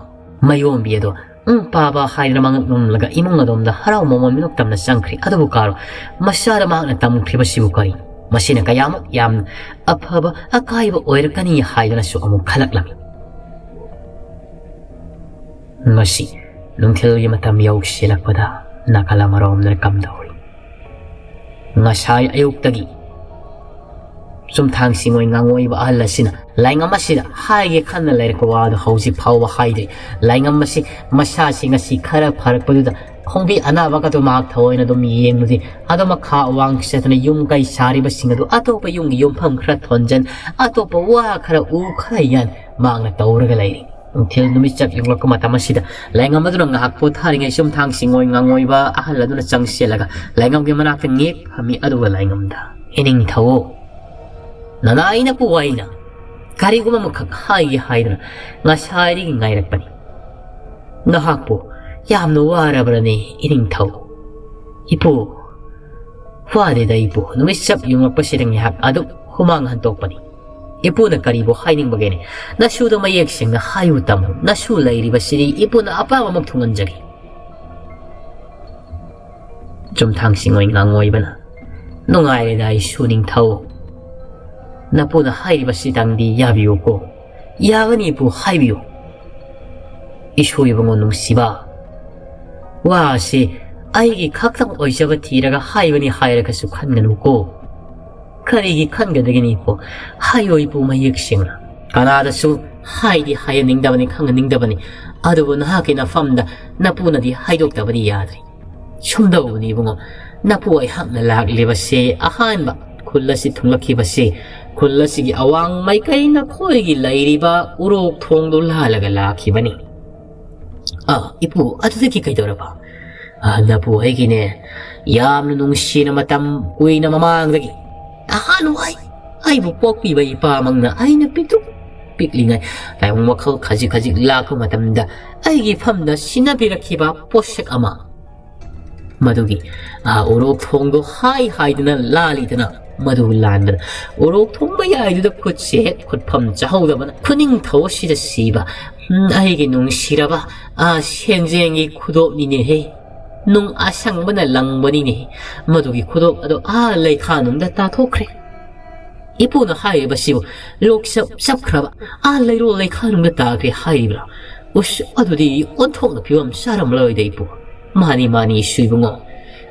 ꯃꯌꯣꯝꯕꯤ ꯑꯗꯣ "ꯎꯝ ꯄꯥꯕ" ꯍꯥꯏꯗꯅ ꯃꯉꯛ ꯅꯣꯝꯂꯒ ꯏꯃꯨꯡ ꯑꯗꯣꯝꯗ ꯍꯔꯥꯎ ꯃꯃꯣꯟ ꯃꯤꯅꯣꯛ ꯇꯝꯅ ꯆꯪꯈ꯭ꯔꯤ꯫ ꯑꯗꯨꯕꯨ ꯀꯥꯔꯣ, ꯃꯆꯥꯗ ꯃꯍꯥꯛꯅ ꯇꯝꯈ꯭ꯔꯤꯕꯁꯤꯕꯨ ꯀꯔꯤ? ꯃꯁꯤꯅ ꯀꯌꯥꯃꯨꯛ ꯌꯥꯝꯅ ꯑꯐꯕ ꯑꯀꯥꯏꯕ ꯑꯣꯏꯔꯛꯀꯅꯤ ꯍꯥꯏꯗꯅꯁꯨ ꯑꯃꯨꯛ ꯈꯜꯂꯛꯂꯝꯃꯤ꯫ ꯉꯁꯤ ꯅꯨꯡꯊꯤꯜꯒꯤ ꯃꯇꯝ ꯌꯧꯁꯤꯜꯂꯛꯄꯗ ꯅꯥꯀꯜ ꯑꯃꯔꯣꯝꯗꯅ ꯀꯝꯗꯧꯔꯤ? ꯉꯁꯥꯏ ꯑꯌꯨꯛꯇꯒꯤ ꯆꯨꯝꯊꯥꯡ ꯁꯤꯡꯉꯣꯏ ꯉꯥꯡꯉꯣꯏꯕ ꯑꯍꯜ ꯑꯁꯤꯅ ꯂꯥꯏꯉꯝ ꯑꯁꯤꯗ ꯍꯥꯏꯒꯦ ꯈꯟꯅ ꯂꯩꯔꯛꯄ ꯋꯥꯗꯨ ꯍꯧꯖꯤꯛ ꯐꯥꯎꯕ ꯍꯥꯏꯗ꯭ꯔꯤ꯫ ꯂꯥꯏꯉꯝ ꯑꯁꯤ ꯃꯁꯥꯁꯤ ꯉꯁꯤ ꯈꯔ ꯐꯔꯛꯄꯗꯨꯗ ꯈꯣꯡꯕꯤ ꯑꯅꯥꯕꯒꯗꯨ ꯃꯍꯥꯛ ꯊꯑꯣꯏꯅ ꯑꯗꯨꯝ ꯌꯦꯡꯂꯨꯗꯦ꯫ ꯑꯗꯣ ꯃꯈꯥ ꯑꯋꯥꯡ ꯆꯠꯇꯅ ꯌꯨꯝ ꯀꯩ ꯁꯥꯔꯤꯕꯁꯤꯡ ꯑꯗꯨ ꯑꯇꯣꯞꯄ ꯌꯨꯝꯒꯤ ꯌꯨꯝꯐꯝ ꯈꯔ ꯊꯣꯟꯖꯟ, ꯑꯇꯣꯞꯄ ꯋꯥ ꯈꯔ ꯎ ꯈꯔ ꯌꯥꯟ ꯃꯍꯥꯛꯅ ꯇꯧꯔꯒ ꯂꯩꯔꯤ꯫ ꯅꯨꯡꯊꯤꯜ ꯅꯨꯃꯤꯠ ꯆꯞ ꯌꯨꯡꯂꯛꯄ ꯃꯇꯝ ꯑꯁꯤꯗ ꯂꯥꯏꯉꯝ ꯑꯗꯨꯅ ꯉꯥꯏꯍꯥꯛ ꯄꯣꯊꯥꯔꯤꯉꯩ ꯆꯨꯝꯊꯥꯡ ꯁꯤꯡꯉꯣꯏ ꯉꯥꯡꯉꯣꯏꯕ ꯑꯍꯜ ꯑꯗꯨꯅ ꯆꯪꯁꯤꯜꯂꯒ ꯂꯥꯏꯉꯝꯒꯤ ꯃꯅꯥꯛꯇ ꯉꯦꯛ ꯐꯝꯃꯤ꯫ ꯑꯗꯨꯒ ꯂꯥꯏꯉꯝꯗ, "ꯏꯅꯤꯡꯊꯧ, ꯅꯅꯥꯏꯅ ꯄꯨꯋꯥꯏꯅ ꯀꯔꯤꯒꯨꯝꯕ ꯑꯃꯈꯛ ꯍꯥꯏꯒꯦ ꯍꯥꯏꯗꯨꯅ ꯉꯁꯥꯏꯗꯒꯤ ꯉꯥꯏꯔꯛꯄꯅꯤ꯫ ꯅꯍꯥꯛꯄꯨ ꯌꯥꯝꯅ ꯋꯥꯔꯕ꯭ꯔꯅꯦ ꯏꯅꯤꯡꯊꯧ?" "ꯏꯄꯨ, ꯋꯥꯗꯦꯗ ꯏꯄꯨ, ꯅꯨꯃꯤꯠ ꯆꯞ ꯌꯨꯡꯂꯛꯄꯁꯤꯗ ꯉꯥꯏꯍꯥꯛ ꯑꯗꯨꯝ ꯍꯨꯃꯥꯡ ꯍꯟꯗꯣꯛꯄꯅꯤ꯫ ꯏꯄꯨꯅ ꯀꯔꯤꯕꯨ ꯍꯥꯏꯅꯤꯡꯕꯒꯦꯅꯦ? ꯅꯁꯨꯗꯣ ꯃꯌꯦꯛ ꯁꯦꯡꯅ ꯍꯥꯏꯌꯨ ꯇꯥꯃꯣ꯫ ꯅꯁꯨ ꯂꯩꯔꯤꯕꯁꯤꯗꯤ ꯏꯄꯨꯅ ꯑꯄꯥꯝꯕꯃꯛ ꯊꯨꯡꯍꯟꯖꯒꯦ꯫" ꯆꯨꯝꯊꯥꯡ ꯁꯤꯡꯉꯣꯏ ꯉꯥꯡꯉꯣꯏꯕꯅ, "ꯅꯨꯡꯉꯥꯏꯔꯦꯗ ꯑꯩꯁꯨ ꯅꯤꯡꯊꯧ꯫ ꯅꯄꯨꯅ ꯍꯥꯏꯔꯤꯕꯁꯤꯗꯪꯗꯤ ꯌꯥꯕꯤꯌꯨꯀꯣ꯫ ꯌꯥꯒꯅꯤ ꯏꯄꯨ, ꯍꯥꯏꯕꯤꯌꯨ꯫" "ꯏꯁꯨ ꯏꯕꯨꯡꯉꯣ ꯅꯨꯡꯁꯤꯕ, ꯋꯥ ꯑꯁꯤ ꯑꯩꯒꯤ ꯈꯛꯇꯪ ꯑꯣꯏꯖꯕ ꯊꯤꯔꯒ ꯍꯥꯏꯕꯅꯤ ꯍꯥꯏꯔꯒꯁꯨ ꯈꯟꯒꯅꯨꯀꯣ꯫" "ꯀꯔꯤꯒꯤ ꯈꯟꯒꯗꯒꯦꯅꯤ ꯏꯄꯨ? ꯍꯥꯏꯌꯣ ꯏꯄꯨ ꯃꯌꯦꯛ ꯁꯦꯡꯅ꯫" "ꯀꯅꯥꯗꯁꯨ ꯍꯥꯏꯗꯤ ꯍꯥꯏꯍꯟꯅꯤꯡꯗꯕꯅꯤ, ꯈꯪꯍꯟꯅꯤꯡꯗꯕꯅꯤ꯫ ꯑꯗꯨꯕꯨ ꯅꯍꯥꯛꯀꯤ ꯅꯐꯝꯗ ꯅꯄꯨꯅꯗꯤ ꯍꯥꯏꯗꯣꯛꯇꯕꯗꯤ ꯌꯥꯗ꯭ꯔꯤ꯫ ꯁꯨꯝꯗꯧꯕꯅꯤ ꯏꯕꯨꯡꯉꯣ, ꯅꯄꯨ ꯑꯩꯍꯥꯛꯅ ꯂꯥꯛꯂꯤꯕꯁꯦ ꯑꯍꯥꯟꯕ ꯈꯨꯜ ꯑꯁꯤ ꯊꯨꯡꯂꯛꯈꯤꯕꯁꯦ, ꯈꯨꯜ ꯑꯁꯤꯒꯤ ꯑꯋꯥꯡ ꯃꯥꯏꯀꯩ ꯅꯈꯣꯏꯒꯤ ꯂꯩꯔꯤꯕ ꯎꯔꯣꯛ ꯊꯣꯡꯗꯨ ꯂꯥꯜꯂꯒ ꯂꯥꯛꯈꯤꯕꯅꯤ꯫ ꯑꯥ, ꯏꯄꯨ, ꯑꯗꯨꯗꯒꯤ ꯀꯩꯗꯧꯔꯕ? ꯑꯥ, ꯅꯄꯨ ꯑꯩꯒꯤꯅꯦ, ꯌꯥꯝꯅ ꯅꯨꯡꯁꯤꯅ ꯃꯇꯝ ꯀꯨꯏꯅ ꯃꯃꯥꯡꯗꯒꯤ, ꯅꯍꯥꯟꯋꯥꯏ ꯑꯩꯕꯨ ꯄꯣꯛꯄꯤꯕ ꯏꯄꯥꯃꯛꯅ ꯑꯩꯅ ꯄꯤꯛꯇ꯭ꯔꯨ ꯄꯤꯛꯂꯤꯉꯩ, ꯂꯥꯏꯑꯣꯡ ꯃꯈꯜ ꯈꯖꯤꯛ ꯈꯖꯤꯛ ꯂꯥꯛꯄ ꯃꯇꯝꯗ ꯑꯩꯒꯤ ꯐꯝꯗ ꯁꯤꯟꯅꯕꯤꯔꯛꯈꯤꯕ ꯄꯣꯠꯁꯛ ꯑꯃ꯫ ꯃꯗꯨꯒꯤ, ꯑꯥ, ꯎꯔꯣꯛ ꯊꯣꯡꯗꯣ ꯍꯥꯏ ꯍꯥꯏꯗꯨꯅ ꯂꯥꯜꯂꯤꯗꯅ, ꯃꯗꯨ ꯂꯥꯟꯕꯗ ꯎꯔꯣꯛ ꯊꯣꯡ ꯃꯌꯥꯏꯗꯨꯗ ꯈꯨꯠꯁꯦ ꯍꯦꯛ ꯈꯨꯠꯐꯝ ꯆꯥꯍꯧꯗꯕꯅ ꯈꯨꯅꯤꯡꯊꯧ ꯑꯁꯤꯗ ꯁꯤꯕ, ꯎꯝ, ꯑꯩꯒꯤ ꯅꯨꯡꯁꯤꯔꯕ, ꯑꯥ, ꯁꯦꯟꯖꯦꯡꯒꯤ ꯈꯨꯗꯣꯞꯅꯤꯅꯦꯍꯦ꯫ ꯅꯨꯡ ꯑꯁꯪꯕꯅ ꯂꯪꯕꯅꯤꯅꯦ꯫ ꯃꯗꯨꯒꯤ ꯈꯨꯗꯣꯞ ꯑꯗꯣ ꯑꯥ ꯂꯩꯈꯥꯅꯨꯡꯗ ꯇꯥꯊꯣꯛꯈ꯭ꯔꯦ꯫ ꯏꯄꯨꯅ ꯍꯥꯏꯔꯤꯕꯁꯤꯕꯨ ꯂꯣꯛꯆꯞ ꯆꯞꯈ꯭ꯔꯕ ꯑꯥ ꯂꯩꯔꯣꯜ ꯂꯩꯈꯥꯅꯨꯡꯗ ꯇꯥꯈ꯭ꯔꯦ ꯍꯥꯏꯔꯤꯕ꯭ꯔꯥ? ꯎꯁ, ꯑꯗꯨꯗꯤ ꯑꯣꯟꯊꯣꯛꯅ ꯐꯤꯕꯝ ꯆꯥꯔꯝꯂꯔꯣꯏꯗ ꯏꯄꯨ꯫ ꯃꯥꯅꯤ, ꯃꯥꯅꯤ, ꯏꯁꯨ ꯏꯕꯨꯡꯉꯣ꯫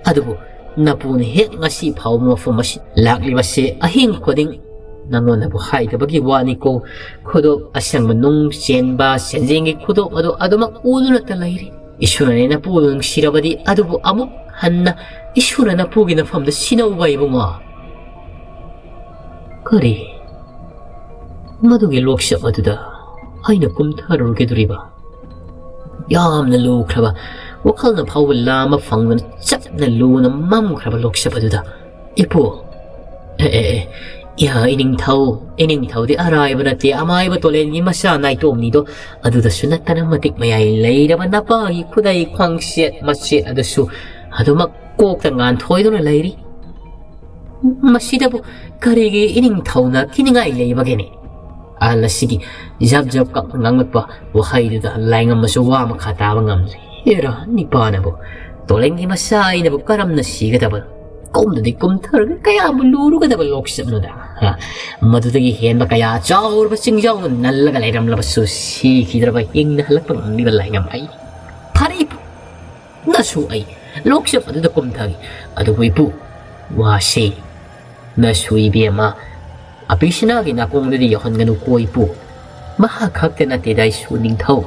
ꯑꯗꯨꯕꯨ ꯅꯄꯨꯅ ꯍꯦꯛ ꯉꯁꯤ ꯐꯥꯎꯕ ꯃꯐꯝ ꯑꯁꯤ ꯂꯥꯛꯂꯤꯕꯁꯦ ꯑꯍꯤꯡ ꯈꯨꯗꯤꯡ ꯅꯉꯣꯟꯗꯕꯨ ꯍꯥꯏꯗꯕꯒꯤ ꯋꯥꯅꯤꯀꯣ꯫ ꯈꯨꯗꯣꯞ ꯑꯁꯪꯕ ꯅꯨꯡ ꯆꯦꯟꯕ ꯁꯦꯟꯖꯦꯡꯒꯤ ꯈꯨꯗꯣꯞ ꯑꯗꯨ ꯑꯗꯨꯃꯛ ꯎꯗꯨꯅꯇ ꯂꯩꯔꯤ꯫ ꯏꯁꯣꯔꯅ ꯅꯄꯨ ꯅꯨꯡꯁꯤꯔꯕꯗꯤ ꯑꯗꯨꯕꯨ ꯑꯃꯨꯛ ꯍꯟꯅ ꯏꯁꯣꯔꯅ ꯅꯄꯨꯒꯤ ꯅꯐꯝꯗ ꯁꯤꯟꯅꯧꯕ ꯏꯕꯨꯡꯉꯣ꯫ ꯀꯔꯤ? ꯃꯗꯨꯒꯤ ꯂꯣꯛꯆꯞ ꯑꯗꯨꯗ ꯑꯩꯅ ꯀꯨꯝꯊꯔꯨꯒꯗꯧꯔꯤꯕ? ꯌꯥꯝꯅ ꯂꯨꯈ꯭ꯔꯕ, ꯋꯥꯈꯜꯅ ꯐꯥꯎꯕ ꯂꯥꯝꯕ ꯐꯪꯗꯅ ꯆꯞꯅ ꯂꯨꯅ ꯃꯝꯈ꯭ꯔꯕ ꯂꯣꯛꯆꯞ ꯑꯗꯨꯗ, ꯏꯄꯨ, ꯑꯦ, ꯑꯦ, ꯑꯦ, ꯏꯍꯥ, ꯏꯅꯤꯡꯊꯧ, ꯏꯅꯤꯡꯊꯧꯗꯤ ꯑꯔꯥꯏꯕ ꯅꯠꯇꯦ, ꯑꯃꯥꯏꯕ ꯇꯣꯂꯦꯟꯒꯤ ꯃꯆꯥ ꯅꯥꯏꯇꯣꯝꯅꯤꯗꯣ, ꯑꯗꯨꯗꯁꯨ ꯅꯠꯇꯅ ꯃꯇꯤꯛ ꯃꯌꯥꯏ ꯂꯩꯔꯕ ꯅꯄꯥꯒꯤ ꯈꯨꯗꯩ ꯈ꯭ꯋꯥꯡꯁꯦꯠ ꯃꯆꯦꯠ ꯑꯗꯨꯁꯨ ꯑꯗꯨꯃꯛ ꯀꯣꯛꯇ ꯉꯥꯟꯊꯣꯏꯗꯨꯅ ꯂꯩꯔꯤ꯫ ꯃꯁꯤꯗꯕꯨ ꯀꯔꯤꯒꯤ ꯏꯅꯤꯡꯊꯧꯅ ꯀꯤꯅꯤꯡꯉꯥꯏ ꯂꯩꯕꯒꯦꯅꯦ? ꯑꯍꯜ ꯑꯁꯤꯒꯤ ꯖꯞ ꯖꯞ ꯀꯞꯅ ꯉꯥꯡꯂꯛꯄ ꯋꯥꯍꯩꯗꯨꯗ ꯂꯥꯏꯉꯝꯕꯁꯨ ꯋꯥ ꯃꯈꯥ ꯇꯥꯕ ꯉꯝꯗ꯭ꯔꯦ꯫ ꯑꯦꯔꯥ, ꯅꯤꯄꯥꯅꯕꯨ, ꯇꯣꯂꯦꯟꯒꯤ ꯃꯆꯥ ꯑꯩꯅꯕꯨ ꯀꯔꯝꯅ ꯁꯤꯒꯗꯕ? ꯀꯣꯝꯗꯗꯤ ꯀꯨꯝꯊꯔꯒ ꯀꯌꯥꯕꯨ ꯂꯨꯔꯨꯒꯗꯕ ꯂꯣꯛꯆꯞꯅꯣꯗ? ꯍꯥ? ꯃꯗꯨꯗꯒꯤ ꯍꯦꯟꯕ ꯀꯌꯥ ꯆꯥꯎꯔꯕ ꯆꯤꯡꯖꯥꯎꯅ ꯅꯜꯂꯒ ꯂꯩꯔꯝꯂꯕꯁꯨ ꯁꯤꯈꯤꯗ꯭ꯔꯕ ꯍꯤꯡꯅ ꯍꯜꯂꯛꯄ ꯉꯝꯂꯤꯕ ꯂꯥꯏꯉꯝ ꯑꯩ꯫ ꯐꯔꯦ, ꯅꯁꯨ ꯑꯩ ꯂꯣꯛꯆꯞ ꯑꯗꯨꯗ ꯀꯨꯝꯊꯒꯦ꯫ ꯑꯗꯨꯕꯨ ꯏꯄꯨ, ꯋꯥꯁꯦ ꯅꯁꯨ ꯏꯕꯦꯝꯃ ꯑꯄꯤꯁꯅꯥꯒꯤ ꯅꯥꯀꯣꯡꯗꯗꯤ ꯌꯧꯍꯟꯒꯅꯨꯀꯣ ꯏꯄꯨ꯫ ꯃꯍꯥꯛ ꯈꯛꯇ ꯅꯠꯇꯦꯗ ꯑꯩꯁꯨ, ꯅꯤꯡꯊꯧ꯫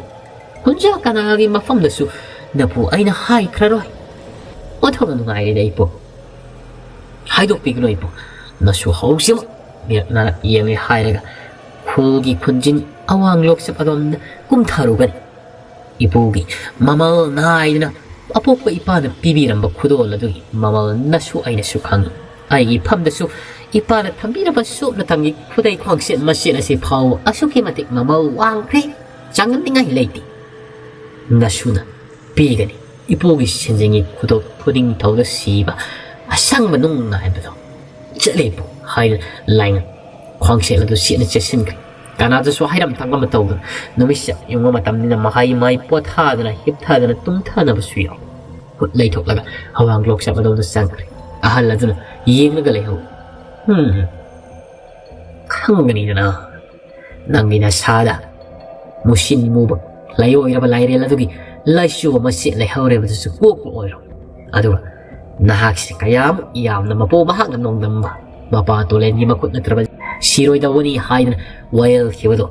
ꯍꯨꯟꯖꯥ ꯀꯅꯥꯒꯤ ꯃꯐꯝꯗꯁꯨ ꯅꯄꯨ ꯑꯩꯅ ꯍꯥꯏꯈ꯭ꯔꯔꯣꯏ꯫ ꯑꯣꯟꯊꯣꯛꯅ ꯅꯨꯡꯉꯥꯏꯔꯦꯗ ꯏꯄꯨ꯫ ꯍꯥꯏꯗꯣꯛꯄꯤꯒꯅꯨ ꯏꯄꯨ꯫ ꯅꯁꯨ ꯍꯧꯖꯤꯛꯃꯛ ꯃꯤꯔꯛ ꯅꯥꯔꯛ ꯌꯦꯡꯂꯦ ꯍꯥꯏꯔꯒ ꯈꯨꯜꯒꯤ ꯈꯨꯟꯖꯤꯟ ꯑꯋꯥꯡ ꯂꯣꯛꯆꯞ ꯑꯗꯣꯝꯗ ꯀꯨꯝꯊꯔꯨꯒꯅꯤ꯫ ꯏꯄꯨꯒꯤ ꯃꯃꯜ ꯅꯥꯏꯗꯅ ꯑꯄꯣꯛꯄ ꯏꯄꯥꯅ ꯄꯤꯕꯤꯔꯝꯕ ꯈꯨꯗꯣꯜ ꯑꯗꯨꯒꯤ ꯃꯃꯜ ꯅꯁꯨ ꯑꯩꯅꯁꯨ ꯈꯪꯏ꯫ ꯑꯩꯒꯤ ꯏꯐꯝꯗꯁꯨ ꯏꯄꯥꯅ ꯊꯝꯕꯤꯔꯝꯕ ꯁꯨꯞꯅ ꯇꯝꯒꯤ ꯈꯨꯗꯩ ꯈ꯭ꯋꯥꯡꯁꯦꯠ ꯃꯆꯦꯠ ꯑꯁꯤ ꯐꯥꯎꯕ ꯑꯁꯨꯛꯀꯤ ꯃꯇꯤꯛ ꯃꯃꯜ ꯋꯥꯡꯈ꯭ꯔꯦ, ꯆꯥꯡꯗꯝꯅꯤꯡꯉꯥꯏ ꯂꯩꯇꯦ꯫ ꯅꯁꯨꯅ ꯄꯤꯒꯅꯤ꯫ ꯏꯄꯨꯒꯤ ꯁꯦꯟꯖꯦꯡꯒꯤ ꯈꯨꯗꯣꯞ ꯈꯨꯅꯤꯡꯊꯧꯗ ꯁꯤꯕ ꯑꯁꯪꯕ ꯅꯨꯡ ꯅꯥꯏꯕꯗꯣ꯫ "ꯆꯠꯂꯦ ꯏꯄꯨ" ꯍꯥꯏꯗꯨꯅ ꯂꯥꯏꯉꯝ ꯈ꯭ꯋꯥꯡꯁꯦꯠ ꯑꯗꯨ ꯁꯦꯠꯅ ꯆꯦꯠꯁꯤꯟꯈ꯭ꯔꯦ꯫ ꯀꯅꯥꯗꯁꯨ ꯍꯥꯏꯔꯝ ꯊꯪꯕ ꯃꯇꯧꯗꯅ ꯅꯨꯃꯤꯠ ꯆꯞ ꯌꯨꯡꯕ ꯃꯇꯝꯅꯤꯅ ꯃꯍꯩ ꯃꯍꯩ ꯄꯣꯊꯥꯗꯅ ꯍꯤꯞꯊꯗꯅ ꯇꯨꯝꯊꯅꯕꯁꯨ ꯌꯥꯎꯏ꯫ ꯈꯨꯠ ꯂꯩꯊꯣꯛꯂꯒ ꯑꯋꯥꯡ ꯂꯣꯛꯆꯞ ꯑꯗꯣꯝꯗ ꯆꯪꯈ꯭ꯔꯦ꯫ ꯑꯍꯜ ꯑꯗꯨꯅ ꯌꯦꯡꯂꯒ ꯂꯩꯍꯧꯏ꯫ "ꯎꯝ, ꯈꯪꯒꯅꯤꯗꯅ ꯅꯪꯒꯤ ꯅꯁꯥꯗ ꯃꯨꯁꯤꯟ ꯃꯨꯕ ꯂꯩꯑꯣꯏꯔꯕ ꯂꯥꯏꯔꯦꯜ ꯑꯗꯨꯒꯤ ꯂꯥꯏꯆꯨꯕ ꯃꯆꯦꯠ ꯂꯩꯍꯧꯔꯦꯕꯗꯨꯁꯨ ꯀꯣꯛꯄ ꯑꯣꯏꯔꯣ꯫ ꯑꯗꯨꯒ ꯅꯍꯥꯛꯁꯦ ꯀꯌꯥꯃꯨꯛ ꯌꯥꯝꯅ ꯃꯄꯨ ꯃꯍꯥꯛꯅ ꯅꯣꯡꯗꯝꯕ ꯃꯄꯥ ꯇꯣꯂꯦꯟꯒꯤ ꯃꯈꯨꯠ ꯅꯠꯇ꯭ꯔꯕ ꯁꯤꯔꯣꯏꯗꯧꯕꯅꯤ ꯍꯥꯏꯗꯅ ꯋꯥꯌꯦꯜꯈꯤꯕꯗꯣ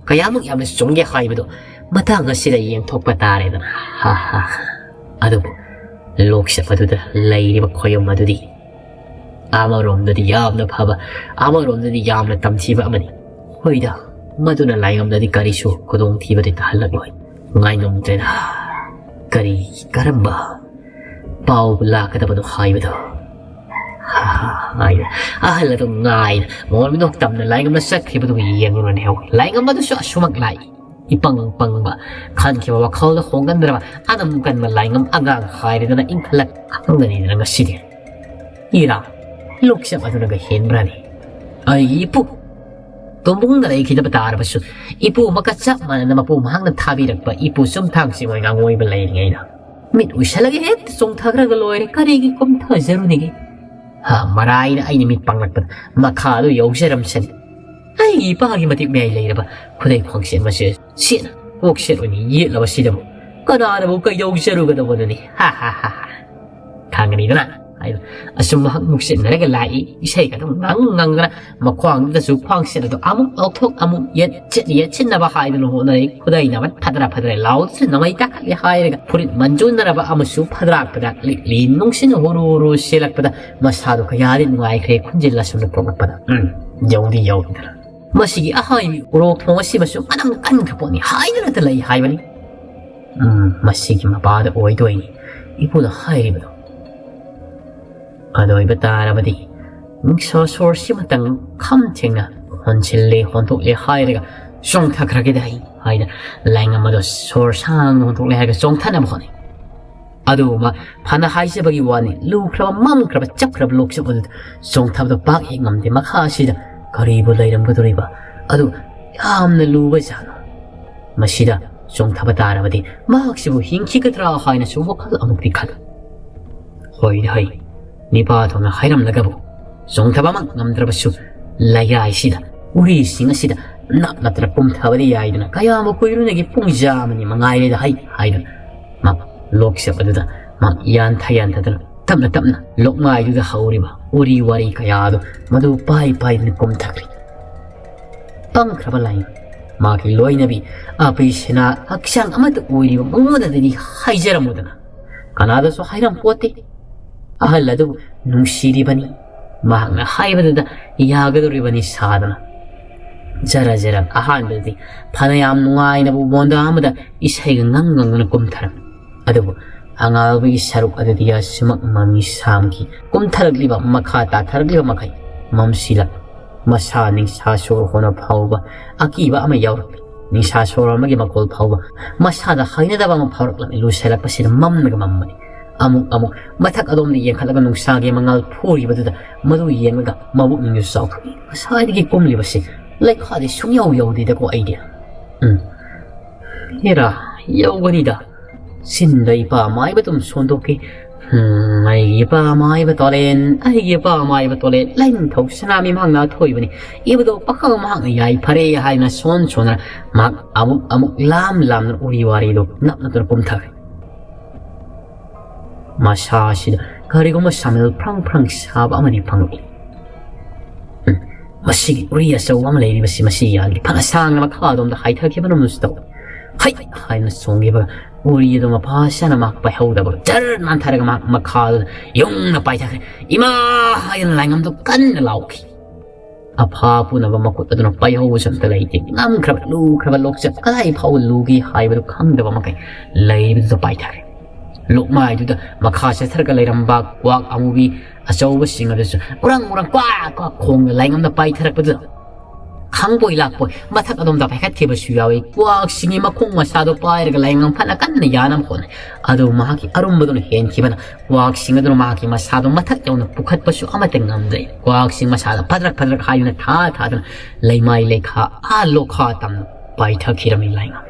ꯀꯌꯥꯃꯨꯛ ꯌꯥꯝꯅ ꯆꯨꯝꯒꯦ ꯍꯥꯏꯕꯗꯣ ꯃꯇꯥꯡ ꯑꯁꯤꯗ ꯌꯦꯡꯊꯣꯛꯄ ꯇꯥꯔꯦꯗꯅ꯫ ꯍꯥ ꯍꯥ ꯍꯥ꯫ ꯑꯗꯨꯕꯨ ꯂꯣꯛꯆꯞ ꯑꯗꯨꯗ ꯂꯩꯔꯤꯕ ꯈꯣꯌꯨꯝ ꯑꯗꯨꯗꯤ ꯑꯃꯔꯣꯝꯗꯗꯤ ꯌꯥꯝꯅ ꯐꯕ, ꯑꯃꯔꯣꯝꯗꯗꯤ ꯌꯥꯝꯅ ꯇꯝꯊꯤꯕ ꯑꯃꯅꯤ꯫ ꯍꯣꯏꯗ, ꯃꯗꯨꯅ ꯂꯥꯏꯉꯝꯗꯗꯤ ꯀꯔꯤꯁꯨ ꯈꯨꯗꯣꯡꯊꯤꯕꯗꯤ ꯇꯥꯍꯜꯂꯛꯂꯣꯏ꯫ ꯉꯥꯏꯉꯝꯗ꯭ꯔꯦꯗ꯫ ꯀꯔꯤ, ꯀꯔꯝꯕ ꯄꯥꯎ ꯂꯥꯛꯀꯗꯕꯅꯣ ꯍꯥꯏꯕꯗꯣ꯫ ꯍꯥ, ꯍꯥ, ꯍꯥꯏꯅ ꯑꯍꯜ ꯑꯗꯨ ꯉꯥꯏꯅ ꯃꯣꯟ ꯃꯤꯅꯣꯛ ꯇꯝꯅ ꯂꯥꯏꯉꯝꯅ ꯆꯠꯈꯤꯕꯗꯨ ꯌꯦꯡꯂꯨꯔꯅꯤ꯫ ꯂꯥꯏꯉꯝ ꯑꯗꯨꯁꯨ ꯑꯁꯨꯃꯛ ꯂꯥꯛꯏ꯫ ꯏꯄꯪ ꯄꯪꯕ, ꯈꯟꯈꯤꯕ ꯋꯥꯈꯜꯗ ꯍꯣꯡꯒꯟꯗ꯭ꯔꯕ, ꯑꯅꯝ ꯀꯟꯕ ꯂꯥꯏꯉꯝ ꯑꯉꯥꯡ ꯍꯥꯏꯔꯗꯅ ꯏꯪꯈꯠꯂꯛ ꯈꯪꯒꯅꯤꯗꯅ ꯉꯁꯤꯗꯤ꯫ ꯏꯔꯥ, ꯂꯣꯛꯆꯞ ꯑꯗꯨꯅꯒ ꯍꯦꯟꯕ꯭ꯔꯥꯅꯤ? ꯑꯩꯒꯤ ꯏꯄꯨ, ꯇꯣꯝꯕꯨꯡꯗ ꯂꯩꯈꯤꯗꯕ ꯇꯥꯔꯕꯁꯨ, ꯏꯄꯨ ꯑꯃꯒ ꯆꯞ ꯃꯥꯟꯅꯅ ꯃꯄꯨ ꯃꯍꯥꯛꯅ ꯊꯥꯕꯤꯔꯛꯄ ꯏꯄꯨ ꯆꯨꯝꯊꯥꯡ ꯆꯤꯡꯑꯣꯏ ꯉꯥꯡꯑꯣꯏꯕ ꯂꯩꯔꯤꯉꯩꯗ ꯃꯤꯠ ꯎꯏꯁꯜꯂꯒ ꯍꯦꯛꯇ ꯆꯣꯡꯊꯈ꯭ꯔꯒ ꯂꯣꯏꯔꯦ꯫ ꯀꯔꯤꯒꯤ ꯀꯨꯝꯊꯖꯔꯨꯅꯤꯒꯦ? ꯍꯥ, ꯃꯔꯥꯏꯅ ꯑꯩꯅ ꯃꯤꯠ ꯄꯥꯡꯂꯛꯄꯗ ꯃꯈꯥ ꯑꯗꯨ ꯌꯧꯖꯔꯝꯁꯅꯤ꯫ ꯑꯩꯒꯤ ꯏꯄꯥꯒꯤ ꯃꯇꯤꯛ ꯃꯌꯥꯏ ꯂꯩꯔꯕ ꯈꯨꯗꯩ ꯈꯣꯡꯁꯦꯠ ꯃꯁꯦ ꯁꯦꯠꯅ ꯀꯣꯛ ꯁꯦꯠ ꯑꯣꯏꯅ ꯌꯦꯠꯂꯕꯁꯤꯗꯕꯨ ꯀꯅꯥꯅꯕꯨ ꯀꯩꯗꯧꯖꯔꯨꯒꯗꯧꯕꯅꯣꯅꯦ? ꯍꯥ ꯍꯥ ꯍꯥ ꯍꯥ꯫ ꯈꯪꯒꯅꯤꯗꯅ? ꯍꯥꯏꯕ꯫ ꯑꯁꯨꯝ ꯃꯍꯥꯛ ꯅꯨꯡꯁꯤꯠꯅꯔꯒ ꯂꯥꯛꯏ꯫ ꯏꯁꯩꯒ ꯑꯗꯨꯝ ꯉꯪ ꯉꯪꯗꯅ ꯃꯈ꯭ꯋꯥꯡꯗꯨꯗꯁꯨ ꯈ꯭ꯋꯥꯡꯁꯦꯠ ꯑꯗꯨ ꯑꯃꯨꯛ ꯂꯧꯊꯣꯛ ꯑꯃꯨꯛ ꯌꯦꯠ ꯆꯤꯠ ꯌꯦꯠꯁꯤꯟꯅꯕ ꯍꯥꯏꯗꯨꯅ ꯍꯣꯠꯅꯔꯛꯏ꯫ ꯈꯨꯗꯩꯅ ꯑꯃ ꯐꯗ꯭ꯔ ꯐꯗ꯭ꯔ ꯂꯥꯎꯗꯨꯅ ꯅꯃꯩ ꯇꯥꯈꯠꯂꯤ ꯍꯥꯏꯔꯒ ꯐꯨꯔꯤꯠ ꯃꯟꯖꯨꯅꯔꯕ ꯑꯃꯁꯨ ꯐꯗ꯭ꯔꯥꯛ ꯐꯗ꯭ꯔꯥꯛ ꯂꯤꯛꯂꯤ ꯅꯨꯡꯁꯤꯠꯅ ꯍꯨꯔꯨ ꯍꯨꯔꯨ ꯁꯦꯜꯂꯛꯄꯗ ꯃꯁꯥꯗꯣ ꯀꯌꯥꯗꯤ ꯅꯨꯡꯉꯥꯏꯈ꯭ꯔꯦ ꯈꯨꯟꯖꯤꯜ ꯑꯁꯨꯝꯅ ꯄꯣꯛꯂꯛꯄꯗ꯫ ꯎꯝ, ꯌꯧꯗꯤ ꯌꯧꯗꯅ꯫ ꯃꯁꯤꯒꯤ ꯑꯍꯥꯏꯕꯤ ꯎꯔꯣꯛ ꯊꯣꯡ ꯑꯁꯤꯃꯁꯨ ꯃꯅꯝ ꯀꯟꯈ꯭ꯔ ꯄꯣꯠꯅꯤ ꯍꯥꯏꯗꯅꯇ ꯂꯩ ꯍꯥꯏꯕꯅꯤ꯫ ꯎꯝ, ꯃꯁꯤꯒꯤ ꯃꯄꯥꯗ ꯑꯣꯏꯗꯣꯏꯅꯤ ꯏꯄꯨꯅ ꯍꯥꯏꯔꯤꯕꯗꯣ꯫ ꯑꯗꯨ ꯑꯣꯏꯕ ꯇꯥꯔꯕꯗꯤ ꯅꯨꯡꯁꯥ ꯁꯣꯔꯁꯤꯃꯇꯪ ꯈꯝ ꯊꯦꯡꯅ ꯍꯣꯟꯁꯤꯜꯂꯦ, ꯍꯣꯟꯊꯣꯛꯂꯦ ꯍꯥꯏꯔꯒ ꯆꯣꯡꯊꯈ꯭ꯔꯒꯦꯗ ꯑꯩ ꯍꯥꯏꯅ ꯂꯥꯏꯉꯝ ꯑꯗꯣ ꯁꯣꯔ ꯁꯥꯡꯅ ꯍꯣꯟꯊꯣꯛꯂꯦ ꯍꯥꯏꯔꯒ ꯆꯣꯡꯊꯅꯕ ꯍꯣꯠꯅꯩ꯫ ꯑꯗꯨꯕꯨ ꯃꯥ ꯐꯅ ꯍꯥꯏꯖꯕꯒꯤ ꯋꯥꯅꯤ, ꯂꯨꯈ꯭ꯔꯕ, ꯃꯝꯈ꯭ꯔꯕ, ꯆꯞꯈ꯭ꯔꯕ ꯂꯣꯛꯆꯨꯞ ꯑꯗꯨꯗ ꯆꯣꯡꯊꯕꯗꯣ ꯄꯥꯛ ꯍꯦꯛ ꯉꯝꯗꯦ꯫ ꯃꯈꯥ ꯑꯁꯤꯗ ꯀꯔꯤꯕꯨ ꯂꯩꯔꯝꯒꯗꯧꯔꯤꯕ? ꯑꯗꯨ ꯌꯥꯝꯅ ꯂꯨꯕ ꯖꯥꯠꯅꯣ꯫ ꯃꯁꯤꯗ ꯆꯣꯡꯊꯕ ꯇꯥꯔꯕꯗꯤ ꯃꯍꯥꯛꯁꯤꯕꯨ ꯍꯤꯡꯈꯤꯒꯗ꯭ꯔꯥ ꯍꯥꯏꯅꯁꯨ ꯋꯥꯈꯜ ꯑꯃꯨꯛꯇꯤ ꯈꯜꯂꯤ꯫ ꯍꯣꯏꯗ ꯍꯣꯏ, ꯅꯤꯄꯥ ꯊꯣꯛꯅ ꯍꯥꯏꯔꯝꯂꯒꯕꯨ ꯆꯣꯡꯊꯕꯃꯛ ꯉꯝꯗ꯭ꯔꯕꯁꯨ ꯂꯩꯔꯥꯏꯁꯤꯗ, ꯎꯔꯤꯁꯤꯡ ꯑꯁꯤꯗ ꯅꯞ ꯅꯞꯇꯅ ꯀꯨꯝꯊꯕꯗꯤ ꯌꯥꯏꯗꯅ, ꯀꯌꯥꯝꯕꯨ ꯀꯨꯏꯔꯨꯅꯒꯤ, ꯄꯨꯡ ꯖꯥ ꯑꯃꯅꯤ ꯃꯉꯥꯏꯔꯦꯗ ꯍꯩ ꯍꯥꯏꯗꯨꯅ ꯃꯥ ꯂꯣꯛꯆꯞ ꯑꯗꯨꯗ ꯃꯥ ꯌꯥꯟꯊ ꯌꯥꯟꯊꯗꯅ ꯇꯞꯅ ꯇꯞꯅ ꯂꯣꯛꯃꯥꯏꯗꯨꯗ ꯍꯧꯔꯤꯕ ꯎꯔꯤ ꯋꯥꯔꯤ ꯀꯌꯥꯗꯨ ꯃꯗꯨ ꯄꯥꯏ ꯄꯥꯏꯗꯨꯅ ꯀꯨꯝꯊꯈ꯭ꯔꯦ꯫ ꯄꯪꯈ꯭ꯔꯕ ꯂꯥꯏ, ꯃꯥꯒꯤ ꯂꯣꯏꯅꯕꯤ ꯑꯄꯤ ꯁꯦꯅꯥ ꯍꯛꯆꯥꯡ ꯑꯃꯠꯇ ꯑꯣꯏꯔꯤꯕ ꯃꯉꯣꯟꯗꯗꯤ ꯍꯥꯏꯖꯔꯝꯃꯨꯗꯅ꯫ ꯀꯅꯥꯗꯁꯨ ꯍꯥꯏꯔꯝ ꯄꯣꯠꯇꯦ꯫ ꯑꯍꯜ ꯑꯗꯨꯕꯨ ꯅꯨꯡꯁꯤꯔꯤꯕꯅꯤ꯫ ꯃꯍꯥꯛꯅ ꯍꯥꯏꯕꯗꯨꯗ ꯌꯥꯒꯗꯧꯔꯤꯕꯅꯤ ꯁꯥꯗꯅ꯫ ꯖꯔ ꯖꯔ ꯑꯍꯥꯟꯕꯗꯗꯤ ꯐꯅꯌꯥꯝ ꯅꯨꯡꯉꯥꯏꯅꯕꯨ ꯃꯣꯟꯗꯥ ꯑꯃꯗ ꯏꯁꯩꯒ ꯉꯪ ꯉꯪꯗꯨꯅ ꯀꯨꯝꯊꯔꯝꯃꯤ꯫ ꯑꯗꯨꯕꯨ ꯑꯉꯥꯎꯕꯒꯤ ꯁꯔꯨꯛ ꯑꯗꯨꯗꯤ ꯑꯁꯨꯃꯛ ꯃꯃꯤ ꯁꯥꯝꯈꯤ꯫ ꯀꯨꯝꯊꯔꯛꯂꯤꯕ, ꯃꯈꯥ ꯇꯥꯊꯔꯛꯂꯤꯕ ꯃꯈꯩ ꯃꯝꯁꯤꯜꯂꯛ, ꯃꯁꯥ ꯅꯤꯡꯁꯥ ꯁꯣꯔ ꯍꯣꯟꯕ ꯐꯥꯎꯕ ꯑꯀꯤꯕ ꯑꯃ ꯌꯥꯎꯔꯛꯂꯤ꯫ ꯅꯤꯡꯁꯥ ꯁꯣꯔ ꯑꯃꯒꯤ ꯃꯈꯣꯜ ꯐꯥꯎꯕ ꯃꯁꯥꯗ ꯍꯩꯅꯗꯕ ꯑꯃ ꯐꯥꯎꯔꯛꯂꯝꯃꯤ꯫ ꯂꯨꯁꯜꯂꯛꯄꯁꯤꯗ ꯃꯝꯂꯒ ꯃꯝꯕꯅꯤ꯫ ꯑꯃꯨꯛ ꯑꯃꯨꯛ ꯃꯊꯛ ꯑꯗꯣꯝꯗ ꯌꯦꯡꯈꯠꯂꯒ ꯅꯨꯡꯁꯥꯒꯤ ꯃꯉꯥꯜ ꯐꯨꯔꯤꯕꯗꯨꯗ ꯃꯗꯨ ꯌꯦꯡꯂꯒ ꯃꯕꯨꯛꯅꯤꯡꯁꯨ ꯆꯥꯎꯊꯣꯛꯏ꯫ ꯉꯁꯥꯏꯗꯒꯤ ꯀꯨꯝꯂꯤꯕꯁꯤ ꯂꯩꯈꯥꯗꯤ ꯁꯨꯡꯌꯧ ꯌꯧꯗꯦꯗꯀꯣ ꯑꯩꯗꯤ꯫ ꯎꯝ꯫ ꯍꯦꯔꯥ, ꯌꯧꯒꯅꯤꯗ꯫ ꯆꯤꯟꯗ ꯏꯄꯥ ꯃꯥꯏꯕ ꯑꯗꯨꯝ ꯁꯣꯟꯗꯣꯛꯈꯤ꯫ ꯎꯝ, ꯑꯩꯒꯤ ꯏꯄꯥ ꯃꯥꯏꯕ ꯇꯣꯂꯦꯟ, ꯑꯩꯒꯤ ꯏꯄꯥ ꯃꯥꯏꯕ ꯇꯣꯂꯦꯟ, ꯂꯥꯏꯅꯤꯡꯊꯧ ꯁꯅꯥꯃꯍꯤ ꯃꯍꯥꯛꯅ ꯑꯊꯣꯏꯕꯅꯤ꯫ ꯏꯕꯗꯣ ꯄꯥꯈꯪ ꯃꯍꯥꯛꯅ ꯌꯥꯏ ꯐꯔꯦ ꯍꯥꯏꯅ ꯁꯣꯟ ꯁꯣꯟꯗꯅ ꯃꯍꯥꯛ ꯑꯃꯨꯛ ꯑꯃꯨꯛ ꯂꯥꯝ ꯂꯥꯝꯅ ꯎꯔꯤ ꯋꯥꯔꯤꯗꯨ ꯅꯞ ꯅꯞꯇꯨꯅ ꯀꯨꯝꯊꯈ꯭ꯔꯦ꯫ ꯃꯁꯥ ꯑꯁꯤꯗ ꯀꯔꯤꯒꯨꯝꯕ ꯁꯥꯃꯦꯜ ꯐ꯭ꯔꯪ ꯐ꯭ꯔꯪ ꯁꯥꯕ ꯑꯃꯗꯤ ꯐꯪꯂꯛꯏ꯫ ꯎꯝ, ꯃꯁꯤꯒꯤ ꯎꯔꯤ ꯑꯆꯧꯕ ꯑꯃ ꯂꯩꯔꯤꯕꯁꯤ ꯃꯁꯤ ꯌꯥꯜꯂꯤ꯫ ꯐꯅ ꯁꯥꯡꯅ ꯃꯈꯥ ꯑꯗꯣꯝꯗ ꯍꯥꯏꯊꯈꯤꯕꯅ ꯑꯃꯁꯨ ꯇꯧꯏ꯫ ꯍꯩ ꯍꯥꯏꯅ ꯆꯣꯡꯈꯤꯕ ꯎꯔꯤ ꯑꯗꯨ ꯃꯄꯥ ꯆꯥꯅ ꯃꯍꯥꯛ ꯄꯥꯏꯍꯧꯗꯕ ꯖꯔ ꯅꯥꯟꯊꯔꯒ ꯃꯍꯥꯛ ꯃꯈꯥꯗ ꯌꯧꯅ ꯄꯥꯏꯊꯈ꯭ꯔꯦ꯫ "ꯏꯃꯥ!" ꯍꯥꯏꯗꯅ ꯂꯥꯏꯉꯝꯗꯨ ꯀꯟꯅ ꯂꯥꯎꯈꯤ꯫ ꯑꯐꯥ ꯄꯨꯅꯕ ꯃꯈꯨꯠ ꯑꯗꯨꯅ ꯄꯥꯏꯍꯧꯕꯁꯨ ꯑꯝꯇ ꯂꯩꯇꯦ꯫ ꯉꯝꯈ꯭ꯔꯕ, ꯂꯨꯈ꯭ꯔꯕ ꯂꯣꯛꯆꯠ ꯀꯗꯥꯏ ꯐꯥꯎꯕ ꯂꯨꯒꯦ ꯍꯥꯏꯕꯗꯨ ꯈꯪꯗꯕ ꯃꯈꯩ ꯂꯩꯔꯤꯕꯗꯨꯗ ꯄꯥꯏꯊꯔꯦ꯫ ꯂꯣꯛꯃꯥꯏꯗꯨꯗ ꯃꯈꯥ ꯆꯠꯊꯔꯒ ꯂꯩꯔꯝꯕ ꯀ꯭ꯋꯥꯛ ꯑꯃꯨꯕꯤ ꯑꯆꯧꯕꯁꯤꯡ ꯑꯗꯨꯁꯨ ꯎꯔꯪ ꯎꯔꯪ ꯀ꯭ꯋꯥꯛ ꯀ꯭ꯋꯥꯛ ꯈꯣꯡꯅ ꯂꯥꯏꯉꯝꯗ ꯄꯥꯏꯊꯔꯛꯄꯗꯨꯗ ꯈꯪꯕꯣꯏ ꯂꯥꯛꯄꯣꯏ ꯃꯊꯛ ꯑꯗꯣꯝꯗ ꯄꯥꯏꯈꯠꯈꯤꯕꯁꯨ ꯌꯥꯎꯏ꯫ ꯀ꯭ꯋꯥꯛꯁꯤꯡꯒꯤ ꯃꯈꯣꯡ ꯃꯁꯥꯗꯣ ꯄꯥꯏꯔꯒ ꯂꯥꯏꯉꯝ ꯐꯅ ꯀꯟꯅ ꯌꯥꯅꯕ ꯍꯣꯠꯅꯩ꯫ ꯑꯗꯨꯕꯨ ꯃꯍꯥꯛꯀꯤ ꯑꯔꯨꯝꯕꯗꯨꯅ ꯍꯦꯟꯈꯤꯕꯅ ꯀ꯭ꯋꯥꯛꯁꯤꯡ ꯑꯗꯨꯅ ꯃꯍꯥꯛꯀꯤ ꯃꯁꯥꯗꯣ ꯃꯊꯛ ꯌꯧꯅ ꯄꯨꯈꯠꯄꯁꯨ ꯑꯃꯠꯇ ꯉꯝꯗ꯭ꯔꯦ꯫ ꯀ꯭ꯋꯥꯛꯁꯤꯡ ꯃꯁꯥꯗ ꯐꯗ꯭ꯔꯛ ꯐꯗ꯭ꯔꯛ ꯍꯥꯏꯗꯨꯅ ꯊꯥ ꯊꯥꯗꯨꯅ ꯂꯩꯃꯥꯏ ꯂꯩꯈꯥ ꯑꯥ ꯂꯣꯛꯈꯥ ꯇꯝꯅ ꯄꯥꯏꯊꯈꯤꯔꯝꯃꯤ ꯂꯥꯏꯉꯝ꯫